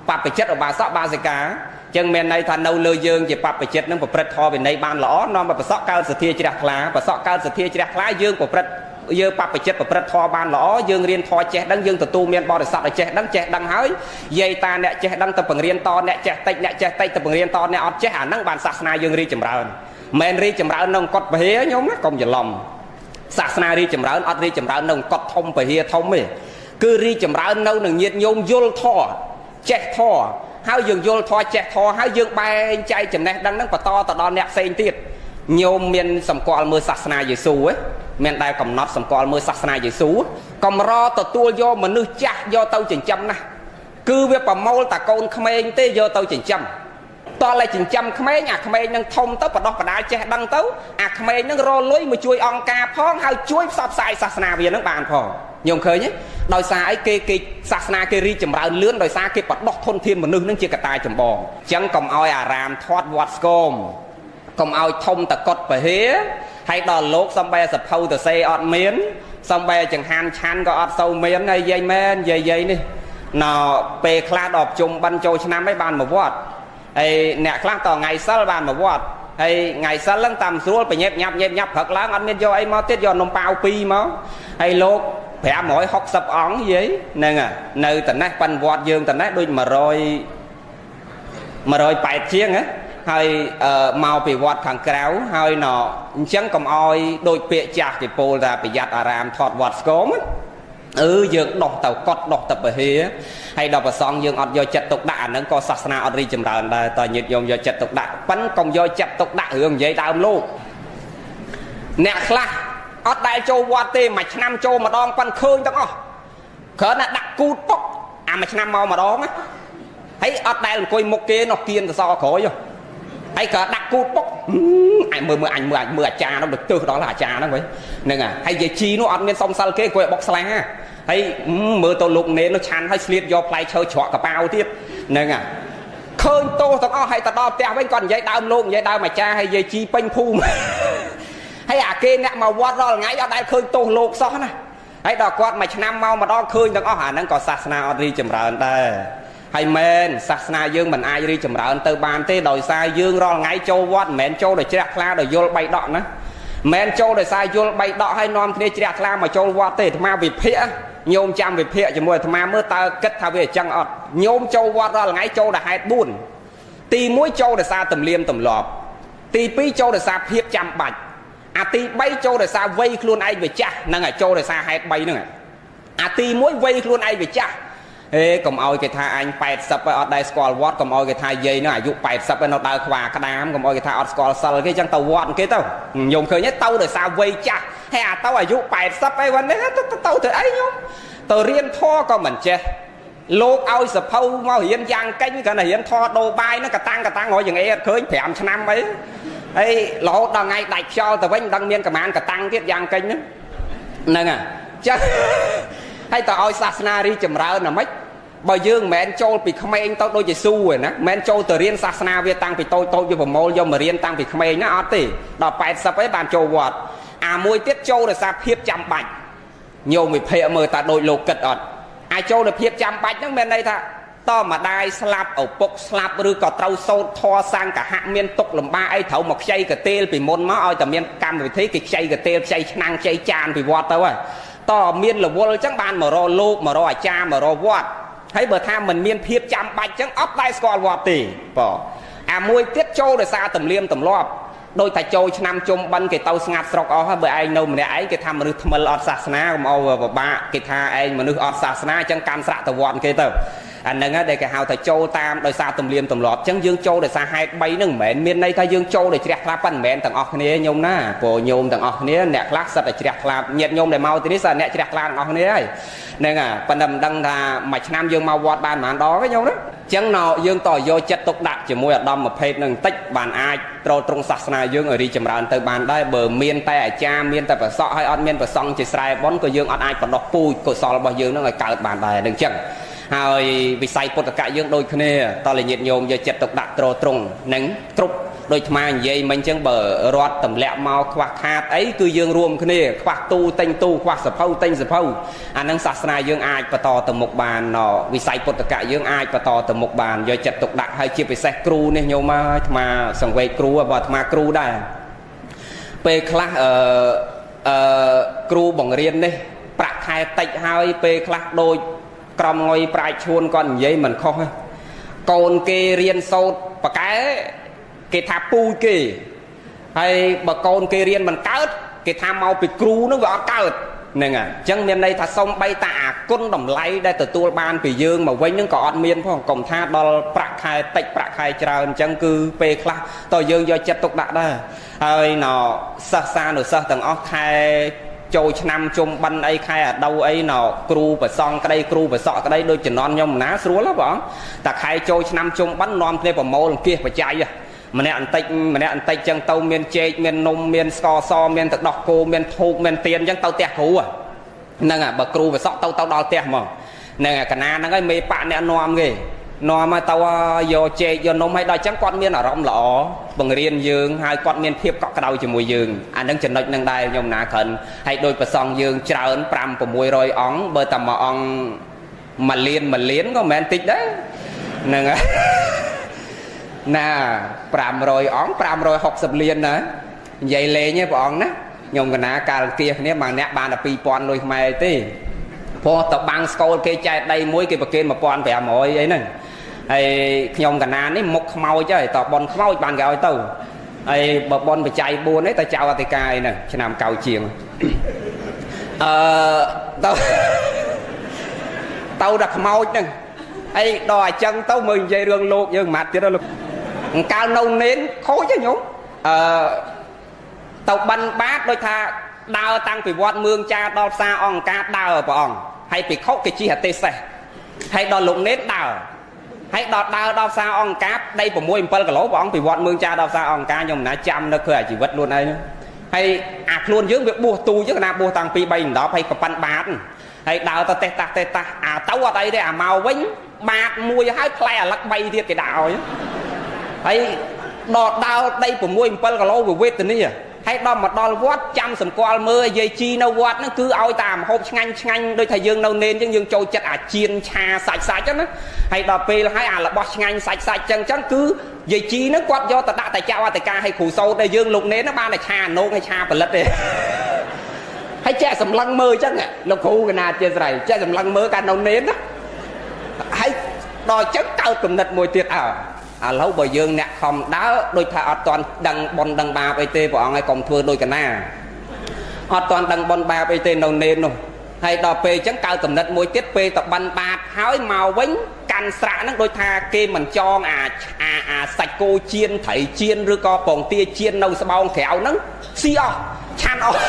បព្វជិតឧបាសកបាសិកាចឹងមានន័យថានៅលើយើងជាបព្វជិតនឹងប្រព្រឹត្តធម៌វិន័យបានល្អនាំឲ្យប្រសក់កើតសទ្ធាជ្រះថ្លាប្រសក់កើតសទ្ធាជ្រះថ្លាយើងប្រព្រឹត្តយើងបព្វជិតប្រព្រឹត្តធម៌បានល្អយើងរៀនធម៌ចេះដឹងយើងទទួលមានបរិស័ទឲ្យចេះដឹងចេះដឹងហើយយាយតាអ្នកចេះដឹងទៅបង្រៀនតអ្នកចេះតិចអ្នកចេះតិចទៅបង្រៀនតអ្នកអត់ចេះអាហ្នឹងបានសាសនាយើងរីកចម្រើនមិនរីកចម្រើននៅអង្គត់ពហិញោមណាកុំច្រឡំសាសនារីកចម្រើនអត់រីកចម្រើននៅអង្គត់ធំពហិធំទេគឺរីកចម្រើននៅនឹងញាតិញោមយល់ធម៌ចេះធម៌ហើយយើងយល់ធម៌ចេះធម៌ហើយយើងបែងចែកចំណេះដឹងហ្នឹងបន្តទៅដល់អ្នកផ្សេងទៀតញោមមានសម្គាល់មើលសាសនាយេស៊ូទេមានដែលកំណត់សម្គាល់មើលសាសនាយេស៊ូកម្រទទួលយកមនុស្សចាស់យកទៅចិញ្ចឹមណាស់គឺវាប្រមូលតាកូនក្មេងទេយកទៅចិញ្ចឹមតោះតែចិញ្ចឹមក្មេងអាក្មេងនឹងធំទៅបដោះបដាលចេះដឹងទៅអាក្មេងនឹងរលុយមកជួយអង្គការផងហើយជួយផ្សព្វផ្សាយសាសនាវានឹងបានផងញោមឃើញទេដោយសារអីគេគេសាសនាគេរីកចម្រើនលឿនដោយសារគេបដោះធនធានមនុស្សនឹងជាកត្តាចម្បងអញ្ចឹងកុំឲ្យអារាមធាត់វត្តស្គមកុំឲ្យធំតកត់ពហិហើយដល់លោកសំបែសភៅតសេអត់មានសំបែចង្ហាន់ឆាន់ក៏អត់សូវមានហើយយាយមែនយាយយាយនេះណពេលខ្លះដល់ប្រជុំបិណ្ឌចូលឆ្នាំឯងបានមកវត្តហើយអ្នកខ្លះតថ្ងៃសិលបានមកវត្តហើយថ្ងៃសិលហ្នឹងតាមស្រួលបញែបញាប់ញែបញាប់ព្រឹកឡើងអត់មានយកអីមកទៀតយកនំប៉ាវ2មកហើយលោក560អង្គយាយហ្នឹងនៅតនេះប៉ិនវត្តយើងតនេះដូច100 180ជាងហ៎ហើយមកពីវត្តខាងក្រៅហើយណអញ្ចឹងកុំឲ្យដូចពាក្យចាស់គេពោលថាប្រយ័ត្នអារាមថតវត្តស្គមយើងដោះទៅកត់ដោះទៅពហិហើយដល់ប្រសងយើងអត់យកចិត្តទុកដាក់អាហ្នឹងក៏សាសនាអត់រីកចម្រើនដែរតើញាតិញោមយកចិត្តទុកដាក់ប៉ិនកុំយកចិត្តទុកដាក់រឿងនិយាយដើមលោកអ្នកខ្លះអត់ដែលចូលវត្តទេមួយឆ្នាំចូលម្ដងប៉ិនឃើញទាំងអស់គ្រាន់តែដាក់គូតពុកអាមួយឆ្នាំមកម្ដងហើយអត់ដែលអង្គុយមុខគេនោះគៀនសសរក្រោយហើយក៏ដាក់គូតពុកអញមើលមើលអញមើលអញមើលអាចារ្យនោះដូចទើសដល់អាចារ្យហ្នឹងវិញហ្នឹងហើយយាយជីនោះអត់មានសុំសិលគេអង្គុយបុកស្លាហើយមើលទៅលោកនេននោះឆាន់ហើយស្លៀតយកផ្លែឈើច្រកកប៉ាវទៀតហ្នឹងហើយ ឃើញទោសទាំងអស់ហើយទៅដល់ផ្ទះវិញគាត់និយាយដើមលោកនិយាយដើមអាចារ្យហើយនិយាយជីពេញភូមិហើយអាគេអ្នកមកវត្តរាល់ថ្ងៃអត់ដែលឃើញទោសលោកសោះណាហើយដល់គាត់មួយឆ្នាំមកម្ដងឃើញទាំងអស់អាហ្នឹងក៏សាសនាអត់រីចម្រើនដែរហើយមែនសាសនាយើងមិនអាចរីចម្រើនទៅបានទេដោយសារយើងរាល់ថ្ងៃចូលវត្តមិនមែនចូលដោយជ្រះថ្លាដោយយល់បីដកណាមិនចូលដោយសារយល់បីដកហើយនាំគ្នាជ្រះថ្លាមកចូលវត្តទេអាត្មាវិភាគញោមចាំវិភាគជាមួយអាត្មាមើលតើគិតថាវាអញ្ចឹងអត់ញោមចូលវត្តរាល់ថ្ងៃចូលដល់ហេតុ4ទី1ចូលដោយសារទំនៀមទម្លាប់ទី2ចូលដោយសារភាពចាំបាច់អាទី3ចូលដោយសារវ័យខ្លួនឯងវាចាស់ហ្នឹងហើយចូលដោយសារហេតុ3ហ្នឹងអាទី1វ័យខ្លួនឯងវាចាស់ហេកុំឲ្យគេថាអញ80ហើយអត់ដែលស្គាល់វត្តកុំឲ្យគេថាយាយហ្នឹងអាយុ80ហើយនៅដើរខ្វាក្តាមកុំឲ្យគេថាអត់ស្គាល់សិលគេចឹងទៅវត្តគេទៅញោមឃើញទេទៅដោយសារវ័យចាស់ហើយអាទៅអាយុ80អីវ៉ានេះទៅទៅអីញោមទៅរៀនធម៌ក៏មិនចេះលោកឲ្យសភៅមករៀនយ៉ាងកេញគ្រាន់តែរៀនធម៌ដូរបាយហ្នឹងកតាំងកតាំងរយយ៉ាងអីអត់ឃើញ5ឆ្នាំអីហើយរហូតដល់ថ្ងៃដាច់ខ្យល់ទៅវិញមិនដឹងមានកម្មានកតាំងទៀតយ៉ាងកេញហ្នឹងហ្នឹងហ่ะចាស់ហើយតើឲ្យសាសនារីចម្រើនណាម៉េចបើយើងមិនមែនចូលពីក្មេងទៅដូចយេស៊ូឯណាមិនមែនចូលទៅរៀនសាសនាវាតាំងពីតូចតូចវាប្រមូលយកមករៀនតាំងពីក្មេងណាអត់ទេដល់80ឯងបានចូលវត្តអាមួយទៀតចូលដោយសារភាពចាំបាច់ញោមវិភាគមើលតើដូចលោកគិតអត់អាចចូលដោយភាពចាំបាច់ហ្នឹងមានន័យថាតម្ដាយស្លាប់ឪពុកស្លាប់ឬក៏ត្រូវសូត្រធម៌សង្ឃៈមានទុកលំបាកអីត្រូវមកខ្ចីកតេលពីមុនមកឲ្យតែមានកម្មវិធីគេខ្ចីកតេលខ្ចីឆ្នាំងខ្ចីចានពីវត្តទៅហើយតមានរវល់អញ្ចឹងបានមករកលោកមករកអាចារ្យមករកវត្តហើយបើថាមិនមានភាពចាំបាច់អញ្ចឹងអត់ដែលស្គាល់វត្តទេបងអាមួយទៀតចូលដោយសារទំនៀមទម្លាប់ដោយតែចូលឆ្នាំជុំបិណ្ឌគេទៅស្ងាត់ស្រុកអស់ហើយបើឯងនៅម្នាក់ឯងគេថាមនុស្សថ្មិលអត់សាសនាកុំឲ្យពិបាកគេថាឯងមនុស្សអត់សាសនាអញ្ចឹងកាន់ស្រាក់ទៅវត្តគេទៅអាហ្នឹងដែលគេហៅថាចូលតាមដោយសារទំនៀមទម្លាប់អញ្ចឹងយើងចូលដោយសារហេតុ3ហ្នឹងមិនមែនមានន័យថាយើងចូលដោយជ្រះថ្លាប៉ុន្តែមិនមែនទាំងអស់គ្នាញោមណាព្រោះញោមទាំងអស់គ្នាអ្នកខ្លះសិតតែជ្រះថ្លាញាតិញោមដែលមកទីនេះសិតអ្នកជ្រះថ្លាទាំងអស់គ្នាហើយហ្នឹងហើយប៉ុន្តែមិនដឹងថាមួយឆ្នាំយើងមកវត្តបានប៉ុន្មានដងទេញោមណាចឹងណយើងតយកចិត្តទុកដាក់ជាមួយឧត្តមភេទនឹងបន្តិចបានអាចទ្រទ្រង់សាសនាយើងឲ្យរីចម្រើនទៅបានដែរបើមានតែអាចារ្យមានតែប្រសក់ហើយអត់មានប្រសង់ជាស្រែបុណ្យក៏យើងអត់អាចបណ្ដោះពូជកុសលរបស់យើងនឹងឲ្យកើតបានដែរនឹងចឹងហើយវិស័យពុទ្ធកៈយើងដូចគ្នាតលញាតិញោមយកចិត្តទុកដាក់ទ្រទ្រង់នឹងគ្រប់ដូចអាត្មានិយាយមិញចឹងបើរដ្ឋទម្លាក់មកខ្វះខាតអីគឺយើងរួមគ្នាខ្វះទូទិញទូខ្វះសភៅទិញសភៅអានឹងសាសនាយើងអាចបន្តទៅមុខបានវិស័យពុទ្ធកៈយើងអាចបន្តទៅមុខបានយកចិត្តទុកដាក់ហើយជាពិសេសគ្រូនេះញោមហើយអាត្មាសង្វេគគ្រូបើអាត្មាគ្រូដែរពេលខ្លះអឺគ្រូបង្រៀននេះប្រាក់ខែតិចហើយពេលខ្លះដូចក្រមងុយប្រាជ្ញឈួនគាត់និយាយមិនខុសទេកូនគេរៀនសូត្របកែគេថាពូជគេហើយបើកូនគេរៀនមិនកើតគេថាមកពីគ្រូនឹងវាអត់កើតហ្នឹងហើយអញ្ចឹងមានន័យថាសំបីតាអាគុណតម្លៃដែលទទួលបានពីយើងមកវិញហ្នឹងក៏អត់មានផងកុំថាដល់ប្រាក់ខែតិចប្រាក់ខែច្រើនអញ្ចឹងគឺពេលខ្លះតើយើងយកចិត្តទុកដាក់ដែរហើយណសិស្សានុសិស្សទាំងអស់ខែចូលឆ្នាំជុំបិណ្ឌអីខែអាដូវអីណគ្រូប្រសងក្តីគ្រូប្រសក់ក្តីដូចជំនាន់ខ្ញុំណាស្រួលហ៎បងតែខែចូលឆ្នាំជុំបិណ្ឌនាំគ្នាប្រមូលអង្គាសបច្ច័យម្នាក់បន្តិចម្នាក់បន្តិចចឹងទៅមានចេកមាននំមានស្ករសមានទឹកដោះគោមានធូបមានទៀនចឹងទៅផ្ទះគ្រូហ្នឹងបើគ្រូប្រសក់ទៅដល់ផ្ទះហ្មងហ្នឹងកណាហ្នឹងហើយមេបាក់អ្នកនាំគេនាំមកទៅយកចេកយកនំឲ្យដល់ចឹងគាត់មានអារម្មណ៍ល្អបង្រៀនយើងហើយគាត់មានភាពកក់ក្ដៅជាមួយយើងអានឹងចំណុចនឹងដែរខ្ញុំណាក្រិនហើយដោយប្រសងយើងច្រើន5 600អង្គបើតែមួយអង្គមួយលានមួយលានក៏មិនមែនតិចដែរហ្នឹងហើយណា500អង្គ560លានណានិយាយលេងទេព្រះអង្គណាខ្ញុំកណាកាលអង្គាសគ្នាមួយអ្នកបានតែ2000លុយខ្មែរទេព្រោះតបាំងស្កូលគេចែកដីមួយគេប្រគេន1500អីហ្នឹងហើយខ្ញុំកណានេះមុខខ្មោចហើយតប៉ុនខ្មោចបានគេឲ្យទៅហើយបើប៉ុនបច្ច័យ4នេះទៅចៅអធិការអីហ្នឹងឆ្នាំកៅជាងអឺទៅទៅដល់ខ្មោចហ្នឹងហើយដល់អញ្ចឹងទៅមើលនិយាយរឿងលោកយើងមួយម៉ាត់ទៀតលោកកាលនៅនេនខូចទេញោមអឺទៅបិណ្ឌបាតដូចថាដើរតាំងពីវត្តមឿងចាដល់ផ្សារអង្គការដើរព្រះអង្គហើយភិក្ខុគេជិះអទេសេះហើយដល់លោកនេនដើរហើយដល់ដើរដល់ផ្សារអង្គការដី6 7គីឡូព្រះអង្គពីវត្តមឿងចាដល់ផ្សារអង្គការខ្ញុំណាចាំនៅឃើញអាជីវិតខ្លួនឯងហើយអាខ្លួនយើងវាបួសទូចឹងណាបួសតាំងពី3 10ហើយក៏ប៉ិនបាតហើយដើរទៅតេះតាស់តេះតាស់អាទៅអត់អីទេអាមកវិញ បាតមួយហើយផ្លែអាលឹក3ទៀតគេដាក់ឲ្យហើយដល់ដើរដី6 7គីឡូវាវេទនាហើយដល់មកដល់វត្តចាំសម្គាល់មើលយាយជីនៅវត្តហ្នឹងគឺឲ្យតាមហូបឆ្ងាញ់ឆ្ងាញ់ដូចថាយើងនៅនេនចឹងយើងចូលចិត្តអាជៀនឆាសាច់សាច់ចឹងណាហើយដល់ពេលហើយអារបស់ឆ្ងាញ់សាច់សាច់ចឹងចឹងគឺយាយជីហ្នឹងគាត់យកទៅដាក់តែចៅអធិការឲ្យគ្រូសោតដែលយើងលោកនេនហ្នឹងបានតែឆាអនោកហើយឆាផលិតទេហើយចេះសម្លឹងមើលចឹងលោកគ្រូកណាជាស្រ័យចេះសម្លឹងមើលកាលនៅនេនណាហើយដល់ចឹងកើតគំនិតមួយទៀតអើឥឡូវបើយើងអ្នកខំដើរដូចថាអត់ទាន់ដឹងបុណ្យដឹងបាបអីទេព្រះអង្គឲ្យកុំធ្វើដូចកណាអត់ទាន់ដឹងបុណ្យបាបអីទេនៅនេននោះហើយដល់ពេលអញ្ចឹងកើតកំណត់មួយទៀតពេលតបិនបាតហើយមកវិញកាន់ស្រាក់ហ្នឹងដូចថាគេមិនចងអាអាអាសាច់គោជៀនត្រីជៀនឬក៏ពងទាជៀននៅស្បោងក្រៅហ្នឹងស៊ីអស់ឆាន់អស់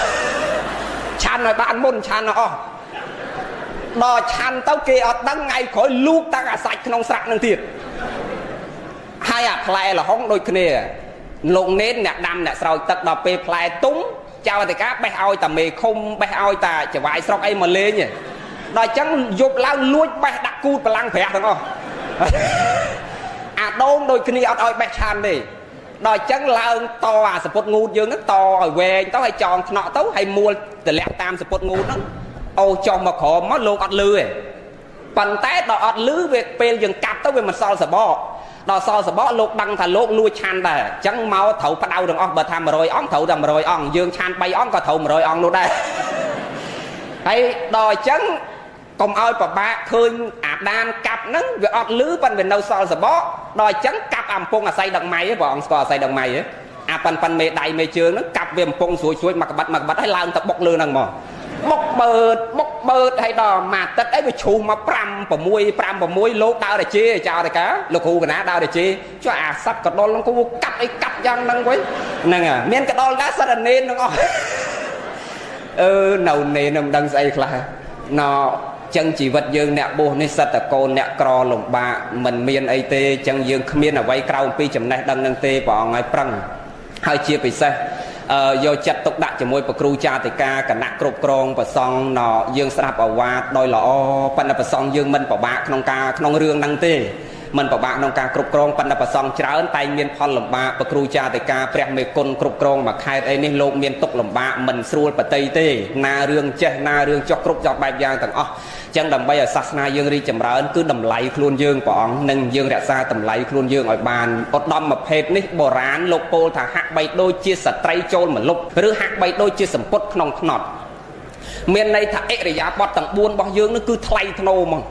ឆាន់ឲ្យបានមុនឆាន់អស់ដល់ឆាន់ទៅគេអត់ដឹងថ្ងៃក្រោយលូកតាំងអាសាច់ក្នុងស្រាក់ហ្នឹងទៀតហើយអាផ្លែលហុងដូចគ្នាលោកនេនអ្នកដាំអ្នកស្រោចទឹកដល់ពេលផ្លែទុំចៅអធិការបេះឲ្យតាមេឃុំបេះឲ្យតាចវាយស្រុកអីមកលេងដល់អញ្ចឹងយប់ឡើងលួចបេះដាក់គូតបលាំងប្រាស់ទាំងអស់អាដូងដូចគ្នាអត់ឲ្យបេះឆានទេដល់អញ្ចឹងឡើងតអាសពុតងូតយើងហ្នឹងតឲ្យវែងទៅឲ្យចងថ្នាក់ទៅឲ្យមួលតម្លាក់តាមសពុតងូតហ្នឹងអូចុះមកក្រោមមកលោកអត់លឺទេប៉ុន្តែដល់អត់លឺវាពេលយើងកាប់ទៅវាមិនសល់សបកដល់សល់សបកលោកដឹងថាលោកលួចឆាន់ដែរអញ្ចឹងមកត្រូវផ្ដៅទាំងអស់បើថា100អង្គត្រូវតែ100អង្គយើងឆាន់3អង្គក៏ត្រូវ100អង្គនោះដែរហើយដល់អញ្ចឹងកុំឲ្យប្របាកឃើញអាដានកាប់ហ្នឹងវាអត់លឺប៉ុន្តែវានៅសល់សបកដល់អញ្ចឹងកាប់អាកំពង់អាស័យដឹកម៉ៃព្រះអង្គស្គាល់អាស័យដឹកម៉ៃទេអាប៉ិនមេដៃមេជើងហ្នឹងកាប់វាកំពង់ស្រួយស្រួយមកក្បាត់មកក្បាត់ហើយឡើងទៅបុកលើហ្នឹងមកបុកបើតបុកបើតហើយដល់មួយអាទិត្យអីវាជ្រុះមក5 6 5 6លោកដើរតែជេចោលតែកាលោកគ្រូកណាដើរតែជេចុះអាសត្វកដុលហ្នឹងគូកាប់អីកាប់យ៉ាងហ្នឹងវិញហ្នឹងមានកដុលដែរសត្វអានេនហ្នឹងអស់អឺនៅនេនមិនដឹងស្អីខ្លះណចឹងជីវិតយើងអ្នកបួសនេះសិតតកូនអ្នកក្រលំបាកមិនមានអីទេចឹងយើងគ្មានអ្វីក្រៅអំពីចំណេះដឹងនឹងទេព្រះអង្គឲ្យប្រឹងហើយជាពិសេសយកចិត្តទុកដាក់ជាមួយប្រគ្រូចាតិកាគណៈគ្រប់គ្រងប្រសង់ណយើងស្ដាប់អាវាតដោយល្អប៉ុន្តែប្រសង់យើងមិនពិបាកក្នុងការក្នុងរឿងហ្នឹងទេមិនពិបាកក្នុងការគ្រប់គ្រងប៉ុន្តែប្រសង់ច្រើនតែមានផលលំបាកប្រគ្រូចាតិកាព្រះមេគុណគ្រប់គ្រងមួយខេត្តអីនេះលោកមានទុកលំបាកមិនស្រួលបតីទេណារឿងចេះណារឿងចុះគ្រប់ចប់បែបយ៉ាងទាំងអស់ចឹងដើម្បីឲ្យសាសនាយើងរីកចម្រើនគឺតម្លៃខ្លួនយើងព្រះអង្គនិងយើងរក្សាតម្លៃខ្លួនយើងឲ្យបានឧត្តមភេទនេះបុរាណលោកពោលថាហាក់បីដូចជាស្ត្រីចូលមលុបឬហាក់បីដូចជាសម្ពុតក្នុងថ្នត់មានន័យថាអិរិយាបថទាំង4របស់យើងនេះគឺថ្លៃថ្នូរហ្មង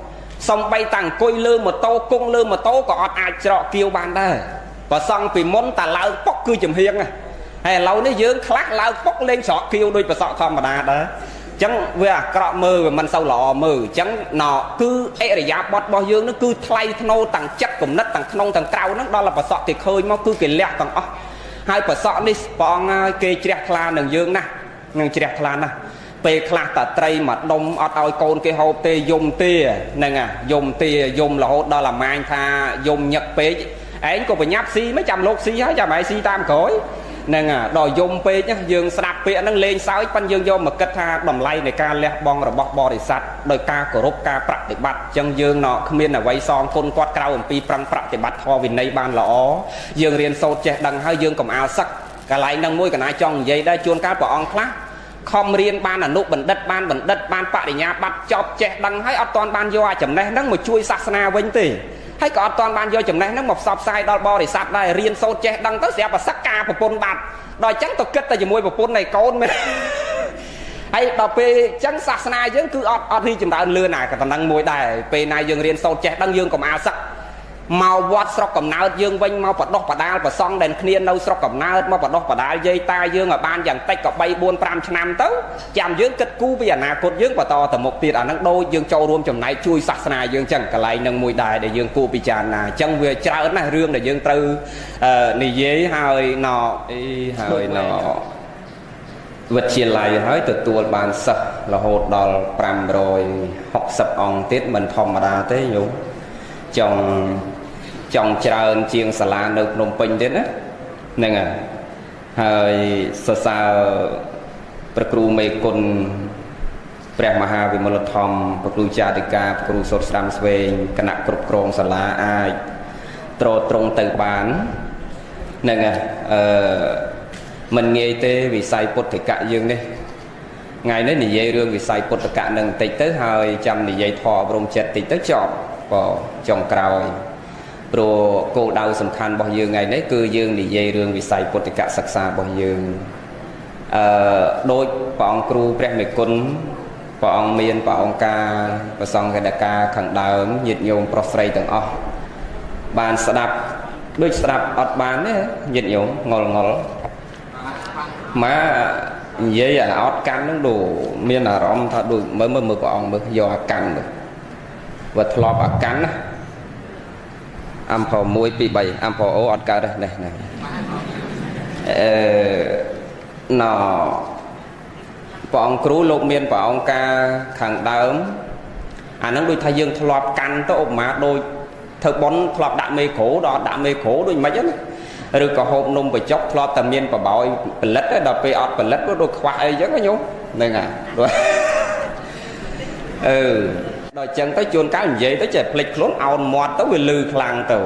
សំបីតាអង្គុយលើម៉ូតូគង់លើម៉ូតូក៏អត់អាចច្រកគៀវបានដែរប្រសង់ពីមុនតាឡើងពុកគឺចំហៀងហើយឥឡូវនេះយើងខ្លះឡើងពុកលេងច្រកគៀវដូចប្រសក់ធម្មតាដែរចឹងវាអាក្រក់មើលវាមិនសូវល្អមើលចឹងណគឺអិរិយាបថរបស់យើងនឹងគឺថ្លៃថ្នូរទាំងចិត្តគំនិតទាំងក្នុងទាំងក្រៅហ្នឹងដល់ប្រសក់គេឃើញមកគឺគេលះទាំងអស់ហើយប្រសក់នេះព្រះអង្គហើយគេជ្រះថ្លានឹងយើងណាស់នឹងជ្រះថ្លាណាស់ពេលខ្លះតាត្រីមកដុំអត់ឲ្យកូនគេហូបទេយំទេហ្នឹងយំទេយំរហូតដល់អាម៉ាញថាយំញឹកពេកឯងក៏បញ្ញាប់ស៊ីមិនចាំលោកស៊ីហើយចាំឯងស៊ីតាមក្រោយហ្នឹងដល់យំពេកយើងស្ដាប់ពាក្យហ្នឹងលេងសើចប៉ុន្តែយើងយកមកគិតថាតម្លៃនៃការលះបង់របស់បរិស័ទដោយការគោរពការប្រតិបត្តិអញ្ចឹងយើងណគ្មានអ្វីសងគុណគាត់ក្រៅអំពីប្រឹងប្រតិបត្តិធម៌វិន័យបានល្អយើងរៀនសូត្រចេះដឹងហើយយើងកុំអាលសឹកកន្លែងហ្នឹងមួយកណាចង់និយាយដែរជួនកាលព្រះអង្គខ្លះខំរៀនបានអនុបណ្ឌិតបានបណ្ឌិតបានបរិញ្ញាបត្រចប់ចេះដឹងហើយអត់ទាន់បានយកអាចំណេះហ្នឹងមកជួយសាសនាវិញទេហើយក៏អត់ទាន់បានយកចំណេះហ្នឹងមកផ្សព្វផ្សាយដល់បរិស័ទដែររៀនសូត្រចេះដឹងទៅស្រាប់តែសឹកការប្រពន្ធបាត់ដល់អញ្ចឹងទៅគិតតែជាមួយប្រពន្ធនៃកូនមែនហើយដល់ពេលអញ្ចឹងសាសនាយើងគឺអត់រីចម្រើនលឿនអាកតំណឹងមួយដែរពេលណាយើងរៀនសូត្រចេះដឹងយើងកុំអាលសឹកមកវត្តស្រុកកំណើតយើងវិញមកបដោះបដាលប្រសង់ដែលគ្នានៅស្រុកកំណើតមកបដោះបដាលយាយតាយើងឲ្យបានយ៉ាងតិចក៏3 4 5ឆ្នាំទៅចាំយើងគិតគូរពីអនាគតយើងបន្តទៅមុខទៀតអាហ្នឹងដូចយើងចូលរួមចំណែកជួយសាសនាយើងចឹងកន្លែងហ្នឹងមួយដែរដែលយើងគួរពិចារណាអញ្ចឹងវាច្រើនណាស់រឿងដែលយើងត្រូវនិយាយហើយណអីហើយណវិទ្យាល័យហើយទទួលបានសិស្សរហូតដល់560អង្គទៀតមិនធម្មតាទេញោមចង់ច្រើនជាងសាលានៅភ្នំពេញទៀតណាហ្នឹងហើយសរសើរព្រះគ្រូមេគុណ ព្រះមហាវិមលធម្មព្រះគ្រូចាតិកាព្រះគ្រូសូត្រស្ដាំស្វែងគណៈគ្រប់គ្រងសាលាអាចត្រត្រង់ទៅបានហ្នឹងអឺមិនងាយទេវិស័យពុទ្ធិកៈយើងនេះថ្ងៃនេះនិយាយរឿងវិស័យពុទ្ធកៈនឹងបន្តិចទៅហើយចាំនិយាយធម៌អប់រំចិត្តតិចទៅចប់បើចុងក្រោយព្រោះគោលដៅសំខាន់របស់យើងថ្ងៃនេះគឺយើងនិយាយរឿងវិស័យពុទ្ធិកសិក្សារបស់យើងអឺដោយព្រះអង្គគ្រូព្រះមេគុណព្រះអង្គមានព្រះអង្គការប្រសង្ឃកដកាខាងដើមញាតិញោមប្រុសស្រីទាំងអស់បានស្ដាប់ដូចស្ដាប់អត់បានទេញាតិញោមងល់ងល់មកនិយាយអាអត់កាន់នឹងដូចមានអារម្មណ៍ថាដូចមើលមើលមើលព្រះអង្គមើលយកអាកាន់មើលបើធ្លាប់អាកាន់ណាអំផ1 2 3អំផអូអត់កើតទេនេះណាអឺណព្រះអង្គគ្រូលោកមានព្រះអង្គការខាងដើមអាហ្នឹងដូចថាយើងធ្លាប់កាន់ទៅឧបមាដូចធ្វើប៉ុនធ្លាប់ដាក់មេក្រូដល់ដាក់មេក្រូដូចមិនហ្នឹងឬក៏ហូបនំបញ្ចុកធ្លាប់តែមានបបោយផលិតដល់ពេលអត់ផលិតដូចខ្វះអីចឹងណាញោមហ្នឹងហើយអឺដល់ចឹងទៅជួនកាលនិយាយទៅចេះភ្លេចខ្លួនអោនមាត់ទៅវាលឺខ្លាំងទៅ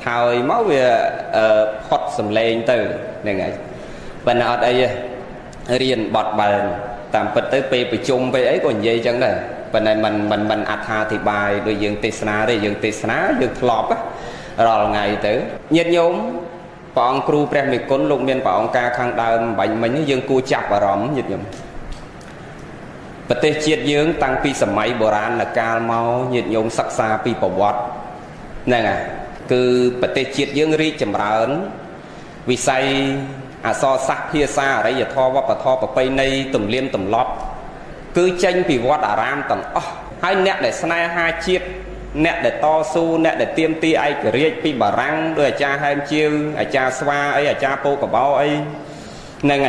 ហើយមកវាផុតសំឡេងទៅហ្នឹងហើយប៉ុន្តែអត់អីទេរៀនបត់បែនតាមពិតទៅពេលប្រជុំពេលអីក៏និយាយចឹងដែរប៉ុន្តែมันมันมันអត្ថាធិប្បាយដូចយើងទេសនាទេយើងទេសនាយើងធ្លាប់រាល់ថ្ងៃទៅញាតិញោមព្រះអង្គគ្រូព្រះមេគុណលោកមានព្រះអង្គការខាងដើមបាញ់មិញយើងគួរចាប់អារម្មណ៍ញាតិញោមប្រទេសជាតិយើងតាំងពីសម័យបុរាណកាលមកញាតិញោមសិក្សាពីប្រវត្តិហ្នឹងហើយគឺប្រទេសជាតិយើងរីកចម្រើនវិស័យអក្សរសាស្ត្រភាសាអរិយធម៌វប្បធម៌ប្រពៃណីទំនៀមទម្លាប់គឺចេញពីវត្តអារាមទាំងអស់ហើយអ្នកដែលស្នេហាជាតិអ្នកដែលតស៊ូអ្នកដែលទាមទារឯករាជ្យពីបារាំងដោយអាចារ្យហែមជាវអាចារ្យស្វាអីអាចារ្យពោកបោអីហ្នឹង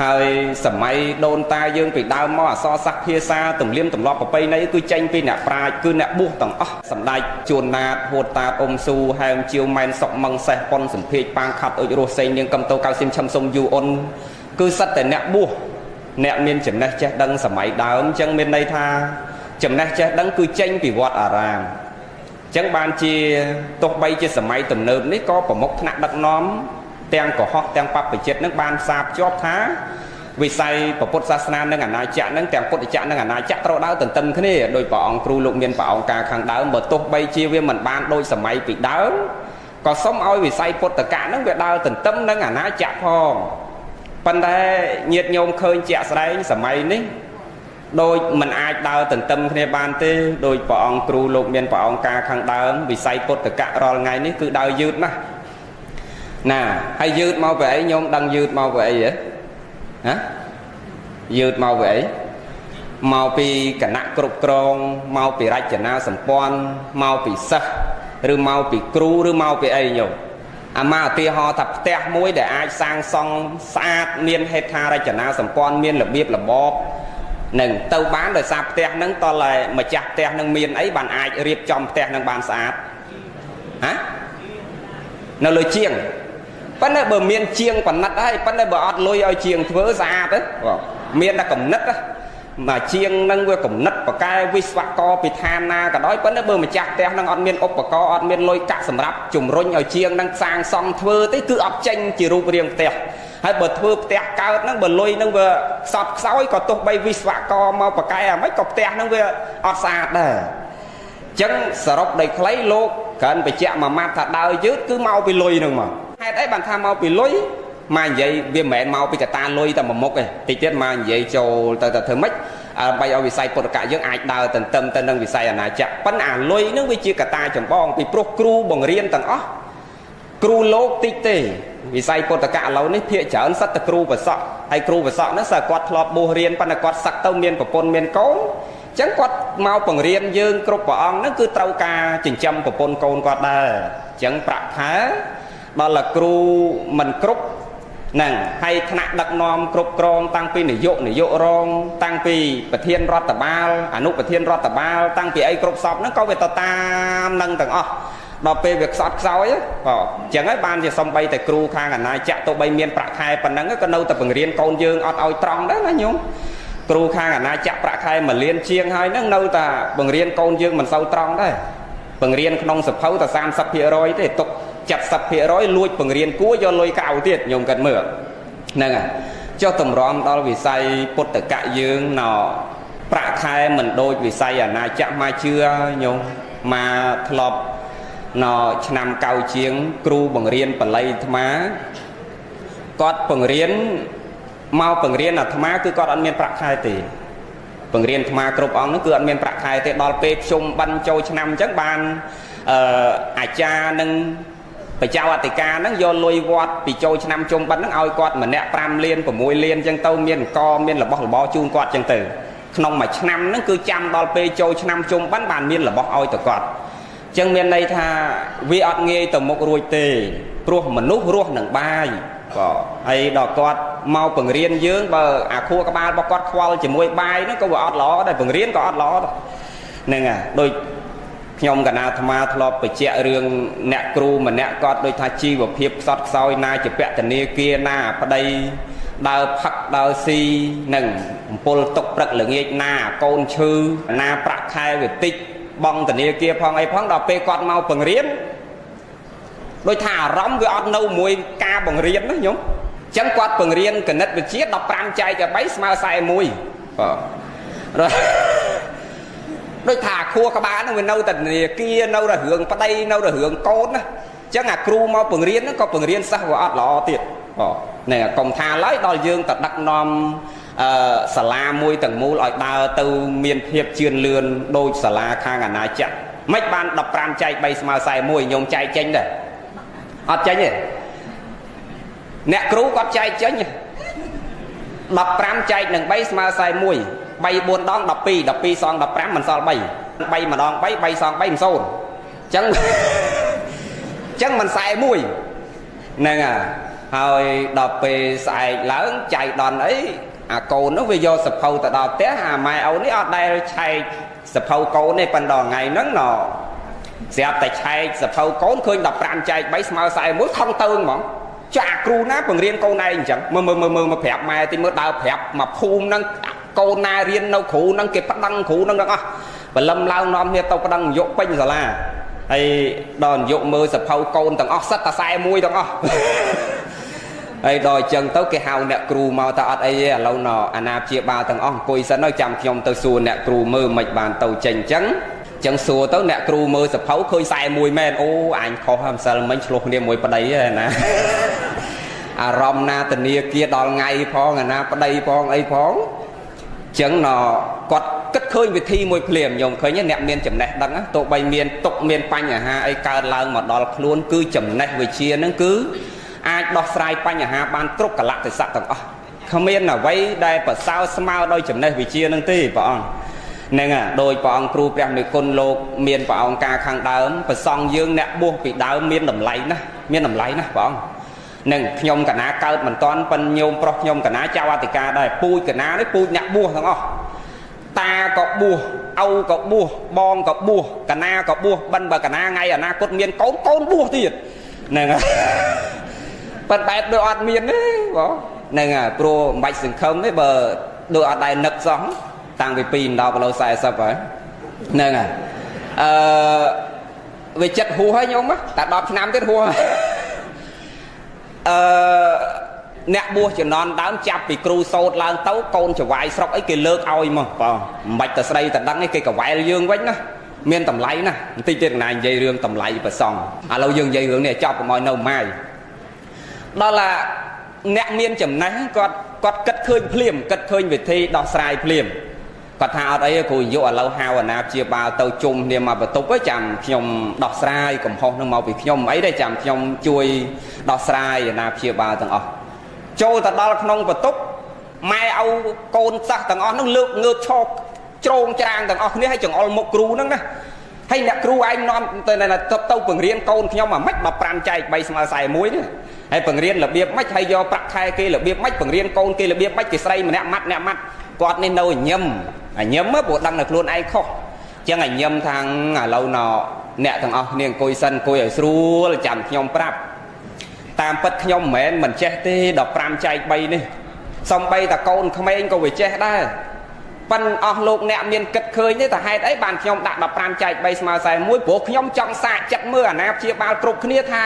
ហើយសម័យដូនតាយើងពីដើមមកអក្សរសាស្ត្រភាសាទំនៀមទម្លាប់ប្រពៃណីគឺចេញពីអ្នកប្រាជ្ញគឺអ្នកបួសទាំងអស់សម្ដេចជួនណាតហួតតាតអ៊ុំស៊ូហែមជាវម៉ែនសុកមឹងសេះប៉ុនសំភាជប៉ាងខាត់អុចរស់សេងនាងកំតោកៅស៊ីមឈឹមសុំយូអ៊ុនគឺសិតតែអ្នកបួសអ្នកមានចំណេះចេះដឹងសម័យដើមអញ្ចឹងមានន័យថាចំណេះចេះដឹងគឺចេញពីវត្តអារាមអញ្ចឹងបានជាទោះបីជាសម័យទំនើបនេះក៏ប្រមុខថ្នាក់ដឹកនាំទាំងកុហកទាំងបព្វជិតនឹងបានផ្សារភ្ជាប់ថាវិស័យពុទ្ធសាសនានិងអាណាចក្រនឹងទាំងពុទ្ធចក្រនិងអាណាចក្រត្រូវដើរទន្ទឹមគ្នាដោយព្រះអង្គគ្រូលោកមានព្រះអង្គការខាងដើមបើទោះបីជាវាមិនបានដូចសម័យពីដើមក៏សូមឲ្យវិស័យពុទ្ធកៈនឹងវាដើរទន្ទឹមនឹងអាណាចក្រផងប៉ុន្តែញាតិញោមឃើញជាក់ស្ដែងសម័យនេះដោយមិនអាចដើរទន្ទឹមគ្នាបានទេដោយព្រះអង្គគ្រូលោកមានព្រះអង្គការខាងដើមវិស័យពុទ្ធកៈរាល់ថ្ងៃនេះគឺដើរយឺតណាស់ណាហើយយឺតមកពីអីញោមដឹងយឺតមកពីអីហ៎ហ៎យឺតមកពីអីមកពីគណៈគ្រប់គ្រងមកពីរចនាសម្ព័ន្ធមកពីសិស្សឬមកពីគ្រូឬមកពីអីញោមអាមាឧទាហរណ៍ថាផ្ទះមួយដែលអាចសាងសង់ស្អាតមានហេដ្ឋារចនាសម្ព័ន្ធមានរបៀបរបបនឹងទៅបានដោយសារផ្ទះហ្នឹងតើម្ចាស់ផ្ទះហ្នឹងមានអីបានអាចរៀបចំផ្ទះហ្នឹងបានស្អាតហ៎នៅលើជាងប៉ុន្តែបើមានជាងប៉និតហើយប៉ុន្តែបើអត់លុយឲ្យជាងធ្វើស្អាតទេបងមានតែកំណិតមកជាងនឹងវាកំណិតបកែវិស្វករពីឋានណាក៏ដោយប៉ុន្តែបើម្ចាស់ផ្ទះនឹងអត់មានឧបករណ៍អត់មានលុយកាក់សម្រាប់ជំរុញឲ្យជាងនឹងសាងសង់ធ្វើទេគឺអត់ចេញជារូបរាងផ្ទះហើយបើធ្វើផ្ទះកើតហ្នឹងបើលុយហ្នឹងវាខ្សត់ខ្សោយក៏ទោះបីវិស្វករមកបកែអាម៉េចក៏ផ្ទះហ្នឹងវាអត់ស្អាតដែរអញ្ចឹងសរុបដោយខ្លីលោកក្រាន់បញ្ជាក់មួយម៉ាត់ថាដើរយឺតគឺមកពីលុយហ្នឹងមកហេតុអីបានថាមកពីលុយមកនិយាយវាមិនមែនមកពីកតាលុយតែមួយមុខទេតិចទៀតមកនិយាយចូលទៅទៅធ្វើម៉េចដើម្បីឲ្យវិស័យពុទ្ធកៈយើងអាចដើរទន្ទឹមទៅនឹងវិស័យអាណាចក្រប៉ុន្តែអាលុយហ្នឹងវាជាកតាចម្បងពីព្រោះគ្រូបង្រៀនទាំងអស់គ្រូលោកតិចទេវិស័យពុទ្ធកៈឥឡូវនេះភាគច្រើនសិតតែគ្រូប្រសក់ហើយគ្រូប្រសក់ហ្នឹងសិតគាត់ធ្លាប់បួសរៀនប៉ុន្តែគាត់សឹកទៅមានប្រពន្ធមានកូនអញ្ចឹងគាត់មកបង្រៀនយើងគ្រប់ព្រះអង្គហ្នឹងគឺត្រូវការចិញ្ចឹមប្រពន្ធកូនគាត់ដែរអញ្ចឹងប្រាក់ខែដល់តែគ្រូមិនគ្រប់ហ្នឹងហើយថ្នាក់ដឹកនាំគ្រប់គ្រងតាំងពីនាយកនាយករងតាំងពីប្រធានរដ្ឋបាលអនុប្រធានរដ្ឋបាលតាំងពីអីគ្រប់សពហ្នឹងក៏វាទៅតាមនឹងទាំងអស់ដល់ពេលវាខ្សត់ខ្សោយបាទអញ្ចឹងហើយបានជាសំបីតែគ្រូខាងអាណាចក្រទោះបីមានប្រាក់ខែប៉ុណ្ណឹងក៏នៅតែបង្រៀនកូនយើងអត់ឲ្យត្រង់ដែរណាញោម គ្រូខាងអាណាចក្រប្រាក់ខែ1លានជាងហើយហ្នឹងនៅតែបង្រៀនកូនយើងមិនសូវត្រង់ដែរបង្រៀនក្នុងសភៅតែ30%ទេទុក70%លួចបង្រៀនគួរយកលុយកៅទៀតញោមគិតមើលហ្នឹងហើយចុះតម្រាំដល់វិស័យពុទ្ធកៈយើងណប្រាក់ខែមិនដូចវិស័យអាណាចក្រមកជឿញោមមកធ្លាប់ណឆ្នាំ9ជាងគ្រូបង្រៀនបាលីអាត្មាគាត់បង្រៀនមកបង្រៀនអាត្មាគឺគាត់អត់មានប្រាក់ខែទេបង្រៀនអាត្មាគ្រប់អង្គនោះគឺអត់មានប្រាក់ខែទេដល់ពេលភ្ជុំបិណ្ឌចូលឆ្នាំអញ្ចឹងបានអាចារ្យនិងបច្ចៅអធិការហ្នឹងយកលុយវត្តពីចូលឆ្នាំជុំបិណ្ឌហ្នឹងឲ្យគាត់ម្នាក់5លាន6លានអញ្ចឹងទៅមានអង្គមានរបស់របរជូនគាត់អញ្ចឹងទៅក្នុងមួយឆ្នាំហ្នឹងគឺចាំដល់ពេលចូលឆ្នាំជុំបិណ្ឌបានមានរបស់ឲ្យទៅគាត់អញ្ចឹងមានន័យថាវាអត់ងាយទៅមុខរួចទេព្រោះមនុស្សរស់នឹងបាយបាទហើយដល់គាត់មកបង្រៀនយើងបើអាខួរក្បាលរបស់គាត់ខ្វល់ជាមួយបាយហ្នឹងក៏វាអត់ល្អដែរបង្រៀនក៏អត់ល្អដែរហ្នឹងហើយដូចខ្ញុំកណាអាត្មាធ្លាប់បញ្ជាក់រឿងអ្នកគ្រូម្នាក់គាត់ដូចថាជីវភាពខ្សត់ខ្សោយណាជាពតនាគារណាប្តីដើរផឹកដើរស៊ីនឹងអំពុលទុកព្រឹកល្ងាចណាកូនឈឺណាប្រាក់ខែវាតិចបងធនាគារផងអីផងដល់ពេលគាត់មកបង្រៀនដូចថាអារម្មណ៍វាអត់នៅមួយការបង្រៀនណាញោមអញ្ចឹងគាត់បង្រៀនគណិតវិទ្យា15ចែកឲ្យ3ស្មើ41បាទដូចថាខួរក្បាលហ្នឹងវានៅតែធនាគារនៅតែរឿងប្តីនៅតែរឿងកូនណាអញ្ចឹងអាគ្រូមកបង្រៀនហ្នឹងក៏បង្រៀនសិស្សវាអត់ល្អទៀតបាទនេះកុំថាឡើយដល់យើងទៅដឹកនាំសាលាមួយទាំងមូលឲ្យដើរទៅមានភាពជឿនលឿនដូចសាលាខាងអាណាចក្រមិនបាន15ចែក3ស្មើ41ញោមចែកចេញដែរអត់ចេញទេអ្នកគ្រូគាត់ចែកចេញ15ចែកនឹង3ស្មើ41 3 4ដង12 12សង15មិនសល់3 3ម្ដង3 3សង3មិន0អញ្ចឹងអញ្ចឹងមិន41ហ្នឹងហើយដល់ពេលស្អែកឡើងចៃដន្យអីអាកូននោះវាយកសភៅទៅដល់ផ្ទះអាម៉ែអូននេះអត់ដែលឆែកសភៅកូនទេប៉ុន្តែដល់ថ្ងៃហ្នឹងណស្រាប់តែឆែកសភៅកូនឃើញ15ចែក3ស្មើ41ខំតើងហ្មងចាអាគ្រូណាបង្រៀនកូនឯងអញ្ចឹងមើលមើលមើលមកប្រាប់ម៉ែទីមើលដើរប្រាប់មកភូមិហ្នឹងកូនណារៀននៅគ្រូហ្នឹងគេប្តឹងគ្រូហ្នឹងទាំងអស់បលឹមឡើងនាំគ្នាទៅប្តឹងយកពេញសាលាហើយដល់យកមើលសភៅកូនទាំងអស់សិតតែ41ទាំងអស់ហើយដល់អញ្ចឹងទៅគេហៅអ្នកគ្រូមកថាអត់អីទេឥឡូវណអាណាព្យាបាលទាំងអស់អង្គុយសិនហើយចាំខ្ញុំទៅសួរអ្នកគ្រូមើលមិនបានទៅចេញអញ្ចឹងចឹងសួរទៅអ្នកគ្រូមើលសភៅឃើញ41មែនអូអញខុសហើយម្សិលមិញឆ្លោះគ្នាមួយប្តីហ្នឹងណាអារម្មណ៍ណាធនាគារដល់ថ្ងៃផងអាណាប្តីផងអីផងចឹងណគាត់គិតឃើញវិធីមួយភ្លាមញោមឃើញអ្នកមានចំណេះដឹងទោះបីមានទុកមានបញ្ហាអីកើតឡើងមកដល់ខ្លួនគឺចំណេះវិជ្ជាហ្នឹងគឺអាចដោះស្រាយបញ្ហាបានគ្រប់កលៈទេសៈទាំងអស់គ្មានអ្វីដែលប្រសើរស្មើដោយចំណេះវិជ្ជាហ្នឹងទេព្រះអង្គហ្នឹងហើយដោយព្រះអង្គគ្រូព្រះមេគុណលោកមានព្រះអង្គការខាងដើមប្រសង់យើងអ្នកបួសពីដើមមានតម្លៃណាស់មានតម្លៃណាស់ព្រះអង្គនឹងខ្ញុំកណាកើតមិនតាន់ប៉ិនញោមប្រុសខ្ញុំកណាចៅអធិការដែរពូជកណានេះពូជអ្នកបួសទាំងអស់តាក៏បួសឪក៏បួសបងក៏បួសកណាក៏បួសបិណ្ឌបើកណាថ្ងៃអនាគតមានកូនកូនបួសទៀតហ្នឹងហើយប៉ិនបែបដូចអត់មានទេបងហ្នឹងហើយព្រោះមិនបាច់សង្ឃឹមទេបើដូចអត់ដែរនឹកសោះតាំងពី2ដល់គីឡូ40ហើយហ្នឹងហើយអឺវាចិត្តហួសហើយញោមតែ10ឆ្នាំទៀតហួសអឺអ្នកបួសជំនាន់ដើមចាប់ពីគ្រូសោតឡើងទៅកូនចវាយស្រុកអីគេលើកឲ្យមកបងមិនបាច់តែស្ដីតែដឹងឯងគេកវ៉ែលយើងវិញណាមានតម្លៃណាបន្តិចទៀតកណានិយាយរឿងតម្លៃប្រសង់ឥឡូវយើងនិយាយរឿងនេះចប់កុំឲ្យនៅម៉ាយដល់ឡាអ្នកមានចំណេះគាត់គិតឃើញភ្លាមគិតឃើញវិធីដោះស្រាយភ្លាមគាត់ថាអត់អីគ្រូយកឥឡូវហៅអាណាព្យាបាលទៅជុំគ្នាមកបន្ទប់ឯងចាំខ្ញុំដោះស្រាយកំហុសនឹងមកពីខ្ញុំអីទេចាំខ្ញុំជួយដោះស្រាយអាណាព្យាបាលទាំងអស់ចូលទៅដល់ក្នុងបន្ទប់ម៉ែឪកូនសិស្សទាំងអស់នឹងលើកងើបឈរជ្រងច្រាងទាំងអស់គ្នាហើយចង្អុលមុខគ្រូហ្នឹងណាហើយអ្នកគ្រូឯងនាំទៅទៅបង្រៀនកូនខ្ញុំអាម៉េច15ចែក3ស្មើ41នេះហើយបង្រៀនរបៀបម៉េចហើយយកប្រាក់ខែគេរបៀបម៉េចបង្រៀនកូនគេរបៀបម៉េចគេស្រីម្នាក់ម៉ាត់អ្នកម៉ាត់គាត់នេះនៅញឹមអាញឹមព្រោះដឹងតែខ្លួនឯងខុសចឹងអាញឹមថាងឥឡូវណអ្នកទាំងអស់គ្នាអង្គុយសិនអង្គុយឲ្យស្រួលចាំខ្ញុំប្រាប់តាមពិតខ្ញុំមិនមែនមិនចេះទេ15ចែក3នេះសំបីតាកូនក្មេងក៏វាចេះដែរ ប៉ិនអស់លោកអ្នកមានគិតឃើញទេថាហេតុអីបានខ្ញុំដាក់15ចែក3ស្មើ41ព្រោះខ្ញុំចង់សាកចិត្តមើលអាណាព្យាបាលគ្រប់គ្នាថា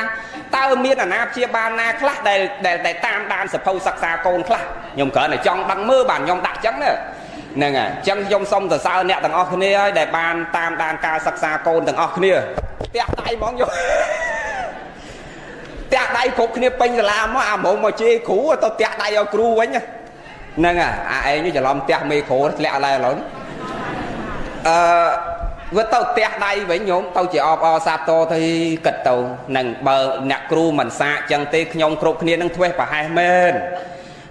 តើមានអាណាព្យាបាលណាខ្លះដែលដែលតាមដានសភៅសិក្សាកូនខ្លះខ្ញុំគ្រាន់តែចង់ដឹងមើលបានខ្ញុំដាក់ចឹងណាហ្នឹងហើយអញ្ចឹងខ្ញុំសូមសរសើរអ្នកទាំងអស់គ្នាហើយដែលបានតាមដានការសិក្សាកូនទាំងអស់គ្នាផ្ទះដៃហ្មងយកផ្ទះដៃគ្រប់គ្នាពេញសាលាមកអាហ្មងមកជេរគ្រូទៅផ្ទះដៃឲ្យគ្រូវិញហ្នឹងហើយអាឯងនេះច្រឡំផ្ទះមេគ្រូធ្លាក់ឡើយឥឡូវអឺវាទៅផ្ទះដៃវិញញោមទៅជាអបអសាទរទៅគិតទៅនឹងបើអ្នកគ្រូមិនសាកចឹងទេខ្ញុំគ្រប់គ្នានឹងធ្វេសប្រហែសមែន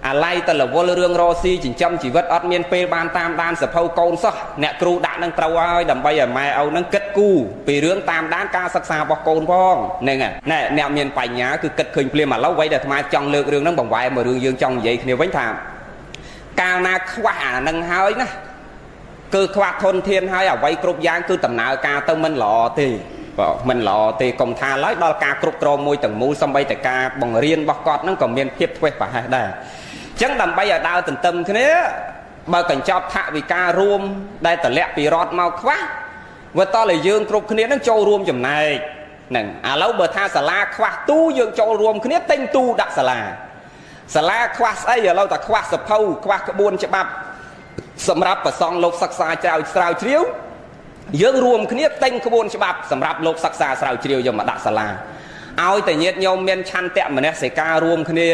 អាឡ័យទៅរវល់រឿងរស៊ីចិញ្ចឹមជីវិតអត់មានពេលបានតាមដានសភៅកូនសោះអ្នកគ្រូដាក់នឹងត្រូវហើយដើម្បីឲ្យម៉ែឪនឹងគិតគូរពីរឿងតាមដានការសិក្សារបស់កូនផងហ្នឹងហើយណែអ្នកមានបញ្ញាគឺគិតឃើញភ្លាមឥឡូវអ្វីដែលអាត្មាចង់លើករឿងហ្នឹងបង្វែរមករឿងយើងចង់និយាយគ្នាវិញថាកាលណាខ្វះអានឹងហើយណាគឺខ្វះធនធានហើយអ្វីគ្រប់យ៉ាងគឺដំណើរការទៅមិនល្អទេបាទមិនល្អទេកុំថាឡើយដល់ការគ្រប់គ្រងមួយទាំងមូលសំបីតែការបង្រៀនរបស់គាត់ហ្នឹងក៏មានភាពធ្វេសប្រហែសដែរអញ្ចឹងដើម្បីឲ្យដើរទន្ទឹមគ្នាបើកញ្ចប់ថវិការួមដែលតម្លាក់ពីរដ្ឋមកខ្វះវាតតែយើងគ្រប់គ្នានឹងចូលរួមចំណែកហ្នឹងឥឡូវបើថាសាលាខ្វះទូយើងចូលរួមគ្នាទិញទូដាក់សាលាសាលាខ្វះស្អីឥឡូវតែខ្វះសភៅខ្វះក្បួនច្បាប់សម្រាប់ប្រសង់លោកសិក្សាស្រាវជ្រាវយើងរួមគ្នាទិញក្បួនច្បាប់សម្រាប់លោកសិក្សាស្រាវជ្រាវយកមកដាក់សាលាឲ្យតែញាតិញោមមានឆន្ទៈមនសិការរួមគ្នា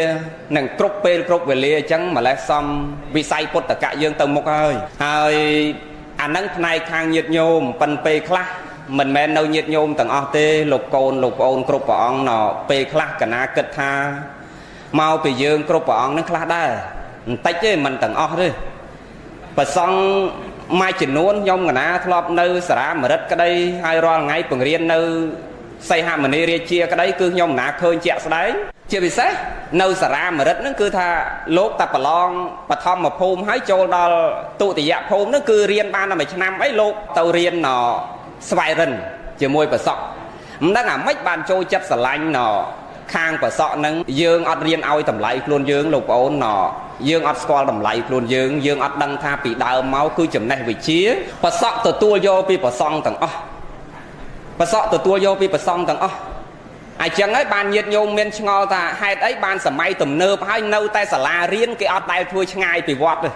នឹងគ្រប់ពេលគ្រប់វេលាអញ្ចឹងម្លេះសំវិស័យពុទ្ធកៈយើងទៅមុខហើយហើយអានឹងផ្នែកខាងញាតិញោមប៉ិនពេលខ្លះមិនមែននៅញាតិញោមទាំងអស់ទេលោកកូនលោកប្អូនគ្រប់ព្រះអង្គណពេលខ្លះកណាគិតថាមកពីយើងគ្រប់ព្រះអង្គនឹងខ្លះដែរបន្តិចទេមិនទាំងអស់ទេប្រសង់មួយចំនួនខ្ញុំកណាធ្លាប់នៅសារាមរិតក្តីហើយរាល់ថ្ងៃបង្រៀននៅសីហមុនីរាជាក្តីគឺខ្ញុំកណាឃើញជាក់ស្ដែងជាពិសេសនៅសារាមរិតហ្នឹងគឺថាលោកតែប្រឡងបឋមភូមិហើយចូលដល់ទុតិយភូមិហ្នឹងគឺរៀនបានតែមួយឆ្នាំអីលោកទៅរៀនស្វ័យរិនជាមួយប្រសក់មិនដឹងអាម៉េចបានចូលចិត្តស្រឡាញ់ខាងប្រសក់ហ្នឹងយើងអត់រៀនឲ្យតម្លៃខ្លួនយើងលោកប្អូនយើងអត់ស្គាល់តម្លៃខ្លួនយើងយើងអត់ដឹងថាពីដើមមកគឺចំណេះវិជ្ជាប្រសក់ទទួលយកពីប្រសង់ទាំងអស់ប្រសក់ទទួលយកពីប្រសង់ទាំងអស់អញ្ចឹងហើយបានញាតិញោមមានឆ្ងល់ថាហេតុអីបានសម័យទំនើបហើយនៅតែសាលារៀនគេអត់ដែលធ្វើឆ្ងាយពីវត្តទេ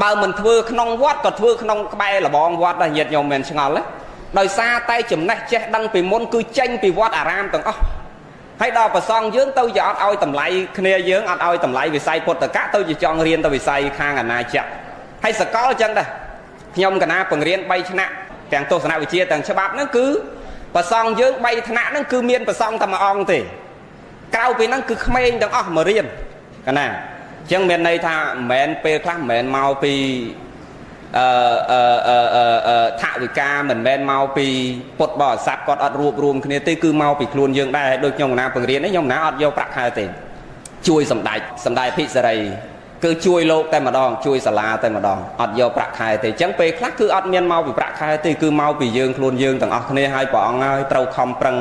បើមិនធ្វើក្នុងវត្តក៏ធ្វើក្នុងក្បែរលបងវត្តដែរញាតិញោមមានឆ្ងល់ទេដោយសារតែចំណេះចេះដឹងពីមុនគឺចេញពីវត្តអារាមទាំងអស់ហើយដល់ប្រសង់យើងទៅជាអត់ឲ្យតម្លៃគ្នាយើងអត់ឲ្យតម្លៃវិស័យពុទ្ធកៈទៅជាចង់រៀនទៅវិស័យខាងអាណាចក្រហើយសកលអញ្ចឹងដែរខ្ញុំកណាបង្រៀន3ថ្នាក់ទាំងទស្សនវិជ្ជាទាំងច្បាប់ហ្នឹងគឺប្រសង់យើង3ថ្នាក់ហ្នឹងគឺមានប្រសង់តែមួយអង្គទេក្រៅពីហ្នឹងគឺក្មេងទាំងអស់មករៀនកណាអញ្ចឹងមានន័យថាមិនមែនពេលខ្លះមិនមែនមកពីថវិកាមិនមែនមកពីពុទ្ធបរិស័ទគាត់អត់រួបរួមគ្នាទេគឺមកពីខ្លួនយើងដែរដូចខ្ញុំកណាបង្រៀននេះខ្ញុំកណាអត់យកប្រាក់ខែទេជួយសម្ដេចសម្ដេចភិសេរីគឺជួយលោកតែម្ដងជួយសាលាតែម្ដងអត់យកប្រាក់ខែទេអញ្ចឹងពេលខ្លះគឺអត់មានមកពីប្រាក់ខែទេគឺមកពីយើងខ្លួនយើងទាំងអស់គ្នាហើយព្រះអង្គហើយត្រូវខំប្រឹង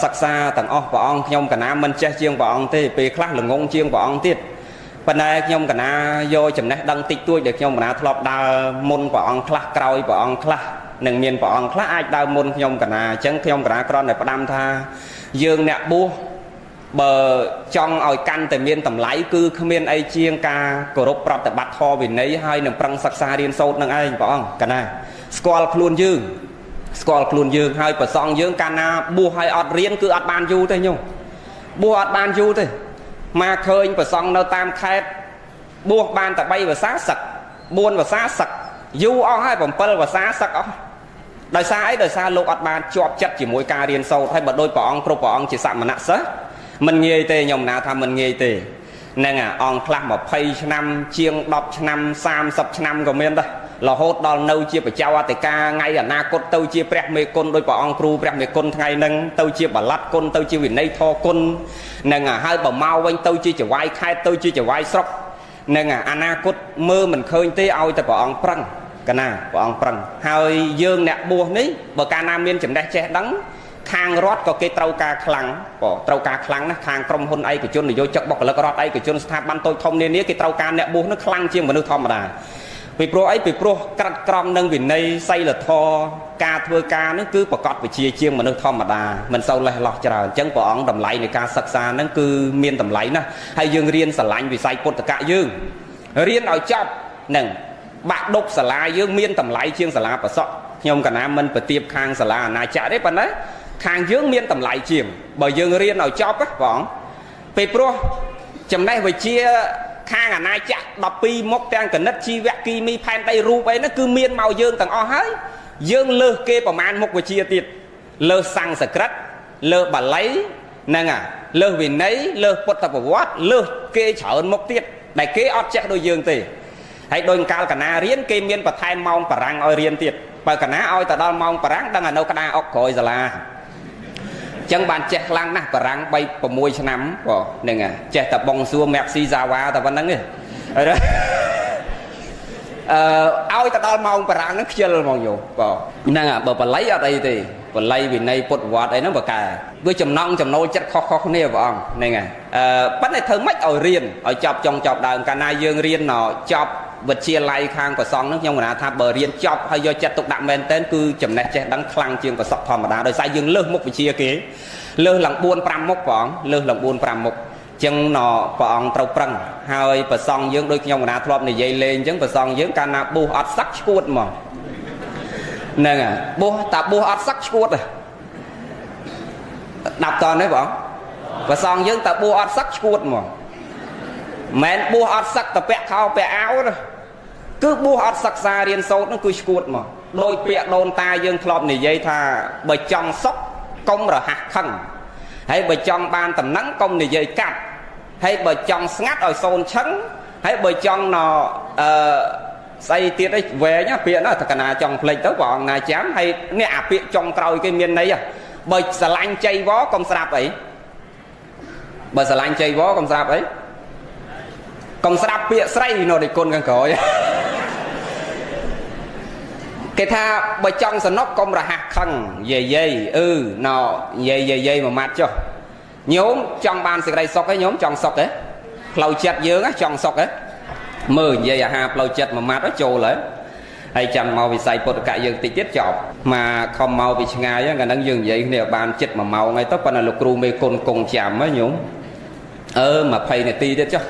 សិក្សាទាំងអស់ព្រះអង្គខ្ញុំកណាមិនចេះជាងព្រះអង្គទេពេលខ្លះល្ងងជាងព្រះអង្គទៀតប៉ុន្តែខ្ញុំកណាយកចំណេះដឹងតិចតួចដែលខ្ញុំកណាធ្លាប់ដើរមុនព្រះអង្គខ្លះក្រោយព្រះអង្គខ្លះនឹងមានព្រះអង្គខ្លះអាចដើរមុនខ្ញុំកណាអញ្ចឹងខ្ញុំកណាគ្រាន់តែផ្ដាំថាយើងអ្នកបួសបើចង់ឲ្យកាន់តែមានតម្លៃគឺគ្មានអីជាងការគោរពប្រតិបត្តិធម៌វិន័យហើយនឹងប្រឹងសិក្សារៀនសូត្រនឹងឯងព្រះអង្គកណាស្គាល់ខ្លួនយើងស្គាល់ខ្លួនយើងហើយប្រសង់យើងកាលណាបួសហើយអត់រៀនគឺអត់បានយូរទេញោមបួសអត់បានយូរទេមកឃើញប្រសង់នៅតាមខេត្តបួសបានតែ3វស្សាសឹក4វស្សាសឹកយូរអស់ហើយ7វស្សាសឹកអស់ដោយសារអីដោយសារលោកអត់បានជាប់ចិត្តជាមួយការរៀនសូត្រហើយបើដូចព្រះអង្គគ្រប់ព្រះអង្គជាសមណសិស្សមិនងាយទេខ្ញុំណាថាមិនងាយទេហ្នឹងអង្គខ្លះ20ឆ្នាំជាង10ឆ្នាំ30ឆ្នាំក៏មានដែររហូតដល់នៅជាបច្ចៅអធិការថ្ងៃអនាគតទៅជាព្រះមេគុណដោយព្រះអង្គគ្រូព្រះមេគុណថ្ងៃហ្នឹងទៅជាបល័តគុណទៅជាវិន័យធរគុណហ្នឹងហើយបើមកវិញទៅជាចវាយខេត្តទៅជាចវាយស្រុកហ្នឹងអនាគតមើលមិនឃើញទេឲ្យតែព្រះអង្គប្រឹងកណាព្រះអង្គប្រឹងហើយយើងអ្នកបួសនេះបើកាលណាមានចំណេះចេះដឹងខាងរដ្ឋក៏គេត្រូវការខ្លាំងបងត្រូវការខ្លាំងណាស់ខាងក្រុមហ៊ុនឯកជននយោជកបុគ្គលិករដ្ឋឯកជនស្ថាប័នតូចធំនានាគេត្រូវការអ្នកបួសនឹងខ្លាំងជាងមនុស្សធម្មតា ពីព្រោះអីពីព្រោះក្រិតក្រមនិងវិន័យសីលធម៌ការធ្វើការនឹងគឺប្រកបវិជ្ជាជាងមនុស្សធម្មតាមិនសូវលេះលោះច្រើនអញ្ចឹងព្រះអង្គតម្លៃនៃការសិក្សានឹងគឺមានតម្លៃណាស់ហើយយើងរៀនស្រឡាញ់វិស័យពុទ្ធកៈយើងរៀនឲ្យចប់នឹងបាក់ដុកសាលាយើងមានតម្លៃជាងសាលាប្រសក់ខ្ញុំកណាមិនប្រទៀបខាងសាលាអាណាចក្រទេប៉ុន្តែខាងយើងមានតម្លៃជាងបើយើងរៀនឲ្យចប់ព្រះអង្គពេលព្រោះចំណេះវិជ្ជាខាងអាណាចក្រ12មុខទាំងគណិតជីវៈគីមីផែនដីរូបអីហ្នឹងគឺមានមកយើងទាំងអស់ហើយយើងលើសគេប្រមាណមុខវិជ្ជាទៀតលើសសំស្ក្រឹតលើសបាលីហ្នឹងអាលើសវិន័យលើសពុទ្ធប្រវត្តិលើសគេច្រើនមុខទៀតដែលគេអត់ចេះដូចយើងទេហើយដូចកាលកណារៀនគេមានបន្ថែមម៉ោងបារាំងឲ្យរៀនទៀតបើកណាឲ្យទៅដល់ម៉ោងបារាំងដឹងឲ្យនៅក្តារអុកក្រោយសាលាចឹងបានចេះខ្លាំងណាស់បារាំង3 6ឆ្នាំបងហ្នឹងចេះតែបងសួរ Merci Java តែប៉ុណ្្នឹងទេអឺឲ្យទៅដល់ម៉ោងបារាំងហ្នឹងខ្ជិលហ្មងយោបងហ្នឹងបើបល័យអត់អីទេបល័យវិន័យពុទ្ធវត្តអីហ្នឹងបើកែវាចំណង់ចំណូលចិត្តខុសៗគ្នាព្រះអង្គហ្នឹងហើយអឺប៉ុន្តែធ្វើម៉េចឲ្យរៀនឲ្យចប់ចុងចប់ដើមកាលណាយើងរៀនចប់វិទ្យាល័យខាងប្រសង់ហ្នឹងខ្ញុំកណាថាបើរៀនចប់ហើយយកចិត្តទុកដាក់មែនទែនគឺចំណេះចេះដឹងខ្លាំងជាងប្រសក់ធម្មតាដោយសារយើងលើសមុខវិជ្ជាគេលើសឡើង4 5មុខព្រះអង្គលើសឡើង4 5មុខចឹងណព្រះអង្គត្រូវប្រឹងហើយប្រសង់យើងដូចខ្ញុំកណាធ្លាប់និយាយលេងចឹងប្រសង់យើងកាលណាបួសអត់សឹកឈួតហ្មងហ្នឹងហើយបួសតាបួសអត់សឹកឈួតដាប់តនេះបងប្រសង់យើងតាបួសអត់សឹកឈួតហ្មងមិនបួសអត់សឹកតពាក់ខោពាក់អាវទេគឺបួសអត់សិក្សារៀនសូត្រនោះគឺឈួតមកដោយពាក្យដូនតាយើងធ្លាប់និយាយថាបើចង់សុខកុំរហ័សខឹងហើយបើចង់បានតំណែងកុំនិយាយកាត់ហើយបើចង់ស្ងាត់ឲ្យសូនឈឹងហើយបើចង់ណអឺស្អីទៀតអីវែងពាក្យណាតកណាចង់ភ្លេចទៅព្រះអង្គណាចាំហើយនេះអាពាក្យចុងក្រោយគេមានន័យបើស្រឡាញ់ជ័យវកុំស្រាប់អីបើស្រឡាញ់ជ័យវកុំស្រាប់អីកុំស្រាប់ពាក្យស្រីនៅនៃគុណខាងក្រោយគេថាបើចង់សនុកកុំរហ័សខឹងយាយយាយអឺណយាយយាយយាយមួយម៉ាត់ចុះញោមចង់បានសេចក្តីសុខទេញោមចង់សុខទេផ្លូវចិត្តយើងចង់សុខទេមើលនិយាយអាហារផ្លូវចិត្តមួយម៉ាត់ចូលហើយហើយចាំមកវិស័យពុទ្ធកៈយើងតិចទៀតចប់មកខំមកពីឆ្ងាយហ្នឹងកាលហ្នឹងយើងនិយាយគ្នាបានចិត្ត1ម៉ោងហើយទៅប៉ុន្តែលោកគ្រូមេគុណគង់ចាំហ៎ញោមអឺ20នាទីទៀតចុះ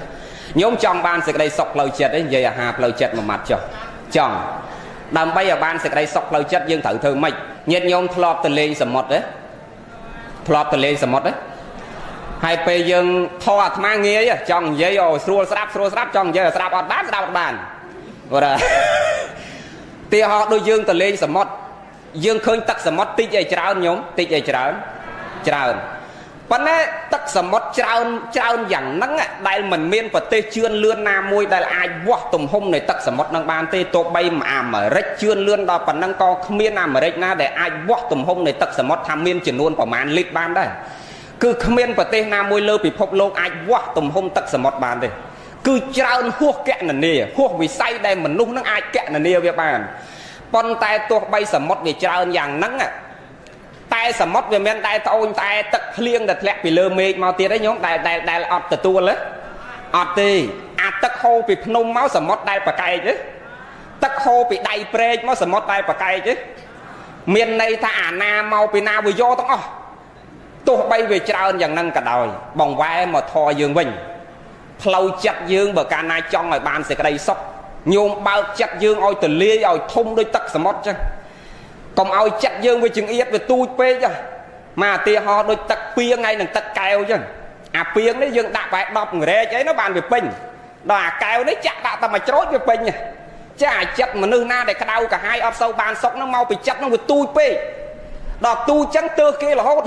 ញោមចង់បានសេចក្តីសុខផ្លូវចិត្តទេនិយាយអាហារផ្លូវចិត្តមួយម៉ាត់ចុះចង់ដើម្បីឲ្យបានសេចក្តីសុខផ្លូវចិត្តយើងត្រូវធ្វើម៉េចញាតិញោមធ្លាប់ទៅលេងសមុទ្រទេធ្លាប់ទៅលេងសមុទ្រទេហើយពេលយើងធေါ်អាត្មាងាយចង់និយាយឲ្យស្រួលស្ដាប់ស្រួលស្ដាប់ចង់និយាយឲ្យស្ដាប់អត់បានស្ដាប់អត់បានបាទទីហោដូចយើងទៅលេងសមុទ្រយើងឃើញទឹកសមុទ្រតិចឲ្យច្រើនញោមតិចឲ្យច្រើនច្រើនប៉ុន្តែទឹកសមុទ្រច្រើនច្រើនយ៉ាងហ្នឹងដែលមិនមានប្រទេសជឿនលឿនណាមួយដែលអាចវាស់ទំហំនៃទឹកសមុទ្រនឹងបានទេទោះបីអាមេរិកជឿនលឿនដល់ប៉ុណ្ណឹងក៏គ្មានអាមេរិកណាដែលអាចវាស់ទំហំនៃទឹកសមុទ្រថាមានចំនួនប្រមាណលីត្របានដែរគឺគ្មានប្រទេសណាមួយលើពិភពលោកអាចវាស់ទំហំទឹកសមុទ្របានទេគឺច្រើនហួសកណនាហួសវិស័យដែលមនុស្សនឹងអាចកណនាវាបានប៉ុន្តែទោះបីសមុទ្រវាច្រើនយ៉ាងហ្នឹងតែសមុទ្រវាមានតែត្អូញតែទឹកភ្លៀងដែលធ្លាក់ពីលើមេឃមកទៀតឯងញោមដែលដែលអត់ទទួលទេអត់ទេអាទឹកហូរពីភ្នំមកសមុទ្រដែលប្រកែកទេទឹកហូរពីដៃព្រែកមកសមុទ្រដែលប្រកែកទេមានន័យថាអាណាមកពីណាវាយកទាំងអស់ទោះបីវាច្រើនយ៉ាងហ្នឹងក៏ដោយបងវ៉ែមកធរយើងវិញផ្លូវចិត្តយើងបើកាលណាចង់ឲ្យបានសេចក្តីសុខញោមបើកចិត្តយើងឲ្យទលាយឲ្យធំដូចទឹកសមុទ្រចឹងកុំឲ្យចិត្តយើងវាចង្អៀតវាទូចពេកមកឧទាហរណ៍ដូចទឹកពីងហើយនឹងទឹកកែវចឹងអាពីងនេះយើងដាក់បែប10រែកអីនោះបានវាពេញដល់អាកែវនេះចាក់ដាក់តែមួយច្រូចវាពេញចាអាចិត្តមនុស្សណាដែលក្តៅកាហាយអត់សូវបានសុខហ្នឹងមកពីចិត្តហ្នឹងវាទូចពេកដល់ទូចចឹងទើសគេរហូត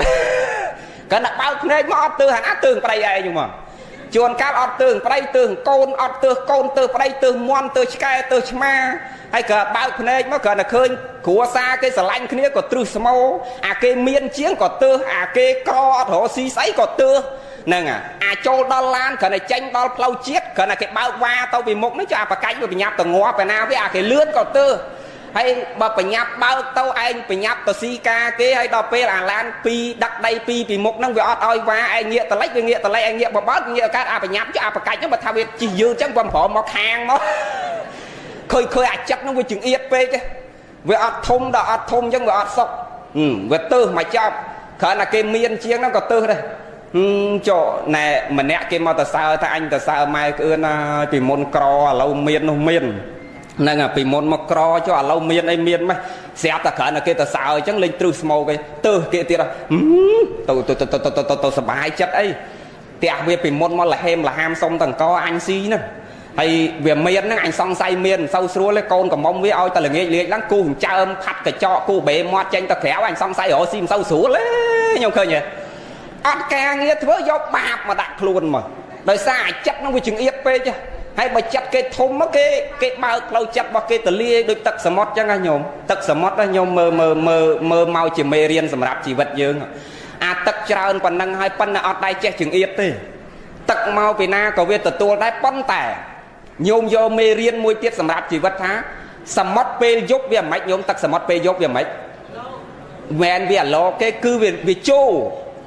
កាលណាបើកភ្នែកមកអត់ទើសអាណាទើសប្តីឯងមកជួនកាលអត់ទើសប្តីទើសកូនអត់ទើសកូនទើសប្តីទើសមន់ទើសឆ្កែទើសឆ្មាហើយក៏បើកភ្នែកមកគ្រាន់តែឃើញគ្រួសារគេស្រឡាញ់គ្នាក៏ទ្រឹសស្មោអាគេមានជាងក៏ទើសអាគេក្រអត់រកស៊ីស្អីក៏ទើសហ្នឹងអាចូលដល់ឡានគ្រាន់តែចេញដល់ផ្លូវជាតិគ្រាន់តែគេបើកវ៉ាទៅពីមុខនេះចុះអាបកាច់វាបញ្ញាប់ទៅងាប់ឯណាវាអាគេលឿនក៏ទើសហើយបើបញ្ញាប់បើកទៅឯងបញ្ញាប់ទៅស៊ីការគេហើយដល់ពេលអាឡានពីរដឹកដីពីរពីមុខហ្នឹងវាអត់ឲ្យវ៉ាឯងងាកតលិចវាងាកតលិចឯងងាកបបើកងាកកើតអាបញ្ញាប់ចុះអាបកាច់ហ្នឹងបើថាវាជិះយឺតចឹងវាមិនព្រមមកខាងមក ឃើញឃើញអាចិត្តហ្នឹងវាចង្អៀតពេកវាអត់ធំដល់អត់ធំអញ្ចឹងវាអត់សុខវាទើសមកចប់គ្រាន់តែគេមានជាងហ្នឹងក៏ទើសដែរចុះណែម្នាក់គេមកតសើថាអញតសើម៉ែក្អឿនណាពីមុនក្រឥឡូវមាននោះមានហ្នឹងពីមុនមកក្រចុះឥឡូវមានអីមានម៉េះស្រាប់តែគ្រាន់តែគេតសើអញ្ចឹងលេងទ្រឹសស្មោកឯងទើសគេទៀតទៅទៅទៅទៅទៅទៅសបាយចិត្តអីផ្ទះវាពីមុនមកលហេមលហាមសុំតង្កអញស៊ីហ្នឹងហើយវាមានហ្នឹងអញសង្ស័យមានមិនសូវស្រួលទេកូនកំមុំវាឲ្យតែល្ងាចលាកឡើងគូចិញ្ចើមផាត់កញ្ចក់គូបេមាត់ចេញទៅក្រៅអញសង្ស័យរកស៊ីមិនសូវស្រួលទេខ្ញុំឃើញទេអត់ការងារធ្វើយកបាបមកដាក់ខ្លួនមកដោយសារអាចិត្តហ្នឹងវាចង្អៀតពេកហើយបើចិត្តគេធំមកគេគេបើកផ្លូវចិត្តរបស់គេទលាយដូចទឹកសមុទ្រចឹងណាញោមទឹកសមុទ្រណាញោមមើលមើលមើលមើលមកជាមេរៀនសម្រាប់ជីវិតយើងអាទឹកច្រើនប៉ុណ្ណឹងហើយប៉ុន្តែអត់ដែរចេះចង្អៀតទេទឹកមកពីណាក៏វាទទួលដែរប៉ុន្តែញោមយកមេរៀនមួយទៀតសម្រាប់ជីវិតថាសមុទ្រពេលយប់វាមិនញោមទឹកសមុទ្រពេលយប់វាមិនមែនវាអាឡគេគឺវាជោ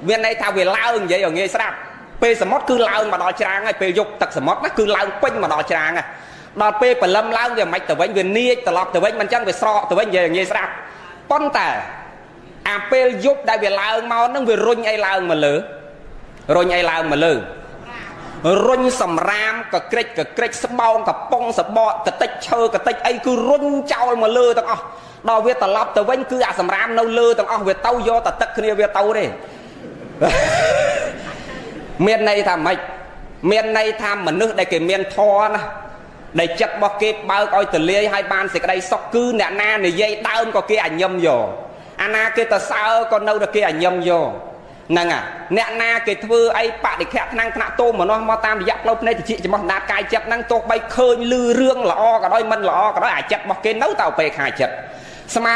មានន័យថាវាឡើងនិយាយឲ្យងាយស្ដាប់ពេលសមុទ្រគឺឡើងមកដល់ច្រាងហើយពេលយប់ទឹកសមុទ្រណាគឺឡើងពេញមកដល់ច្រាងហើយដល់ពេលព្រលឹមឡើងវាមិនទៅវិញវានាចត្រឡប់ទៅវិញមិនចឹងវាស្រកទៅវិញនិយាយឲ្យងាយស្ដាប់ប៉ុន្តែអាពេលយប់ដែលវាឡើងមកហ្នឹងវារុញអីឡើងមកលើរុញអីឡើងមកលើរុញសម្រាមកក្រិចកក្រិចស្បោងកំប៉ុងសបកកតិចឈើកតិចអីគឺរុញចោលមកលើទាំងអស់ដល់វាត្រឡប់ទៅវិញគឺអាសម្រាមនៅលើទាំងអស់វាទៅយកតែទឹកគ្នាវាទៅទេមានន័យថាម៉េចមានន័យថាមនុស្សដែលគេមានធម៌ណាដែលចិត្តរបស់គេបើកឲ្យទលាយឲ្យបានសេចក្តីសុខគឺអ្នកណានិយាយដើមក៏គេអញឹមយកអាណាគេតសើក៏នៅតែគេអញឹមយកហ្នឹងអាអ្នកណាគេធ្វើអីបដិខៈថ្នាំងថ្នាក់ទោមនោះមកតាមរយៈផ្លូវភ្នែកតិចចំោះដាតកាយចិត្តហ្នឹងទោះបីឃើញលឺរឿងល្អក៏ដោយមិនល្អក៏ដោយអាចិត្តរបស់គេនៅតែឧបេក្ខាចិត្តស្មើ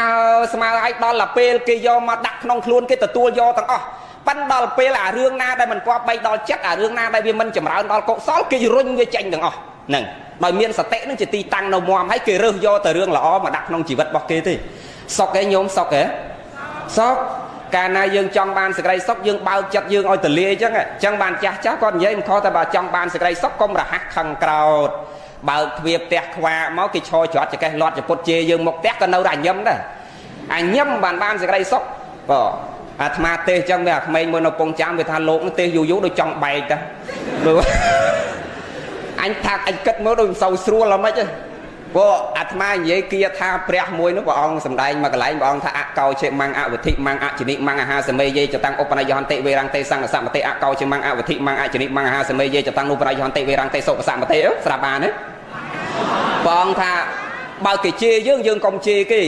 ស្មើឲ្យដល់ទៅពេលគេយកមកដាក់ក្នុងខ្លួនគេទទួលយកទាំងអស់ប៉ិនដល់ពេលអារឿងណាដែលមិនគប្បីដល់ចិត្តអារឿងណាដែលវាមិនចម្រើនដល់កុសលគេរុញវាចេញទាំងអស់ហ្នឹងដោយមានសតិនឹងជាទីតាំងនៅមាំហើយគេរើសយកតែរឿងល្អមកដាក់ក្នុងជីវិតរបស់គេទេសុខឯងញោមសុខឯងសុខកាលណាយើងចង់បានសេចក្តីសុខយើងបើកចិត្តយើងឲ្យទលាយអញ្ចឹងអញ្ចឹងបានចាស់ចាស់គាត់និយាយមិនខុសតែបើចង់បានសេចក្តីសុខកុំរហ័សខឹងក្រោតបើកទ្វារផ្ទះខ្វាមកគេឈរច្រត់ចកេះលាត់ចពុតជេរយើងមកផ្ទះក៏នៅតែអញឹមដែរអញឹមបានបានសេចក្តីសុខបើអាត្មាទេសអញ្ចឹងវាអាក្មេងមួយនៅពងចាំវាថាលោកទេសយូរយូរដូចចង់បែកតាអញថាអញគិតមើលដូចមិនសូវស្រួលហ្មងទេព្រោះអាត្មានិយាយគាថាព្រះមួយនោះព្រះអង្គសម្ដែងមកកន្លែងព្រះអង្គថាអកោឆេមੰអវធិមੰអជនិមੰអាហាសមេយេចតាំងឧបនយហន្តិវេរੰទេសង្ឃសមតិអកោឆេមੰអវធិមੰអជនិមੰអាហាសមេយេចតាំងឧបនយហន្តិវេរੰទេសុបសមតិស្រាប់បានទេព្រះអង្គថាបើគេជេរយើងយើងកុំជេរគេ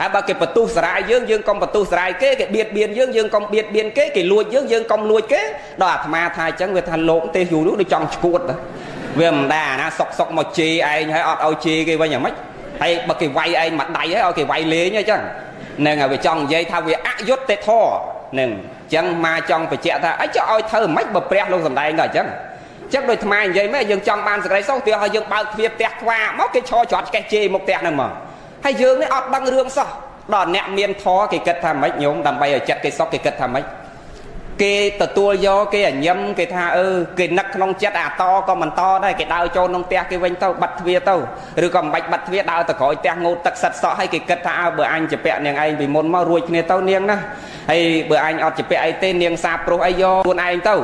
ហើយបើគេបន្ទុះសារាយយើងយើងកុំបន្ទុះសារាយគេគេបៀតបៀនយើងយើងកុំបៀតបៀនគេគេលួចយើងយើងកុំលួចគេដល់អាត្មាថាអញ្ចឹងវាថាលោកទេសយូរនោះដូចចង់ឈួតវាមិនដែរអាណាសុកសុកមកជេរឯងហើយអត់ឲ្យជេរគេវិញយ៉ាងម៉េចហើយបើគេវាយឯងមួយដៃហើយឲ្យគេវាយលេងអញ្ចឹងហ្នឹងហើយវាចង់និយាយថាវាអយុត្តិធម៌ហ្នឹងអញ្ចឹងមកចង់បញ្ជាក់ថាអីចុះឲ្យធ្វើម៉េចបើព្រះលោកសំដែងដល់អញ្ចឹងចឹងដូចអាត្មានិយាយមែនយើងចង់បានសេចក្តីសុខទីឲ្យយើងបើកទ្វារផ្ទះខ្វាមកគេឈរច្រត់ឆ្កេះជេរមុខផ្ទះហ្នឹងមកហើយយើងនេះអត់ដឹងរឿងសោះដល់អ្នកមានធម៌គេគិតថាម៉េចញោមដើម្បីឲ្យចិត្តគេសុខគេគិតថាម៉េចគេទទួលយកគេអញឹមគេថាអឺគេនឹកក្នុងចិត្តអាតក៏មិនតដែរគេដើរចូលក្នុងផ្ទះគេវិញទៅបាត់ទ្វារទៅឬក៏មិនបាច់បាត់ទ្វារដើរទៅក្រោយផ្ទះងូតទឹកសិតសក់ហើយគេគិតថាអើបើអញជាពាក់នាងឯងពីមុនមករួចគ្នាទៅនាងណាហើយបើអញអត់ជាពាក់អីទេនាងសាបព្រោះអីយកខ្លួនឯងទៅ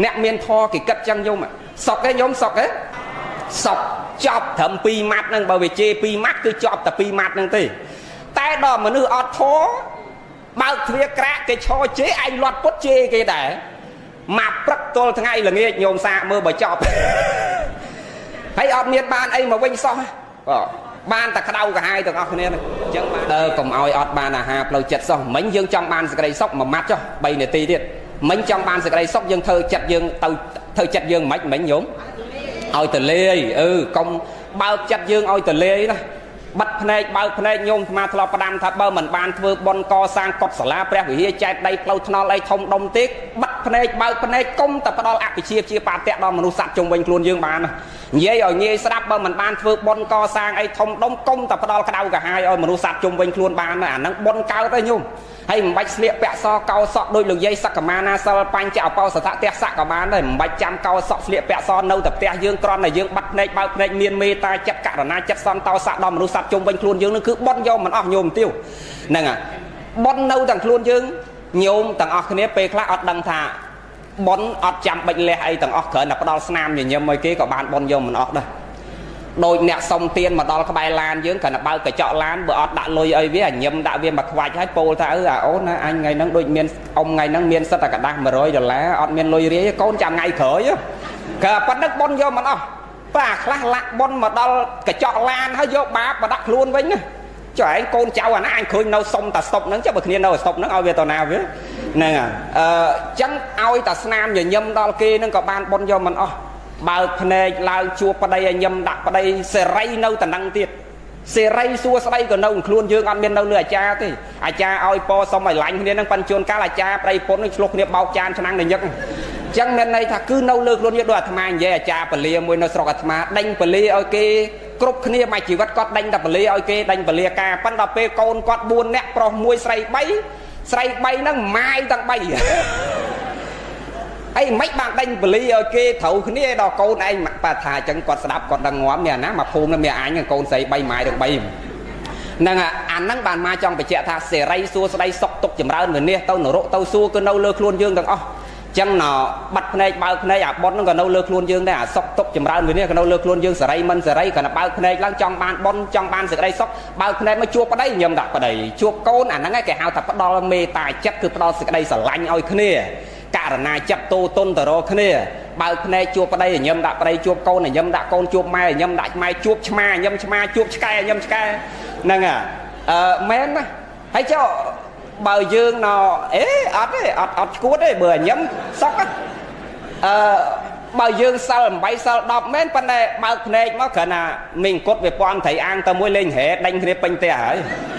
អ្នកមានធម៌គេគិតចឹងញោមសុកទេញោមសុកទេសុកចប់ត្រឹម2ម៉ាត់ហ្នឹងបើវាជេរ2ម៉ាត់គឺចប់តែ2ម៉ាត់ហ្នឹងទេតែដល់មនុស្សអត់ធម៌បើកទ្វារក្រាកគេឈរជេរឯងលាត់ពុតជេរគេដែរមកព្រឹកទល់ថ្ងៃល្ងាចញោមសាកមើលបើចប់ហើយអត់មានបានអីមកវិញសោះបាទបានតែក្តៅក្រហាយទាំងអស់គ្នាហ្នឹងអញ្ចឹងបានកុំឲ្យអត់បានអាហារផ្លូវចិត្តសោះមិញយើងចង់បានសេចក្តីសុខមួយម៉ាត់ចុះ3នាទីទៀតមិញចង់បានសេចក្តីសុខយើងធ្វើចិត្តយើងទៅធ្វើចិត្តយើងមិនមិញញោមឲ្យទលាយអឺកុំបើកចិត្តយើងឲ្យទលាយណាបិទភ្នែកបើកភ្នែកញោមអាត្មាធ្លាប់ផ្ដាំថាបើមិនបានធ្វើបុណ្យកសាងកុដិសាលាព្រះវិហារចែកដីផ្លូវថ្នល់អីធំដុំទេបិទភ្នែកបើកភ្នែកកុំតែផ្ដល់អភិជាជាបាតៈដល់មនុស្សសត្វជុំវិញខ្លួនយើងបានណានិយាយឲ្យងាយស្ដាប់បើមិនបានធ្វើបុណ្យកសាងអីធំដុំកុំតែផ្ដល់ក្តៅក្រហាយឲ្យមនុស្សសត្វជុំវិញខ្លួនបានណាអាហ្នឹងបុណ្យកើតទេញោម ហើយមិនបាច់ស្លៀកពាក់សកោសក់ដូចលោកយាយសក្កមាណាសិលបញ្ចអបោសថៈទះសៈក៏បានដែរមិនបាច់ចាំកោសក់ស្លៀកពាក់សនៅតែផ្ទះយើងគ្រាន់តែយើងបាត់ភ្នែកបើកភ្នែកមានមេត្តាចិត្តករណាចិត្តសន្តោសៈដល់មនុស្សសត្វជុំវិញខ្លួនយើងនឹងគឺបុណ្យយកមិនអស់ញោមទាវហ្នឹងហើយបុណ្យនៅទាំងខ្លួនយើងញោមទាំងអស់គ្នាពេលខ្លះអត់ដឹងថាបុណ្យអត់ចាំបាច់លះអីទាំងអស់គ្រាន់តែផ្ដល់ស្នាមញញឹមឲ្យគេក៏បានបុណ្យយកមិនអស់ដែរដូចអ្នកសុំទៀនមកដល់ក្បែរឡានយើងគ្រាន់តែបើកកញ្ចក់ឡានបើអត់ដាក់លុយអីវាញឹមដាក់វាមកខ្វាច់ហើយពោលថាអឺអាអូនណាអញថ្ងៃហ្នឹងដូចមានអ៊ំថ្ងៃហ្នឹងមានសិតតែกระដាស់100ដុល្លារអត់មានលុយរាយកូនចាំថ្ងៃក្រោយក៏ប៉ុណ្ណឹងបុណ្យយកមិនអស់បើអាខ្លះលាក់បុណ្យមកដល់កញ្ចក់ឡានហើយយកបាបមកដាក់ខ្លួនវិញណាចុះឯងកូនចៅអាណាអញឃើញនៅសុំតាស្តុបហ្នឹងចុះបើគ្នានៅស្តុបហ្នឹងឲ្យវាទៅណាវាហ្នឹងអឺចឹងឲ្យតាស្នាមញញឹមដល់គេហ្នឹងក៏បានបុណ្យយកមិនអស់បើកភ្នែកឡើងជួបប្តីឲ្យញឹមដាក់ប្តីសេរីនៅតំណឹងទៀតសេរីសួស្តីក៏នៅខ្លួនយើងអត់មាននៅលើអាចារ្យទេអាចារ្យឲ្យពសុំឲ្យឡាញ់គ្នានឹងប៉ិនជួនកាលអាចារ្យប្តីពុននឹងឆ្លោះគ្នាបោកចានឆ្នាំងនៅញឹកចឹងមានន័យថាគឺនៅលើខ្លួនយើងដូចអាត្មានិយាយអាចារ្យពលាមួយនៅស្រុកអាត្មាដេញពលាឲ្យគេគ្រប់គ្នាមួយជីវិតគាត់ដេញតែពលាឲ្យគេដេញពលាការប៉ិនដល់ពេលកូនគាត់4នាក់ប្រុស1ស្រី3ស្រី3ហ្នឹងម៉ាយទាំង3អីមិនបានដេញបលីឲ្យគេត្រូវគ្នាដល់កូនឯងបើថាអញ្ចឹងគាត់ស្ដាប់គាត់ដឹងងាប់នេះណាមកភូមិនឹងមានអញកូនស្រី3ម៉ាយទាំង3ហ្នឹងអាហ្នឹងបានមកចង់បញ្ជាក់ថាសេរីសួស្តីសុខទុកចម្រើនវិនិច្ឆ័យទៅនរកទៅសួគ៌គឺនៅលើខ្លួនយើងទាំងអស់ចឹងណបាត់ភ្នែកបើកភ្នែកអាប៉ុនហ្នឹងក៏នៅលើខ្លួនយើងដែរអាសុកទុកចម្រើនវិនិច្ឆ័យក៏នៅលើខ្លួនយើងសេរីមិនសេរីគ្រាន់តែបើកភ្នែកឡើងចង់បានប៉ុនចង់បានសេចក្តីសុខបើកភ្នែកមកជួបប្តីញឹមដាក់ប្តីជួបកូនអាហ្នឹងឯងគេហៅថាផ្ដល់មេត្តាចិត្តគឺផ្ដល់សេចក្តីស្រឡាញ់ឲ្យគ្នាករណាចិត្តតូតុនទៅរកគ្នាបើកភ្នែកជួបប្តីញឹមដាក់ប្តីជួបកូនញឹមដាក់កូនជួបម៉ែញឹមដាក់ម៉ែជួបឆ្មាញឹមឆ្មាជួបឆ្កែញឹមឆ្កែហ្នឹងអឺមែនណាហើយចុះបើយើងណអេអត់ទេអត់អត់ឈួតទេបើញឹមសុកអឺបើយើងសិល8សិល10មែនប៉ុន្តែបើកភ្នែកមកគ្រាន់តែមីអង្គត់វាពាន់ត្រីអាងទៅមួយលេងហេដេញគ្នាពេញផ្ទះហើយ។